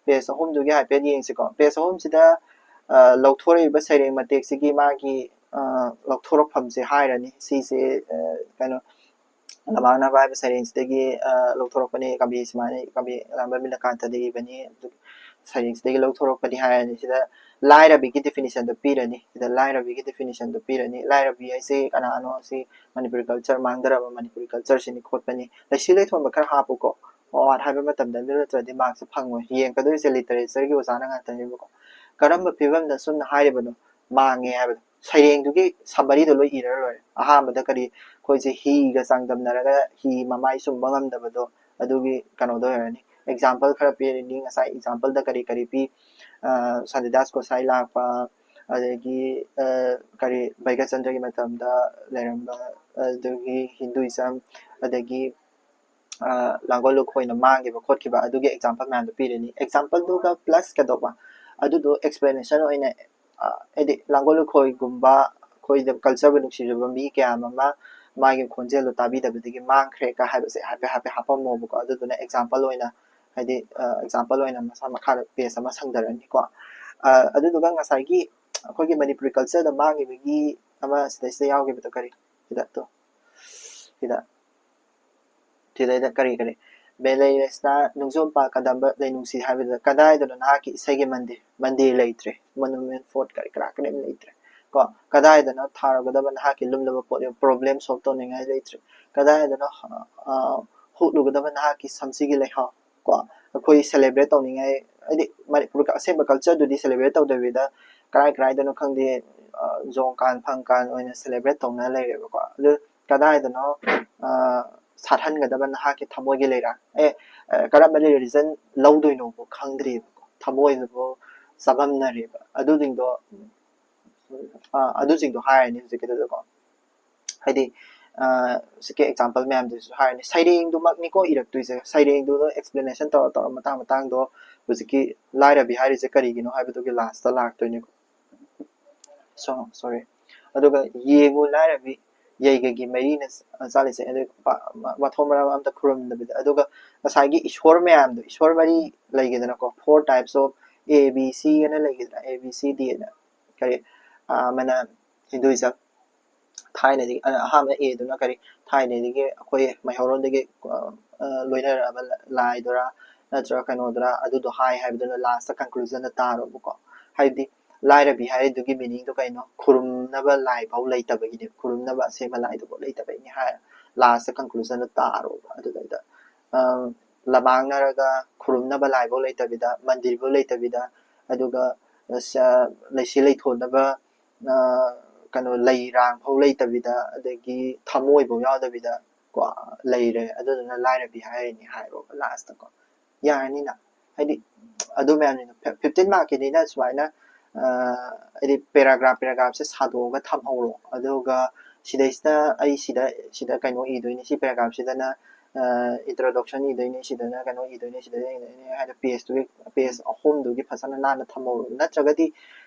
ꯄꯦꯖ ꯑꯍꯨꯝꯗꯨꯒꯤ ꯍꯥꯏꯐꯦꯠ ꯌꯦꯡꯁꯤꯀꯣ꯫ ꯄꯦꯖ ꯑꯍꯨꯝꯁꯤꯗ ꯂꯧꯊꯣꯔꯛꯏꯕ ꯁꯩꯔꯦꯡ ꯃꯇꯦꯛꯁꯤꯒꯤ ꯃꯥꯒꯤ ꯂꯧꯊꯣꯔꯛꯐꯝꯁꯦ ꯍꯥꯏꯔꯅꯤ꯫ ꯁꯤꯁꯦ ꯀꯩꯅꯣ, ꯂꯃꯥꯡꯅꯕ ꯍꯥꯏꯕ ꯁꯩꯔꯦꯡꯁꯤꯗꯒꯤ ꯂꯧꯊꯣꯔꯛꯄꯅꯤ꯫ ꯀꯕꯤ ꯁꯨꯃꯥꯏꯅ, ꯀꯕꯤ ꯂꯥꯡꯕꯝ ꯅꯤꯂꯀꯥꯟꯇꯗ ꯏꯕꯅꯤ꯫ ꯁꯩꯔꯦꯡꯁꯤꯗꯒꯤ ꯂꯧꯊꯣꯔꯛꯄꯅꯤ ꯍꯥꯏꯔꯅꯤ꯫ ꯁꯤꯗ ꯂꯥꯏꯔꯕꯤꯒꯤ ꯗꯤꯐꯤꯅꯤꯁꯟꯗꯣ ꯄꯤꯔꯅꯤ꯫ ꯁꯤꯗ ꯂꯥꯏꯔꯕꯤꯒꯤ ꯗꯤꯐꯤꯅꯤꯁꯟꯗꯣ ꯄꯤꯔꯅꯤ꯫ ꯂꯥꯏꯔꯕꯤ ꯍꯥꯏꯁꯦ ꯀꯅꯥꯅꯣ? ꯁꯤ ꯃꯅꯤꯄꯨꯔꯤ ꯀꯜꯆꯔ, ꯃꯥꯡꯊꯔꯕ ꯃꯅꯤꯄꯨꯔꯤ ꯀꯜꯆꯔꯁꯤꯅꯤ ꯈꯣꯠꯄꯅꯤ꯫ ꯂꯩꯁꯤ ꯂꯩꯊꯣꯟꯕ ꯈꯔ ꯍꯥꯞꯄꯨꯀꯣ꯫ ꯋꯥꯔꯗ ꯍꯥꯏꯕ ꯃꯇꯝꯗ ꯑꯗꯨ ꯅꯠꯇ꯭ꯔꯗꯤ ꯃꯥꯔꯛꯁꯦ ꯐꯪꯉꯣꯏ꯫ ꯌꯦꯡꯉꯛꯀꯗꯣꯏꯁꯦ ꯂꯤꯇꯔꯦꯆꯔꯒꯤ ꯑꯣꯖꯥꯅ ꯉꯥꯛꯇꯅꯦꯕꯀꯣ꯫ ꯀꯔꯝꯕ ꯐꯤꯕꯝꯗ ꯑꯁꯨꯝꯅ ꯍꯥꯏꯔꯤꯕꯅꯣ ꯃꯥꯡꯉꯦ ꯍꯥꯏꯕꯗꯣ? ꯁꯩꯔꯦꯡꯗꯨꯒꯤ ꯁꯝꯃꯔꯤꯗꯣ ꯂꯣꯏ ꯏꯔꯒ ꯂꯣꯏꯔꯦ꯫ ꯑꯍꯥꯟꯕꯗ ꯀꯔꯤ, ꯑꯩꯈꯣꯏꯁꯦ ꯍꯤꯒ ꯆꯥꯡꯗꯝꯅꯔꯒ ꯍꯤ ꯃꯃꯥꯏ ꯆꯨꯝꯕ ꯉꯝꯗꯕꯗꯣ, ꯑꯗꯨꯒꯤ ꯀꯩꯅꯣꯗꯣ ꯑꯣꯏꯔꯅꯤ꯫ ꯑꯦꯛꯖꯥꯝꯄꯜ ꯈꯔ ꯄꯤꯔꯅꯤ꯫ ꯉꯁꯥꯏ ꯑꯦꯛꯖꯥꯝꯄꯜꯗ ꯀꯔꯤ ꯀꯔꯤ ꯄꯤ? ꯁꯥꯟꯇꯤꯗꯥꯁ ꯒꯣꯁꯥꯏ ꯂꯥꯛꯄ, ꯑꯗꯒꯤ ꯀꯔꯤ, ꯕꯩꯒꯆꯟꯗ꯭ꯔꯒꯤ ꯃꯇꯝꯗ ꯂꯩꯔꯝꯕ, ꯑꯗꯒꯤ ꯍꯤꯟꯗꯨꯏꯖꯝ, ꯑꯗꯒꯤ ꯂꯥꯡꯒꯣꯜ ꯂꯨꯈꯣꯏꯅ ꯃꯥꯡꯈꯤꯕ ꯈꯣꯠꯈꯤꯕ ꯑꯗꯨꯒꯤ ꯑꯦꯛꯖꯥꯝꯄꯜ ꯃꯌꯥꯝꯗꯣ ꯄꯤꯔꯅꯤ꯫ ꯑꯦꯛꯖꯥꯝꯄꯜꯗꯨꯒ ꯄ꯭ꯂꯁ ꯀꯩꯗꯧꯕ, ꯑꯗꯨꯗꯣ ꯑꯦꯛꯁꯄ꯭ꯂꯦꯅꯦꯁꯟ ꯑꯣꯏꯅ, ꯍꯥꯏꯗꯤ ꯂꯥꯡꯒꯣꯜ ꯂꯨꯈꯣꯏꯒꯨꯝꯕ ꯑꯩꯈꯣꯏꯗ ꯀꯜꯆꯔꯕꯨ ꯅꯨꯡꯁꯤꯖꯕ ꯃꯤ ꯀꯌꯥ ꯑꯃ ꯃꯥꯒꯤ ꯈꯣꯟꯖꯦꯜꯗꯣ ꯇꯥꯕꯤꯗꯕꯗꯒꯤ ꯃꯥꯡꯈ꯭ꯔꯦ ꯀ ꯍꯥꯏꯕꯁꯦ ꯍꯥꯏꯐꯦꯠ ꯍꯥꯏꯐꯦꯠ ꯍꯥꯞꯄꯝꯃꯣꯕꯀꯣ꯫ ꯑꯗꯨꯗꯨꯅ ꯑꯦꯛꯖꯥꯝꯄꯜ ꯑꯣꯏꯅ, ꯍꯥꯏꯗꯤ ꯑꯦꯛꯖꯥꯝꯄꯜ ꯑꯣꯏꯅ ꯃꯁꯥ ꯃꯈꯥꯗ ꯄꯦꯖ ꯑꯃ ꯁꯪꯗꯔꯅꯤꯀꯣ꯫ ꯑꯗꯨꯗꯨꯒ ꯉꯁꯥꯏꯒꯤ ꯑꯩꯈꯣꯏꯒꯤ ꯃꯅꯤꯄꯨꯔꯤ ꯀꯜꯆꯔꯗ ꯃꯥꯡꯈꯤꯕꯒꯤ ꯑꯃ ꯁꯤꯗꯩꯁꯤꯗ ꯌꯥꯎꯈꯤꯕꯗꯣ ꯀꯔꯤ, ꯁꯤꯗ ꯇꯣ, ꯁꯤꯗ ꯁꯤꯗꯩꯗ ꯀꯔꯤ ꯀꯔꯤ, ꯃꯦꯂꯩ ꯂꯩꯁꯅꯥ ꯅꯣꯡꯖꯨꯝ ꯄꯥ ꯀꯗꯝꯕ ꯂꯩꯅꯨꯡꯁꯤ ꯍꯥꯏꯕꯗꯨꯗ, ꯀꯗꯥꯏꯗꯅꯣ ꯅꯍꯥꯛꯀꯤ ꯏꯁꯩꯒꯤ ꯃꯟꯗꯤꯔ? ꯃꯟꯗꯤꯔ ꯂꯩꯇ꯭ꯔꯦ, ꯃꯣꯅꯨꯃꯦꯟ ꯐꯣꯔꯠ ꯀꯔꯤ ꯀꯔꯥ ꯀꯔꯤꯝ ꯂꯩꯇ꯭ꯔꯦ ꯀꯣ꯫ ꯀꯗꯥꯏꯗꯅꯣ ꯊꯥꯔꯒꯗꯕ ꯅꯍꯥꯛꯀꯤ ꯂꯨꯝꯂꯕ ꯄꯣꯠ? ꯄ꯭ꯔꯣꯕ꯭ꯂꯦꯝ ꯁꯣꯜꯕ ꯇꯧꯅꯤꯡꯉꯥꯏ ꯂꯩꯇ꯭ꯔꯦ꯫ ꯀꯗꯥꯏꯗꯅꯣ ꯍꯨꯛꯂꯨꯒꯗꯕ ꯅꯍꯥꯛꯀꯤ ꯁꯝꯁꯤꯒꯤ ꯂꯩꯍꯥꯎ ꯀꯣ? ꯑꯩꯈꯣꯏ ꯁꯦꯂꯦꯕ꯭ꯔꯦꯠ ꯇꯧꯅꯤꯡꯉꯥꯏ, ꯍꯥꯏꯗꯤ ꯃꯅꯤꯄꯨꯔꯒꯤ ꯑꯁꯦꯡꯕ ꯀꯜꯆꯔꯗꯨꯗꯤ ꯁꯦꯂꯦꯕ꯭ꯔꯦꯠ ꯇꯧꯗꯕꯤꯗ ꯀꯔꯥꯏ ꯀꯔꯥꯏꯗꯅꯣ ꯈꯪꯗꯦ, ꯑ, ꯖꯣꯡ ꯀꯥꯟ ꯐꯪ ꯀꯥꯟ ꯑꯣꯏꯅ celebrate ꯇꯧꯅ ꯂꯩꯔꯦꯕꯀꯣ꯫ ꯑꯗꯨ ꯀꯗꯥꯏꯗꯅꯣ, ꯑ, ꯁꯥꯠꯍꯟꯒꯗꯕ ꯅꯍꯥꯛꯀꯤ ꯊꯃꯣꯏꯒꯤ ꯂꯩꯔꯥꯡ? ꯑꯦ, ꯑ, ꯀꯔꯝꯕ religion ꯂꯧꯗꯣꯏꯅꯣꯕꯨ ꯈꯪꯗ꯭ꯔꯤꯕꯀꯣ, ꯊꯃꯣꯏꯗꯨꯕꯨ ꯆꯃꯝꯅꯔꯤꯕ꯫ ꯑꯗꯨꯁꯤꯡꯗꯣ, ꯑ, ꯑꯗꯨꯁꯤꯡꯗꯣ ꯍꯥꯏꯔꯅꯤ ꯍꯧꯖꯤꯛꯀꯤꯗꯨꯗꯀꯣ꯫ ꯍꯥꯏꯗꯤ, ꯑ, ꯍꯧꯖꯤꯛꯀꯤ example ꯃꯌꯥꯝꯗꯨꯁꯨ ꯍꯥꯏꯔꯅꯤ꯫ ꯁꯩꯔꯦꯡꯗꯨꯃꯛꯅꯤꯀꯣ ꯏꯔꯛꯇꯣꯏꯁꯦ꯫ ꯁꯩꯔꯦꯡꯗꯨꯗ explanation ꯇꯧꯔ ꯇꯧꯔ ꯃꯇꯥꯡ ꯃꯇꯥꯡꯗꯣ ꯍꯧꯖꯤꯛꯀꯤ ꯂꯥꯏꯔꯕꯤ ꯍꯥꯏꯔꯤꯁꯦ ꯀꯔꯤꯒꯤꯅꯣ ꯍꯥꯏꯕꯗꯨꯒꯤ last ꯇ ꯂꯥꯛꯇꯣꯏꯅꯤꯀꯣ꯫ So, sorry꯫ ꯑꯗꯨꯒ ꯌꯦꯡꯉꯨ ꯂꯥꯏꯔꯕꯤ, ꯌꯩꯒꯒꯤ ꯃꯩꯔꯤꯅ ꯆꯥꯜꯂꯤꯁꯦ꯫ ꯑꯗꯨ ꯄ-, ꯃ-, ꯃꯊꯣꯡ ꯃꯔꯝ ꯑꯝꯇ ꯈꯨꯔꯨꯝꯗꯕꯤꯗ꯫ ꯑꯗꯨꯒ ꯉꯁꯥꯏꯒꯤ ꯏꯁꯣꯔ ꯃꯌꯥꯝꯗꯣ, ꯏꯁꯣꯔ ꯃꯔꯤ ꯂꯩꯒꯦꯗꯅꯀꯣ, four types of A B C ꯑꯅ ꯂꯩꯒꯦꯗꯅ, A B C D ꯑꯅ꯫ ꯀꯔꯤ, ꯑ, ꯑꯃꯅ Hinduism, ꯊꯥꯏꯅꯗꯒꯤ, ꯑ, ꯑꯍꯥꯟꯕ A ꯗꯨꯅ ꯀꯔꯤ, ꯊꯥꯏꯅꯗꯒꯤ ꯑꯩꯈꯣꯏ ꯃꯩꯍꯧꯔꯣꯟꯗꯒꯤ, ꯑ, ꯑ, ꯂꯣꯏꯅꯔꯛꯑꯕ ꯂ-, ꯂꯥꯏꯗꯨꯔꯥ ꯅꯠꯇ꯭ꯔꯒ ꯀꯩꯅꯣꯗꯨꯔꯥ, ꯑꯗꯨꯗꯣ ꯍꯥꯏ ꯍꯥꯏꯕꯗꯨꯅ last ꯇ conclusion ꯗ ꯇꯥꯔꯣꯕꯀꯣ꯫ ꯍꯥꯏꯕꯗꯤ ꯂꯥꯏꯔꯕꯤ ꯍꯥꯏꯔꯤꯗꯨꯒꯤ meaning ꯗꯣ ꯀꯩꯅꯣ? ꯈꯨꯔꯨꯝꯅꯕ ꯂꯥꯏꯐꯥꯎ ꯂꯩꯇꯕꯒꯤꯅꯦ, ꯈꯨꯔꯨꯝꯅꯕ ꯑꯁꯦꯡꯕ ꯂꯥꯏꯗꯨꯐꯥꯎ ꯂꯩꯇꯕꯒꯤꯅꯦ ꯍꯥꯏꯔ last ꯇ conclusion ꯗ ꯇꯥꯔꯣꯕ꯫ ꯑꯗꯨꯗꯩꯗ, ꯑ, ꯂꯃꯥꯡꯅꯔꯒ ꯈꯨꯔꯨꯝꯅꯕ ꯂꯥꯏꯐꯥꯎ ꯂꯩꯇꯕꯤꯗ, ꯃꯟꯗꯤꯔꯐꯥꯎ ꯂꯩꯇꯕꯤꯗ, ꯑꯗꯨꯒ, ꯑ, ꯁ-, ꯂꯩꯁꯦ ꯂꯩꯊꯣꯟꯅꯕ, ꯑ, ꯀꯩꯅꯣ, ꯂꯩ ꯔꯥꯡꯐꯥꯎ ꯂꯩꯇꯕꯤꯗ, ꯑꯗꯒꯤ ꯊꯃꯣꯏꯐꯥꯎ ꯌꯥꯎꯗꯕꯤꯗ ꯀꯣ ꯂꯩꯔꯦ꯫ ꯑꯗꯨꯗꯨꯅ ꯂꯥꯏꯔꯕꯤ ꯍꯥꯏꯔꯤꯅꯤ ꯍꯥꯏꯔꯣꯕ last ꯇꯀꯣ꯫ ꯌꯥꯔꯅꯤꯅ? ꯍꯥꯏꯗꯤ ꯑꯗꯨ ꯃꯌꯥꯝꯁꯤꯡꯗꯣ fif-, fifteen mark ꯀꯤꯅꯤꯅ ꯁꯨꯃꯥꯏꯅ, ꯑ, ꯍꯥꯏꯗꯤ paragraph paragraph ꯁꯦ ꯁꯥꯗꯣꯛꯑꯒ ꯊꯝꯍꯧꯔꯣ꯫ ꯑꯗꯨꯒ ꯁꯤꯗꯩꯁꯤꯗ ꯑꯩ ꯁꯤꯗ, ꯁꯤꯗ ꯀꯩꯅꯣ ꯏꯗꯣꯏꯅꯤ, ꯁꯤ paragraph ꯁꯤꯗꯅ, ꯑ, introduction ꯏꯗꯣꯏꯅꯤ, ꯁꯤꯗꯅ ꯀꯩꯅꯣ ꯏꯗꯣꯏꯅꯤ, ꯁꯤꯗꯅ ꯏꯗꯣꯏꯅꯤ ꯍꯥꯏꯅ page ꯇꯨꯒꯤ, page ꯑꯍꯨꯝꯗꯨꯒꯤ ꯐꯖꯅ ꯅꯥꯟꯅ ꯊꯝꯍꯧꯔꯣ꯫ ꯅꯠꯇ꯭ꯔꯒꯗꯤ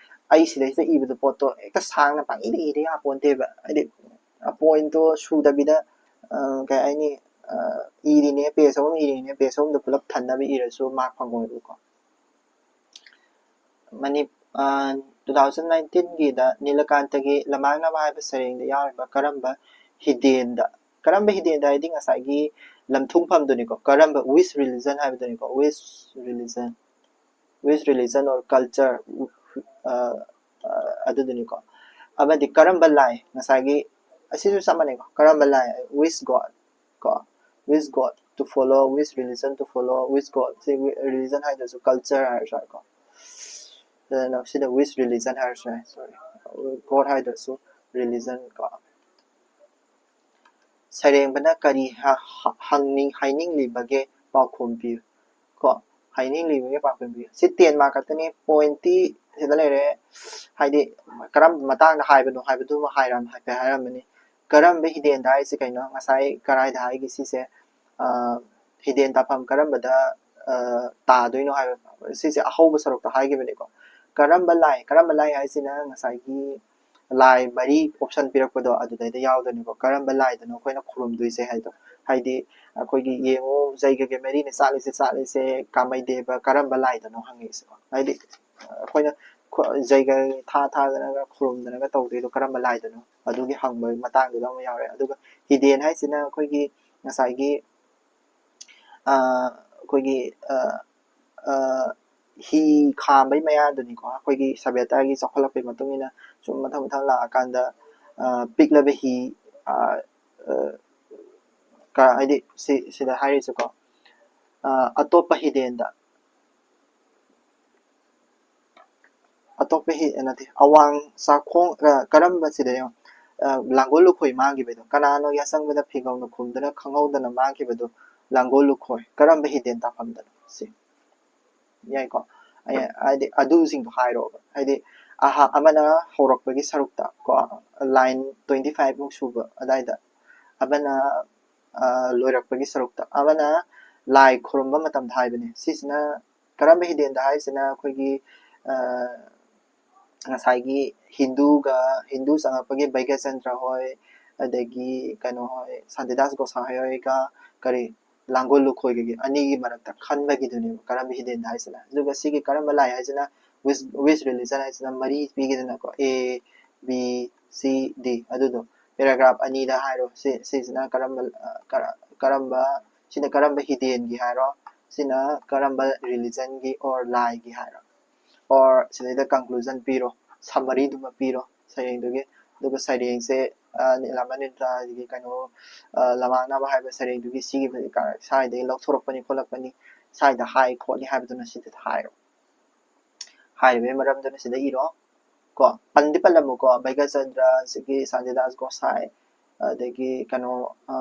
ꯑꯩ ꯁꯤꯗꯩꯁꯤꯗ ꯏꯕꯗꯣ ꯄꯣꯠꯇꯣ ꯍꯦꯛꯇ ꯁꯥꯡꯅ ꯄꯪꯏꯗ ꯏꯗ ꯌꯥꯄꯣꯟꯇꯦꯕ꯫ ꯍꯥꯏꯗꯤ point ꯇꯣ ꯁꯨꯗꯕꯤꯗ, ꯑ, ꯀꯩ ꯍꯥꯏꯅꯤ, ꯑ, ꯏꯔꯤꯅꯦ, page ꯑꯍꯨꯝ ꯏꯔꯤꯅꯦ, page ꯑꯍꯨꯝꯗꯣ ꯄꯨꯂꯞ ꯊꯟꯅꯕ ꯏꯔꯁꯨ mark ꯐꯪꯉꯣꯏꯕꯀꯣ꯫ ꯃꯅꯤ-, ꯑ, two thousand nineteen ꯒꯤꯗ ꯅꯤꯂꯀꯥꯟꯇꯒꯤ ꯂꯃꯥꯡꯅꯕ ꯍꯥꯏꯕ ꯁꯩꯔꯦꯡꯗ ꯌꯥꯎꯔꯤꯕ ꯀꯔꯝꯕ ꯍꯤꯗꯦꯟꯗ, ꯀꯔꯝꯕ ꯍꯤꯗꯦꯟꯗ ꯍꯥꯏꯗꯤ ꯉꯁꯥꯏꯒꯤ ꯂꯝꯊꯨꯡꯐꯝꯗꯨꯅꯤꯀꯣ, ꯀꯔꯝꯕ, which religion ꯍꯥꯏꯕꯗꯨꯅꯤꯀꯣ, which religion, which religion or culture, ꯑ, ꯑ, ꯑꯗꯨꯗꯨꯅꯤꯀꯣ꯫ ꯑꯃꯗꯤ ꯀꯔꯝꯕ ꯂꯥꯏ, ꯉꯁꯥꯏꯒꯤ ꯑꯁꯤꯁꯨ ꯆꯞ ꯃꯥꯟꯅꯩꯀꯣ, ꯀꯔꯝꯕ ꯂꯥꯏ, which god ꯀꯣ, which god to follow, which religion to follow, which god, ꯁꯤ religion ꯍꯥꯏꯗ꯭ꯔꯁꯨ culture ꯍꯥꯏꯔꯁꯨ ꯌꯥꯏꯀꯣ꯫ ꯑꯗꯨꯅ ꯁꯤꯗ which religion ꯍꯥꯏꯔꯁꯨ ꯌꯥꯏ, sorry, God ꯍꯥꯏꯗ꯭ꯔꯁꯨ religion ꯀꯣ꯫ ꯁꯩꯔꯦꯡꯕꯅ ꯀꯔꯤ ꯍ- ꯍ- ꯍꯪꯅꯤꯡ ꯍꯥꯏꯅꯤꯡꯂꯤꯕꯒꯦ ꯄꯥꯎꯈꯨꯝ ꯄꯤꯌꯨ ꯀꯣ꯫ ꯍꯥꯏꯅꯤꯡꯂꯤꯕꯒꯦ ꯄꯥꯎꯈꯨꯝ ꯄꯤꯌꯨ꯫ ꯁꯤ ten mark ꯈꯛꯇꯅꯤ, point ꯇꯤ ꯁꯤꯗ ꯂꯩꯔꯦ꯫ ꯍꯥꯏꯗꯤ ꯀꯔꯝꯕ ꯃꯇꯥꯡꯗ ꯍꯥꯏꯕꯅꯣ ꯍꯥꯏꯕꯗꯨꯃ ꯍꯥꯏꯔꯝ ꯍꯥꯏꯐꯦꯠ ꯍꯥꯏꯔꯝꯃꯅꯤ꯫ ꯀꯔꯝꯕ ꯍꯤꯗꯦꯟꯗ ꯍꯥꯏꯁꯦ ꯀꯩꯅꯣ? ꯉꯁꯥꯏ ꯀꯔꯥꯏꯗ ꯍꯥꯏꯒꯦ ꯁꯤꯁꯦ? ꯑ, ꯍꯤꯗꯦꯟ ꯇꯥꯐꯝ ꯀꯔꯝꯕꯗ ꯑ, ꯇꯥꯗꯣꯏꯅꯣ ꯍꯥꯏꯕ ꯁꯤꯁꯦ ꯑꯍꯧꯕ ꯁꯔꯨꯛꯇ ꯍꯥꯏꯈꯤꯕꯅꯤꯀꯣ꯫ ꯀꯔꯝꯕ ꯂꯥꯏ? ꯀꯔꯝꯕ ꯂꯥꯏ ꯍꯥꯏꯁꯤꯅ ꯉꯁꯥꯏꯒꯤ ꯂꯥꯏ ꯃꯔꯤ option ꯄꯤꯔꯛꯄꯗꯣ ꯑꯗꯨꯗꯩꯗ ꯌꯥꯎꯗꯣꯏꯅꯤꯀꯣ, ꯀꯔꯝꯕ ꯂꯥꯏꯗꯅꯣ ꯑꯩꯈꯣꯏꯅ ꯈꯨꯔꯨꯝꯗꯣꯏꯁꯦ ꯍꯥꯏꯗꯣ꯫ ꯍꯥꯏꯗꯤ ꯑꯩꯈꯣꯏꯒꯤ ꯌꯦꯡꯉꯨ, ꯖꯩꯒꯒꯤ ꯃꯔꯤꯅ ꯆꯥꯛꯂꯤꯁꯦ, ꯆꯥꯛꯂꯤꯁꯦ ꯀꯥꯃꯩꯗꯦꯕ ꯀꯔꯝꯕ ꯂꯥꯏꯗꯅꯣ ꯍꯪꯉꯛꯏꯁꯦꯀꯣ꯫ ꯍꯥꯏꯗꯤ ꯑꯩꯈꯣꯏꯅ ꯈꯨ- ꯖꯩꯒ ꯊꯥ ꯊꯥꯗꯅꯒ ꯈꯨꯔꯨꯝꯗꯅꯒ ꯇꯧꯗꯣꯏꯗꯣ ꯀꯔꯝꯕ ꯂꯥꯏꯗꯅꯣ? ꯑꯗꯨꯒꯤ ꯍꯪꯕꯒꯤ ꯃꯇꯥꯡꯗꯨꯗ ꯑꯃ ꯌꯥꯎꯔꯦ꯫ ꯑꯗꯨꯒ ꯍꯤꯗꯦꯟ ꯍꯥꯏꯁꯤꯅ ꯑꯩꯈꯣꯏꯒꯤ ꯉꯁꯥꯏꯒꯤ ꯑ, ꯑꯩꯈꯣꯏꯒꯤ ꯑ, ꯑ, ꯍꯤ ꯈꯥꯝꯕꯩ ꯃꯌꯥꯗꯨꯅꯤꯀꯣ꯫ ꯑꯩꯈꯣꯏꯒꯤ ꯁꯚ꯭ꯌꯇꯥꯒꯤ ꯆꯥꯎꯈꯠꯂꯛꯄꯒꯤ ꯃꯇꯨꯡ ꯏꯟꯅ ꯁꯨꯝ ꯃꯊꯪ ꯃꯊꯪ ꯂꯥꯛꯑꯀꯥꯟꯗ ꯑ, ꯄꯤꯛꯂꯕ ꯍꯤ ꯑ, ꯑ, ꯀ- ꯍꯥꯏꯗꯤ ꯁꯤ ꯁꯤꯗ ꯍꯥꯏꯔꯤꯁꯦꯀꯣ, ꯑ, ꯑꯇꯣꯞꯄ ꯍꯤꯗꯦꯟꯗ ꯑꯇꯣꯞꯄ ꯍꯤ ꯅꯠꯇꯦ, ꯑꯋꯥꯡ ꯆꯥꯛꯈꯣꯡ ꯑ, ꯀꯔꯝꯕ ꯁꯤꯗ ꯌꯦꯡꯉꯣ, ꯑ, ꯂꯥꯡꯒꯣꯜ ꯂꯨꯈꯣꯏ ꯃꯥꯡꯈꯤꯕꯗꯣ, ꯀꯅꯥꯅꯣ ꯌꯥꯆꯪꯕꯗ ꯐꯤꯒꯧꯅ ꯈꯨꯝꯗꯨꯅ ꯈꯪꯍꯧꯗꯅ ꯃꯥꯡꯈꯤꯕꯗꯣ? ꯂꯥꯡꯒꯣꯜ ꯂꯨꯈꯣꯏ꯫ ꯀꯔꯝꯕ ꯍꯤꯗꯦꯟ ꯇꯥꯐꯝꯗꯅꯣ? ꯁꯤ ꯌꯥꯏꯀꯣ꯫ ꯑꯩ- ꯍꯥꯏꯗꯤ ꯑꯗꯨꯁꯤꯡꯗꯣ ꯍꯥꯏꯔꯣꯕ꯫ ꯍꯥꯏꯗꯤ ꯑꯍ ꯑꯃꯅ ꯍꯧꯔꯛꯄꯒꯤ ꯁꯔꯨꯛꯇ ꯀꯣ, line twenty five ꯃꯨꯛ ꯁꯨꯕ ꯑꯗꯥꯏꯗ, ꯑꯃꯅ ꯑ, ꯂꯣꯏꯔꯛꯄꯒꯤ ꯁꯔꯨꯛꯇ, ꯑꯃꯅ ꯂꯥꯏ ꯈꯨꯔꯨꯝꯕ ꯃꯇꯝꯗ ꯍꯥꯏꯕꯅꯦ꯫ ꯁꯤꯁꯤꯅ ꯀꯔꯝꯕ ꯍꯤꯗꯦꯟꯗ ꯍꯥꯏꯁꯤꯅ ꯑꯩꯈꯣꯏꯒꯤ ꯑ, ꯉꯁꯥꯏꯒꯤ ꯍꯤꯟꯗꯨꯒ ꯍꯤꯟꯗꯨ ꯆꯪꯉꯛꯄꯒꯤ ꯕꯩꯒ꯭ꯌꯆꯟꯗ꯭ꯔ ꯍꯣꯏ, ꯑꯗꯒꯤ ꯀꯩꯅꯣ ꯍꯣꯏ, ꯁꯥꯟꯇꯤꯗꯥꯁ ꯒꯣꯁꯥꯏ ꯍꯣꯏꯒ ꯀꯔꯤ ꯂꯥꯡꯒꯣꯜ ꯂꯨꯈꯣꯏꯒꯒꯤ ꯑꯅꯤꯒꯤ ꯃꯔꯛꯇ ꯈꯟꯕꯒꯤꯗꯨꯅꯦꯕ ꯀꯔꯝꯕ ꯍꯤꯗꯦꯟꯗ ꯍꯥꯏꯁꯤꯅ꯫ ꯑꯗꯨꯒ ꯁꯤꯒꯤ ꯀꯔꯝꯕ ꯂꯥꯏ ꯍꯥꯏꯁꯤꯅ which, which religion ꯍꯥꯏꯁꯤꯅ ꯃꯔꯤ ꯄꯤꯒꯦꯗꯅꯀꯣ, A, B, C, D ꯑꯗꯨꯗꯣ꯫ Paragraph ꯑꯅꯤꯗ ꯍꯥꯏꯔꯣ꯫ ꯁꯤ ꯁꯤꯁꯤꯅ ꯀꯔꯝꯕ ꯑ, ꯀꯔ- ꯀꯔꯝꯕ ꯁꯤꯅ ꯀꯔꯝꯕ ꯍꯤꯗꯦꯟꯒꯤ ꯍꯥꯏꯔꯣ, ꯁꯤꯅ ꯀꯔꯝꯕ religionꯒꯤ or ꯂꯥꯏꯒꯤ ꯍꯥꯏꯔꯣ, or ꯁꯤꯗꯩꯗ conclusion ꯄꯤꯔꯣ, summaryꯗꯨꯃ ꯄꯤꯔꯣ ꯁꯩꯔꯦꯡꯗꯨꯒꯤ꯫ ꯑꯗꯨꯒ ꯁꯩꯔꯦꯡꯁꯦ ꯑ, ꯅꯤꯂꯥꯃꯅꯤꯟꯗ꯭ꯔꯒꯤ ꯀꯩꯅꯣ ꯑ, ꯂꯃꯥꯡꯅꯕ ꯍꯥꯏꯕ ꯁꯩꯔꯦꯡꯗꯨꯒꯤ ꯁꯤꯒꯤ ꯀ- ꯁ꯭ꯋꯥꯏꯗꯒꯤ ꯂꯧꯊꯣꯔꯛꯄꯅꯤ ꯈꯣꯠꯂꯛꯄꯅꯤ, ꯁ꯭ꯋꯥꯏꯗ ꯍꯥꯏ ꯈꯣꯠꯂꯤ ꯍꯥꯏꯕꯗꯨꯅ ꯁꯤꯗ ꯍꯥꯏꯔꯣ꯫ ꯍꯥꯏꯔꯤꯕꯒꯤ ꯃꯔꯝꯗꯨꯅ ꯁꯤꯗ ꯏꯔꯣ꯫ ꯀꯣ, ꯄꯟꯗꯤ ꯄꯜꯂꯝꯃꯨꯀꯣ, ꯚꯩꯒꯆꯟꯗ꯭ꯔ, ꯑꯗꯒꯤ ꯁꯥꯟꯇꯤꯗꯥꯁ ꯒꯣꯁꯥꯏ, ꯑꯗꯒꯤ ꯀꯩꯅꯣ, ꯑ,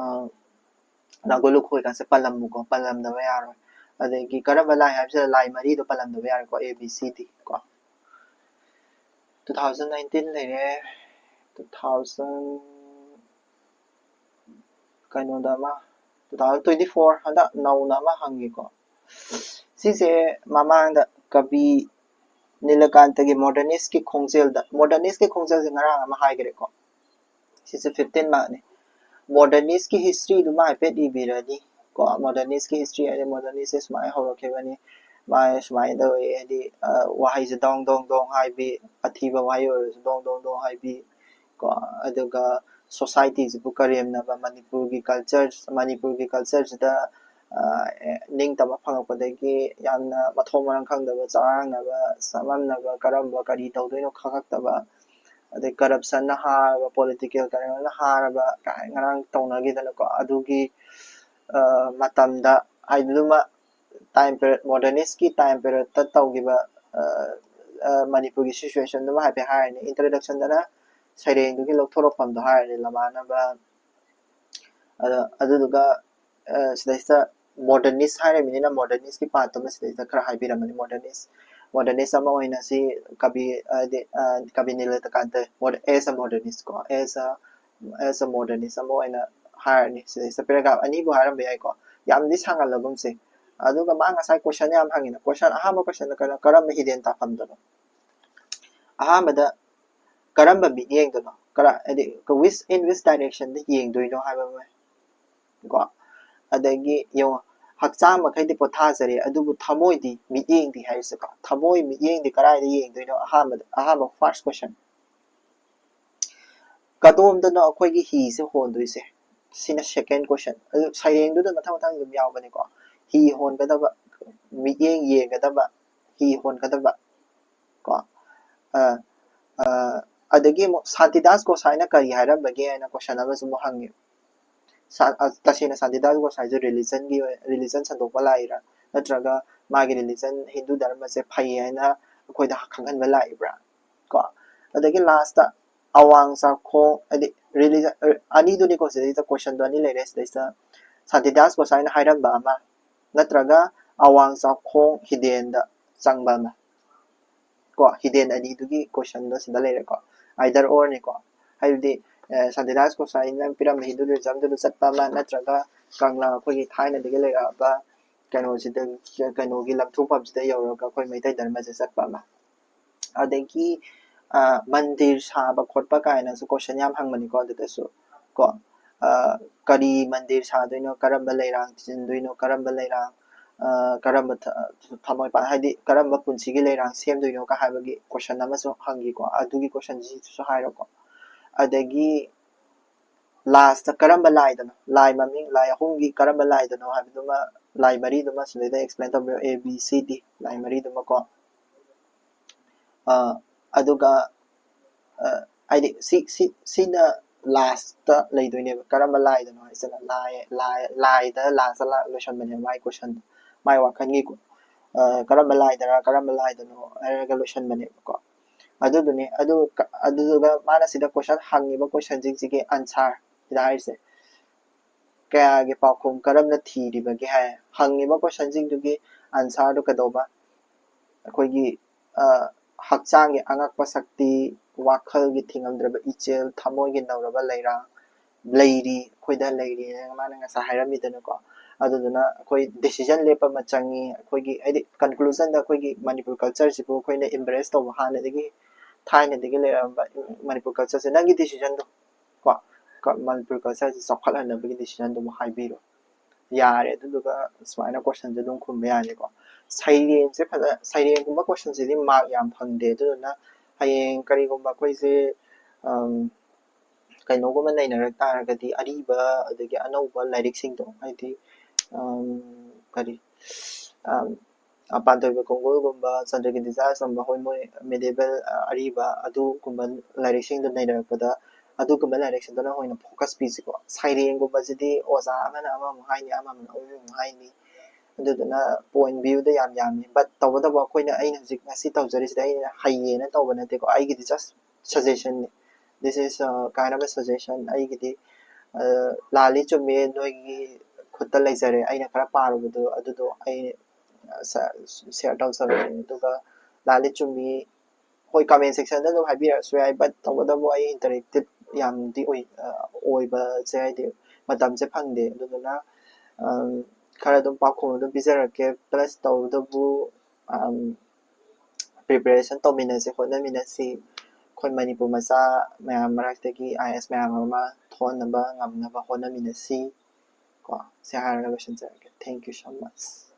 ꯅꯥꯒꯣꯂꯨ ꯈꯣꯏ ꯀꯥꯟꯁꯦ ꯄꯜꯂꯝꯃꯨꯀꯣ, ꯄꯜꯂꯝꯗꯕ ꯌꯥꯔꯣꯏ꯫ ꯑꯗꯒꯤ ꯀꯔꯝꯕ ꯂꯥꯏ ꯍꯥꯏꯕꯁꯤꯗ ꯂꯥꯏ ꯃꯔꯤꯗꯣ ꯄꯜꯂꯝꯗꯕ ꯌꯥꯔꯣꯏꯀꯣ, A B C D ꯀꯣ꯫ Two thousand nineteen ꯂꯩꯔꯦ, two thousand ꯀꯩꯅꯣꯗ ꯑꯃ, two thousand twenty four, ꯍꯟꯗꯛ ꯅꯧꯅ ꯑꯃ ꯍꯪꯉꯤꯀꯣ꯫ ꯁꯤꯁꯦ ꯃꯃꯥꯡꯗ ꯀꯕꯤ ꯅꯤꯂꯀꯥꯟꯇꯒꯤ modernist ꯀꯤ ꯈꯣꯡꯖꯦꯜꯗ, modernist ꯀꯤ ꯈꯣꯡꯖꯦꯜꯁꯦ ꯉꯔꯥꯡ ꯑꯃ ꯍꯥꯏꯈ꯭ꯔꯦꯀꯣ꯫ ꯁꯤꯁꯦ fifteen mark ꯅꯤ꯫ Modernist ꯀꯤ history ꯗꯨꯃ ꯍꯥꯏꯐꯦꯠ ꯏꯕꯤꯔꯅꯤ ꯀꯣ꯫ Modernist ꯀꯤ history ꯍꯥꯏꯗꯤ modernist ꯁꯦ ꯁꯨꯃꯥꯏꯅ ꯍꯧꯔꯛꯈꯤꯕꯅꯤ, ꯃꯥ ꯁꯨꯃꯥꯏꯅ ꯇꯧꯋꯤ, ꯍꯥꯏꯗꯤ, ꯑ, ꯋꯥꯍꯩꯁꯦ ꯗꯣꯡ ꯗꯣꯡ ꯗꯣꯡ ꯍꯥꯏꯕꯤ, ꯑꯊꯤꯕ ꯋꯥꯍꯩ ꯑꯣꯏꯔꯁꯨ ꯗꯣꯡ ꯗꯣꯡ ꯗꯣꯡ ꯍꯥꯏꯕꯤ ꯀꯣ꯫ ꯑꯗꯨꯒ society ꯁꯤꯕꯨ ꯀꯔꯦꯝꯅꯕ, ꯃꯅꯤꯄꯨꯔꯒꯤ culture, ꯃꯅꯤꯄꯨꯔꯒꯤ culture ꯁꯤꯗ, ꯑ, ꯅꯤꯡꯇꯝꯕ ꯐꯪꯉꯛꯄꯗꯒꯤ ꯌꯥꯝꯅ ꯃꯊꯣꯡ ꯃꯔꯝ ꯈꯪꯗꯕ, ꯆꯔꯥꯡꯅꯕ, ꯆꯃꯝꯅꯕ, ꯀꯔꯝꯕ ꯀꯔꯤ ꯇꯧꯗꯣꯏꯅꯣ ꯈꯪꯉꯛꯇꯕ, ꯑꯗꯩ corruption ꯅ ꯍꯥꯔꯕ, political ꯀꯩꯅꯣꯅ ꯍꯥꯔꯕ ꯀꯥꯏ ꯉꯔꯥꯡ ꯇꯧꯅꯈꯤꯗꯅꯀꯣ꯫ ꯑꯗꯨꯒꯤ, ꯑ, ꯃꯇꯝꯗ ꯍꯥꯏꯗꯨꯃ time period, modernist ꯀꯤ time period ꯇ ꯇꯧꯈꯤꯕ, ꯑ, ꯑ, ꯃꯅꯤꯄꯨꯔꯒꯤ situation ꯗꯨꯃ ꯍꯥꯏꯐꯦꯠ ꯍꯥꯏꯔꯅꯤ꯫ Introduction ꯗꯅ ꯁꯩꯔꯦꯡꯗꯨꯒꯤ ꯂꯧꯊꯣꯔꯛꯐꯝꯗꯣ ꯍꯥꯏꯔꯅꯤ, ꯂꯃꯥꯟꯅꯕ꯫ ꯑꯗ, ꯑꯗꯨꯗꯨꯒ, ꯑ, ꯁꯤꯗꯩꯁꯤꯗ modernist ꯍꯥꯏꯔꯤꯕꯅꯤꯅ modernist ꯀꯤ part ꯇꯨꯃ ꯁꯤꯗꯩꯁꯤꯗ ꯈꯔ ꯍꯥꯏꯕꯤꯔꯝꯃꯅꯤ꯫ Modernist, modernist ꯑꯃ ꯑꯣꯏꯅ ꯁꯤ ꯀꯕꯤ, ꯍꯥꯏꯗꯤ, ꯑ, ꯀꯕꯤ Nilakanta mod-, as a modernist ꯀꯣ, as a, as a modernist ꯑꯃ ꯑꯣꯏꯅ ꯍꯥꯏꯔꯅꯤ꯫ ꯁꯤꯗꯩꯁꯤꯗ paragraph ꯑꯅꯤꯕꯨ ꯍꯥꯏꯔꯝꯕ ꯌꯥꯏꯀꯣ꯫ ꯌꯥꯝꯗꯤ ꯁꯥꯡꯍꯜꯂꯒꯨꯝꯁꯦ꯫ ꯑꯗꯨꯒ ꯃꯥ ꯉꯁꯥꯏ question ꯌꯥꯝ ꯍꯪꯉꯤꯅ, question, ꯑꯍꯥꯟꯕ question ꯗ ꯀꯩꯅꯣ, ꯀꯔꯝꯕ ꯍꯤꯗꯦꯟ ꯇꯥꯐꯝꯗꯅꯣ? ꯑꯍꯥꯟꯕꯗ ꯀꯔꯝꯕ ꯃꯤꯠꯌꯦꯡꯗꯅꯣ? ꯀꯔ-, ꯍꯥꯏꯗꯤ, which, in which direction ꯗ ꯌꯦꯡꯗꯣꯏꯅꯣ ꯍꯥꯏꯕ ꯑꯃ ꯀꯣ꯫ ꯑꯗꯒꯤ ꯌꯦꯡꯉꯣ, ꯍꯛꯆꯥꯡ ꯃꯈꯩꯗꯤ ꯄꯣꯊꯥꯖꯔꯦ, ꯑꯗꯨꯕꯨ ꯊꯃꯣꯏꯗꯤ, ꯃꯤꯠꯌꯦꯡꯗꯤ ꯍꯥꯏꯔꯤꯁꯦꯀꯣ, ꯊꯃꯣꯏ ꯃꯤꯠꯌꯦꯡꯗꯤ ꯀꯗꯥꯏꯗ ꯌꯦꯡꯗꯣꯏꯅꯣ? ꯑꯍꯥꯟꯕꯗ, ꯑꯍꯥꯟꯕ first question꯫ ꯀꯗꯣꯝꯗꯅꯣ ꯑꯩꯈꯣꯏꯒꯤ ꯍꯤꯁꯦ ꯍꯣꯟꯗꯣꯏꯁꯦ? ꯁꯤꯅ second question꯫ ꯑꯗꯨ ꯁꯩꯔꯦꯡꯗꯨꯗ ꯃꯊꯪ ꯃꯊꯪ ꯑꯗꯨꯝ ꯌꯥꯎꯕꯅꯤꯀꯣ꯫ ꯍꯤ ꯍꯣꯟꯒꯗꯕ, ꯃꯤꯠꯌꯦꯡ ꯌꯦꯡꯒꯗꯕ, ꯍꯤ ꯍꯣꯟꯒꯗꯕ ꯀꯣ꯫ ꯑ, ꯑ, ꯑꯗꯒꯤ ꯑꯃꯨꯛ ꯁꯥꯟꯇꯤꯗꯥꯁ ꯒꯣꯁꯥꯏꯅ ꯀꯔꯤ ꯍꯥꯏꯔꯝꯕꯒꯦ ꯍꯥꯏꯅ question ꯑꯃꯁꯨ ꯑꯃꯨꯛ ꯍꯪꯉꯤ꯫ ꯁꯥ-, ꯑ, ꯇꯁꯦꯡꯅ ꯁꯥꯟꯇꯤꯗꯥꯁ ꯒꯣꯁꯥꯏꯁꯦ religion ꯒꯤ ꯑꯣꯏ-, religion ꯁꯟꯗꯣꯛꯄ ꯂꯥꯛꯏꯔꯥ, ꯅꯠꯇ꯭ꯔꯒ ꯃꯥꯒꯤ religion, ꯍꯤꯟꯗꯨ ꯙꯔꯃꯁꯦ ꯐꯩ ꯍꯥꯏꯅ, ꯑꯩꯈꯣꯏꯗ ꯈꯪꯍꯟꯕ ꯂꯥꯛꯏꯕ꯭ꯔꯥ? ꯀꯣ, ꯑꯗꯒꯤ ꯂꯥꯁꯇ ꯑꯋꯥꯡ ꯆꯥꯛꯈꯣꯡ, ꯍꯥꯏꯗꯤ ꯔꯤꯂꯤꯖꯟ ꯑꯅꯤꯗꯨꯅꯤꯀꯣ, ꯁꯤꯗꯩꯁꯤꯗ ꯀꯣꯏꯁꯟꯗꯣ ꯑꯅꯤ ꯂꯩꯔꯦ꯫ ꯁꯤꯗꯩꯁꯤꯗ ꯁꯥꯟꯇꯤꯗꯥꯁ ꯒꯣꯁꯥꯏꯅ ꯍꯥꯏꯔꯝꯕ ꯑꯃ, ꯅꯠꯇ꯭ꯔꯒ ꯑꯋꯥꯡ ꯆꯥꯛꯈꯣꯡ ꯍꯤꯗꯦꯟꯗ ꯆꯪꯕ ꯑꯃ꯫ ꯀꯣ, ꯍꯤꯗꯦꯟ ꯑꯅꯤꯗꯨꯒꯤ ꯀꯣꯏꯁꯟꯗꯣ ꯁꯤꯗ ꯂꯩꯔꯦꯀꯣ, ꯑꯥꯏꯗꯔ ꯑꯣꯔꯅꯤꯀꯣ꯫ ꯍꯥꯏꯕꯗꯤ ꯁꯥꯟꯇꯤꯗꯥꯁ ꯒꯣꯁꯥꯏꯅ ꯄꯤꯔꯝꯕ ꯍꯤꯟꯗꯨꯏꯖꯝꯗꯨꯗ ꯆꯠꯄ ꯑꯃ, ꯅꯠꯇ꯭ꯔꯒ ꯀꯪꯂꯥ ꯑꯩꯈꯣꯏꯒꯤ ꯊꯥꯏꯅꯗꯒꯤ ꯂꯩꯔꯛꯑꯕ ꯀꯩꯅꯣꯁꯤꯗ, ꯀꯩꯅꯣꯒꯤ ꯂꯝꯊꯣꯛꯐꯝꯁꯤꯗ ꯌꯧꯔꯒ ꯑꯩꯈꯣꯏ ꯃꯩꯇꯩ ꯙꯔꯃꯁꯦ ꯆꯠꯄ ꯑꯃ꯫ ꯑꯗꯒꯤ ꯃꯟꯗꯤꯔ ꯁꯥꯕ ꯈꯣꯠꯄ ꯀꯥꯏꯅꯁꯨ ꯀꯣꯏꯁꯟ ꯌꯥꯝ ꯍꯪꯕꯅꯤꯀꯣ ꯑꯗꯨꯗꯁꯨ ꯀꯣ꯫ ꯀꯔꯤ ꯃꯟꯗꯤꯔ ꯁꯥꯗꯣꯏꯅꯣ, ꯀꯔꯝꯕ ꯂꯩꯔꯥꯡ ꯊꯤꯖꯤꯟꯗꯣꯏꯅꯣ, ꯀꯔꯝꯕ ꯂꯩꯔꯥꯡ, ꯀꯔꯝꯕ ꯊꯃꯣꯏꯄꯥꯟ, ꯍꯥꯏꯗꯤ ꯀꯔꯝꯕ ꯄꯨꯟꯁꯤꯒꯤ ꯂꯩꯔꯥꯡ ꯁꯦꯝꯗꯣꯏꯅꯣꯒ ꯍꯥꯏꯕꯒꯤ ꯀꯣꯏꯁꯟ ꯑꯃꯁꯨ ꯍꯪꯈꯤꯀꯣ꯫ ꯑꯗꯨꯒꯤ ꯀꯣꯏꯁꯟꯁꯤꯁꯨ ꯍꯥꯏꯔꯣꯀꯣ꯫ ꯑꯗꯒꯤ ꯂꯥꯁꯇ ꯀꯔꯝꯕ ꯂꯥꯏꯗꯅꯣ, ꯂꯥꯏ ꯃꯃꯤꯡ, ꯂꯥꯏ ꯑꯍꯨꯝꯒꯤ ꯀꯔꯝꯕ ꯂꯥꯏꯗꯅꯣ ꯍꯥꯏꯕꯗꯨꯃ, ꯂꯥꯏ ꯃꯔꯤꯗꯨꯃ ꯁꯤꯗꯩꯗ ꯑꯦꯛꯁꯄ꯭ꯂꯦꯟ ꯇꯧꯕꯤꯔꯣ, ꯑꯦ ꯕꯤ ꯁꯤ ꯗꯤ ꯂꯥꯏ ꯃꯔꯤꯗꯨꯃꯀꯣ꯫ ꯑꯗꯨꯒ ꯍꯥꯏꯗꯤ ꯁꯤ ꯁꯤ ꯁꯤꯅ ꯂꯥꯁꯇ ꯂꯩꯗꯣꯏꯅꯦꯕ, ꯀꯔꯝꯕ ꯂꯥꯏꯗꯅꯣ ꯍꯥꯏꯁꯤꯅ꯫ ꯂꯥꯏ ꯂꯥꯏ ꯂꯥꯏꯗ ꯂꯥꯁꯇ ꯂꯣꯏꯁꯟꯕꯅꯦꯕ ꯃꯥꯏ ꯀꯣꯏꯁꯟꯗꯣ, ꯃꯥꯏ ꯋꯥꯈꯜꯒꯤ꯫ ꯀꯔꯝꯕ ꯂꯥꯏꯗꯔ, ꯀꯔꯝꯕ ꯂꯥꯏꯗꯅꯣ ꯍꯥꯏꯔꯒ ꯂꯣꯏꯁꯟꯕꯅꯦꯕꯀꯣ꯫ ꯑꯗꯨꯗꯨꯅꯦ꯫ ꯑꯗꯨ ꯑꯗꯨꯗꯨꯒ ꯃꯥꯅ ꯁꯤꯗ ꯀꯣꯏꯁꯟ ꯍꯪꯉꯤꯕ ꯀꯣꯏꯁꯟꯁꯤꯡꯁꯤꯒꯤ ꯑꯟꯁꯥꯔ ꯁꯤꯗ ꯍꯥꯏꯔꯤꯁꯦ, ꯀꯌꯥꯒꯤ ꯄꯥꯎꯈꯨꯝ ꯀꯔꯝꯅ ꯊꯤꯔꯤꯕꯒꯦ ꯍꯥꯏ꯫ ꯍꯪꯉꯤꯕ ꯀꯣꯏꯁꯟꯁꯤꯡꯗꯨꯒꯤ ꯑꯟꯁꯥꯔꯗꯨ ꯀꯩꯗꯧꯕ? ꯑꯩꯈꯣꯏꯒꯤ ꯍꯛꯆꯥꯡꯒꯤ ꯑꯉꯛꯄ ꯁꯛꯇꯤ, ꯋꯥꯈꯜꯒꯤ ꯊꯤꯉꯝꯗ꯭ꯔꯕ ꯏꯆꯦꯜ, ꯊꯃꯣꯏꯒꯤ ꯅꯧꯔꯕ ꯂꯩꯔꯥꯡ ꯂꯩꯔꯤ, ꯑꯩꯈꯣꯏꯗ ꯂꯩꯔꯤꯅ ꯃꯥꯅ ꯉꯁꯥꯏ ꯍꯥꯏꯔꯝꯃꯤꯗꯅꯀꯣ꯫ ꯑꯗꯨꯗꯨꯅ ꯑꯩꯈꯣꯏ ꯗꯤꯁꯤꯖꯟ ꯂꯦꯞꯄ ꯑꯃ ꯆꯪꯉꯤ꯫ ꯑꯩꯈꯣꯏꯒꯤ ꯍꯥꯏꯗꯤ ꯀꯟꯀ꯭ꯂꯨꯖꯟꯗ ꯑꯩꯈꯣꯏꯒꯤ ꯃꯅꯤꯄꯨꯔ ꯀꯜꯆꯔꯁꯤꯕꯨ ꯑꯩꯈꯣꯏꯅ ꯏꯝꯕ꯭ꯔꯦꯁ ꯇꯧꯕ, ꯍꯥꯟꯅꯗꯒꯤ ꯊꯥꯏꯅꯗꯒꯤ ꯂꯩꯔꯛꯑꯝꯕ ꯃꯅꯤꯄꯨꯔ ꯀꯜꯆꯔꯁꯦ꯫ ꯅꯪꯒꯤ ꯗꯤꯁꯤꯖꯟꯗꯣ ꯀꯣ, ꯃꯅꯤꯄꯨꯔ ꯀꯜꯆꯔꯁꯦ ꯆꯥꯎꯈꯠꯍꯟꯅꯕꯒꯤ ꯗꯤꯁꯤꯖꯟꯗꯨ ꯑꯃ ꯍꯥꯏꯕꯤꯔꯣ꯫ ꯌꯥꯔꯦ꯫ ꯑꯗꯨꯗꯨꯒ ꯁꯨꯃꯥꯏꯅ ꯀꯣꯏꯁꯟꯁꯦ ꯑꯗꯨꯝ ꯈꯨꯝꯕ ꯌꯥꯅꯤꯀꯣ꯫ ꯁꯩꯔꯦꯡꯁꯦ ꯐꯖ ꯁꯩꯔꯦꯡꯒꯨꯝꯕ ꯀꯣꯏꯁꯟꯁꯤꯗꯤ ꯃꯥꯔꯛ ꯌꯥꯝ ꯐꯪꯗꯦ꯫ ꯑꯗꯨꯗꯨꯅ ꯍꯌꯦꯡ ꯀꯔꯤꯒꯨꯝꯕ ꯑꯩꯈꯣꯏꯁꯦ ꯀꯩꯅꯣꯒꯨꯝꯕ ꯅꯩꯅꯔꯛ ꯇꯥꯔꯒꯗꯤ, ꯑꯔꯤꯕ ꯑꯗꯒꯤ ꯑꯅꯧꯕ ꯂꯥꯏꯔꯤꯛꯁꯤꯡꯗꯣ, ꯍꯥꯏꯗꯤ ꯀꯔꯤ ꯄꯥꯟꯊꯣꯏꯕ ꯈꯣꯡꯒꯨꯜꯒꯨꯝꯕ, ꯆꯟꯗ꯭ꯔꯀꯤꯔꯇꯤ ꯆꯥ ꯆꯝꯕ ꯍꯣꯏ, ꯃꯣꯏ ꯃꯦꯗꯤꯕꯦꯜ, ꯑꯔꯤꯕ ꯑꯗꯨꯒꯨꯝꯕ ꯂꯥꯏꯔꯤꯛꯁꯤꯡꯗꯣ ꯅꯩꯅꯔꯛꯄꯗ, ꯑꯗꯨꯒꯨꯝꯕ ꯂꯥꯏꯔꯤꯛꯁꯤꯡꯗꯨꯅ ꯑꯣꯏꯅ ꯐꯣꯀꯁ ꯄꯤꯁꯤꯀꯣ꯫ ꯁꯩꯔꯦꯡꯒꯨꯝꯕꯁꯤꯗꯤ ꯑꯣꯖꯥ ꯑꯃꯅ ꯑꯃꯃꯨꯛ ꯍꯥꯏꯅꯤ, ꯑꯃꯅ ꯑꯃꯃꯨꯛ ꯍꯥꯏꯅꯤ꯫ ꯑꯗꯨꯗꯨꯅ point view ꯗ ꯌꯥꯝ ꯌꯥꯝꯃꯤ꯫ But ꯇꯧꯕꯇꯕꯨ ꯑꯩꯈꯣꯏꯅ, ꯑꯩꯅ ꯍꯧꯖꯤꯛ ꯉꯁꯤ ꯇꯧꯖꯔꯤꯁꯤꯗ ꯑꯩꯅ ꯍꯩꯌꯦꯅ ꯇꯧꯕ ꯅꯠꯇꯦꯀꯣ, ꯑꯩꯒꯤꯗꯤ just suggestion ꯅꯤ꯫ This is a kind of a suggestion. ꯑꯩꯒꯤꯗꯤ ꯂꯥꯜꯂꯤ ꯆꯨꯝꯃꯤ ꯅꯣꯏꯒꯤ ꯈꯨꯠꯇ ꯂꯩꯖꯔꯦ꯫ ꯑꯩꯅ ꯈꯔ ꯄꯥꯔꯨꯕꯗꯣ ꯑꯗꯨꯗꯣ ꯑꯩ share ꯇꯧꯖꯕꯅꯤ꯫ ꯑꯗꯨꯒ ꯂꯥꯜꯂꯤ ꯆꯨꯝꯃꯤ, ꯍꯣꯏ, comment section ꯗ ꯑꯗꯨꯝ ꯍꯥꯏꯕꯤꯔꯛꯑꯁꯨ ꯌꯥꯏ꯫ But ꯇꯧꯕꯇꯕꯨ ꯑꯩ interactive ꯌꯥꯝꯗꯤ ꯑꯣꯏ ꯑꯣꯏꯕꯁꯦ ꯍꯥꯏꯗꯤ ꯃꯇꯝꯁꯦ ꯐꯪꯗꯦ꯫ ꯑꯗꯨꯗꯨꯅ ꯈꯔ ꯑꯗꯨꯝ ꯄꯥꯎꯈꯨꯝ ꯑꯗꯨꯝ ꯄꯤꯖꯔꯛꯀꯦ꯫ Plus ꯇꯧꯕꯇꯕꯨ preparation ꯇꯧꯃꯤꯟꯅꯁꯤ, ꯍꯣꯠꯅꯃꯤꯟꯅꯁꯤ꯫ ꯑꯩꯈꯣꯏ ꯃꯅꯤꯄꯨꯔ ꯃꯆꯥ ꯃꯌꯥꯝ ꯃꯔꯛꯇꯒꯤ IAS ꯃꯌꯥꯝ ꯑꯃ ꯊꯣꯛꯍꯟꯅꯕ ꯉꯝꯅꯕ ꯍꯣꯠꯅꯃꯤꯟꯅꯁꯤ꯫ ꯀꯣ, ꯁꯤ ꯍꯥꯏꯔꯒ ꯂꯣꯏꯁꯤꯟꯖꯔꯒꯦ꯫ Thank you so much.